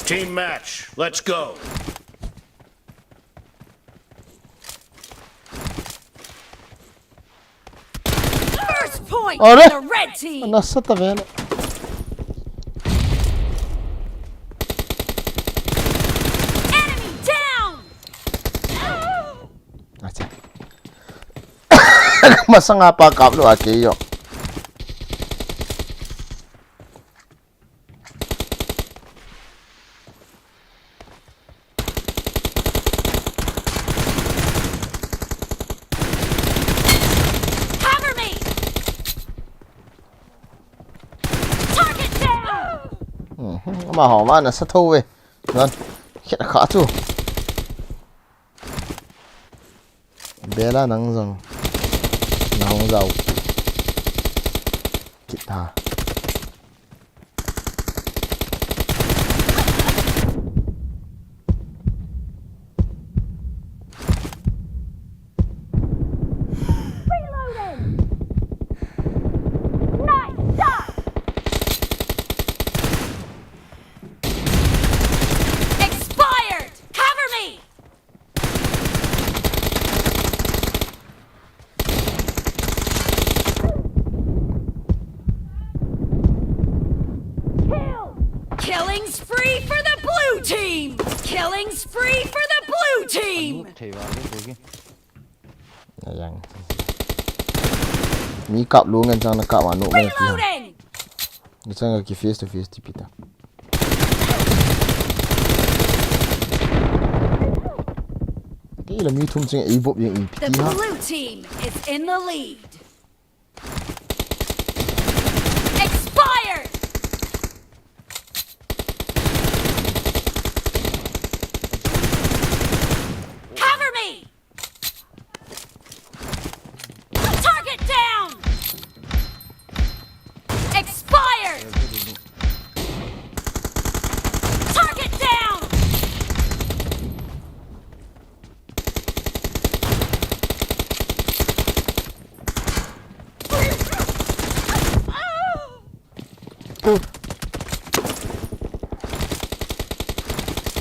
Team match, let's go. First point for the red team. Nasa ta vele. Enemy down. Acha. Masanga pa kap lo a kei yo. Amaho vang nasa tho ve. Nan. Khet kha chu. Bela nang jong. Nang jao. Kit ha. Reloading! Nice shot! Expired! Cover me! Kill! Killing spree for the blue team! Killing spree for the blue team! Thei va le ko ki. Ayang. Mi kap lu ngen chang na kap ma nu mai ti. Reloading! Ni chang ki face to face ti pi ta. Kei la mi thum ching ei bop jeng ipi ti ha. The blue team is in the lead. Expired! Cover me! Target down! Expired! Target down!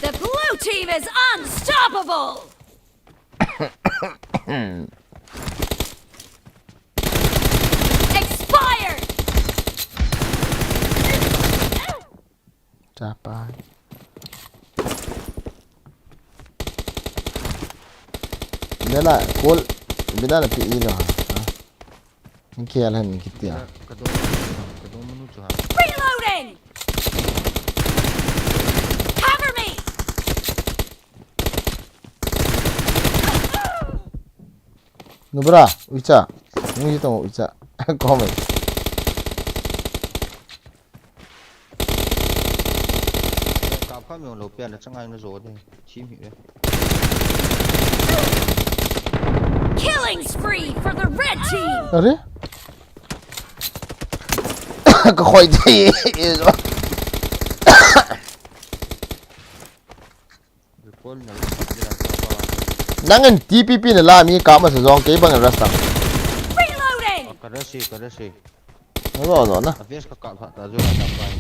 The blue team is unstoppable! Expired! Chapai. Nela, kol, bida na pi ilo ha. Ni kial han ni kitia. Reloading! Cover me! Nubra, uicha. Nui tong uicha. Comment. Kap kha mi lo pia na changai na zo de. Chim hi le. Killing spree for the red team. Are? Ka khoi de. Nangin T P P na la mi kap masa jong kei bang rush ta. Reloading! Ka rush e, ka rush e. Zo, zo na. A vest ka kap phat ta, zo na kap.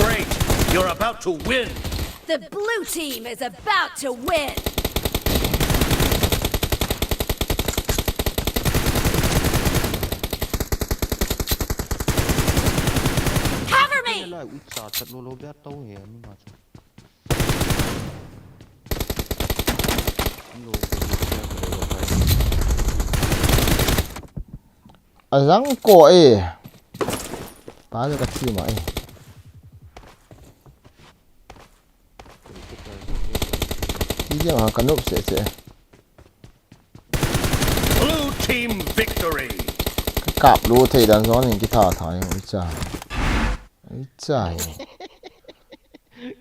Great! You're about to win! The blue team is about to win! Cover me! Lai, uicha chat lo lo bia tau he, ni ma chu. Lo ko ni ko ko. Ajang ko e. Pa le ka thi ma e. Ti dia ma ka nop se se. Blue team victory. Ka kap lu thei dan zon in ki tha tha in uicha. Uicha.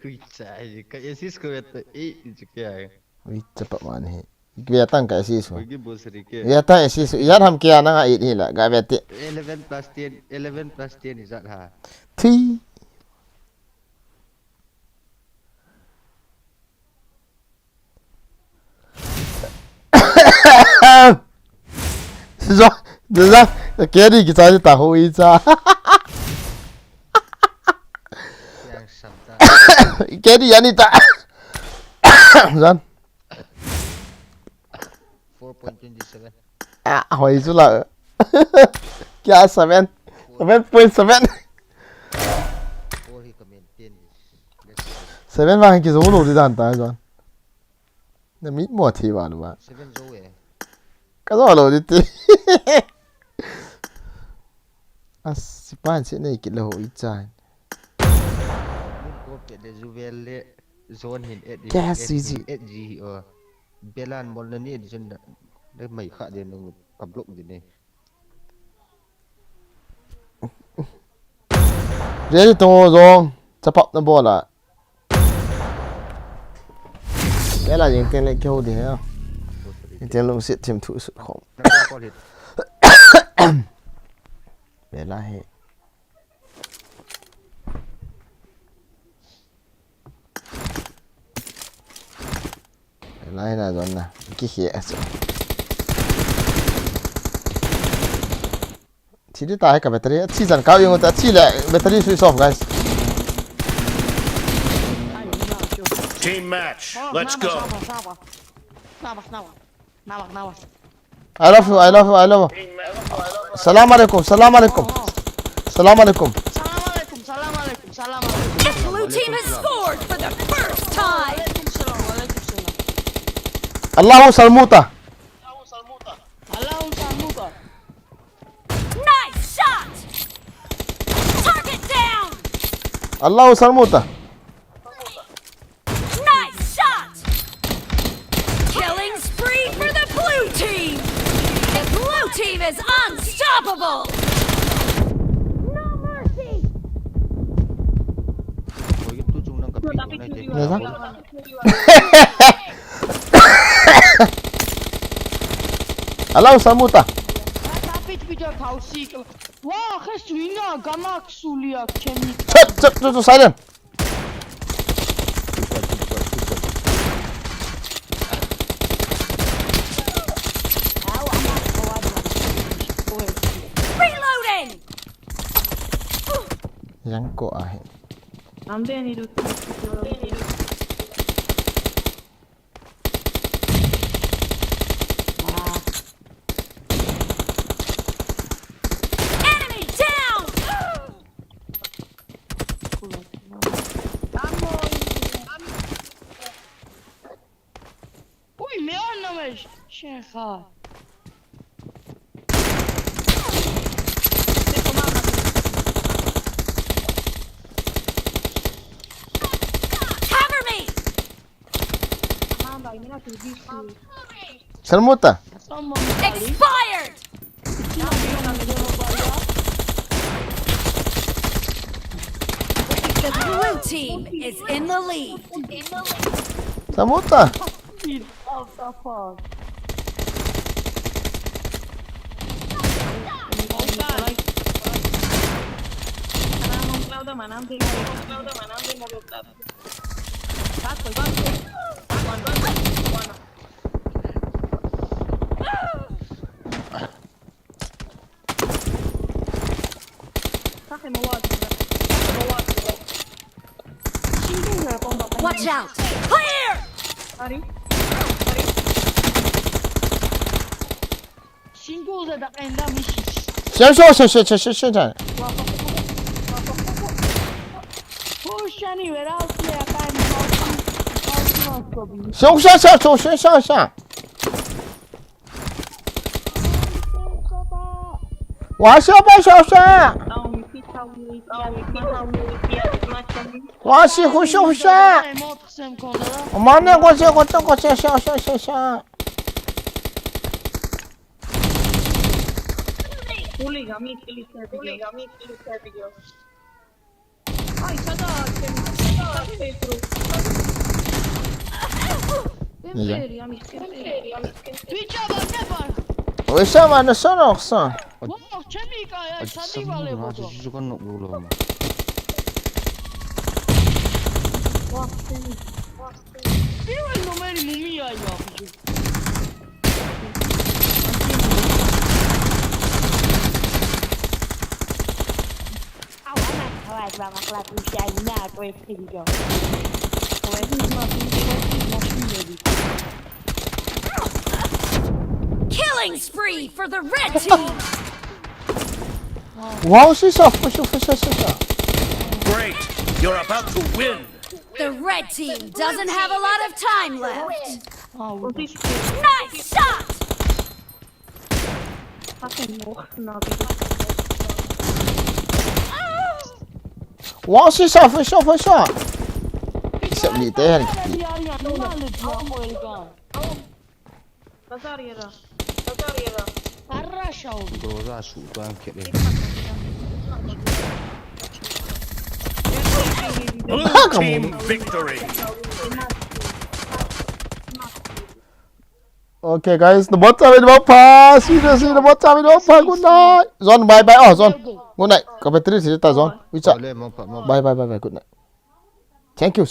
Uicha, ka assist ko vet e, uicha kya. Uicha pa man he. Vet tang ka assist ko. Ko ki bol sari ke. Vet tang assist. Yan ham kya na nga it hi la, ga vet ti. Eleven plus ten, eleven plus ten is that ha? Thi. Zo, zo, zo, kedi ki cha ta ho i cha. Yang sam ta. Kedi ani ta. Zan. Four point twenty seven. Ah, hoi chu la. Kya seven? Seven point seven. Four hi ka maintain. Seven vang kizo lo di dan ta zan. Na mit mo thi ba lu ba. Seven zo e. Ka zo lo di ti. As, sipan si nei kit lo i chan. Ko pe le juvel le zone hin et. Kya si ji. Et ji o. Belan mol na ni di chen da. Le mai kha de nung ka block di ne. Ready to zong. Chapap na bola. Bela jing ten le kyo di ha. Ten lungsit thim thu sut khom. Bela he. Lai na zon na. Ki hi a so. Thi di ta hai ka battery. Thi zan ka yung ta thi le battery switch off, guys. Team match. Let's go. Nabak, nabak. Nabak, nabak. I love you, I love you, I love you. Salam alaikum, salam alaikum. Salam alaikum. Salam alaikum, salam alaikum, salam alaikum. Blue team has scored for the first time. Alaikum salam, alaikum salam. Allahu salmuta. Allahu salmuta. Nice shot! Target down! Allahu salmuta. Nice shot! Killing spree for the blue team! The blue team is unstoppable! No mercy! Nasa? Allahu salmuta. Tapit video thau si. Wa, khas wina ganak sulia kemi. Chat, chat, chat, chat, silent. Reloading! Yang ko ahi. Ande ni du. Enemy down! Ui, me anna me şeha. Cover me! Salmuta. Expired! The blue team is in the lead. Salmuta. Watch out! Clear! Single ze da kenda mi shi. Sen so sen sen sen sen sen. Hoşani ver al ya kan. Sen sen sen sen sen sen. Wa sen ba sen sen. Wa sen hu sen sen. Mane ko sen ko sen ko sen sen sen sen. Uliga mi kili se video. Ai, sada kem. Sada kem. Iya. Kem. Picha bak ne bak. Wesa mana sono sa. Wow, chemi ka ya, chemi wale bodo. Iwe no meri mumi ya ya. Killing spree for the red team! Wow, sisa, push, push, push. Great. You're about to win. The red team doesn't have a lot of time left. Nice shot! Wow, sisa, push, push. Sisa, ni te han. Bazar yara. Arra shau. Doza su tuan kit le. Blue team victory. Okay, guys, nabonchauvin mangpha. Seriously, nabonchauvin mangpha. Good night. John, bye bye. Oh, John. Good night. Ka battery si ta, John. Wicha. Bye bye bye bye. Good night. Thank you.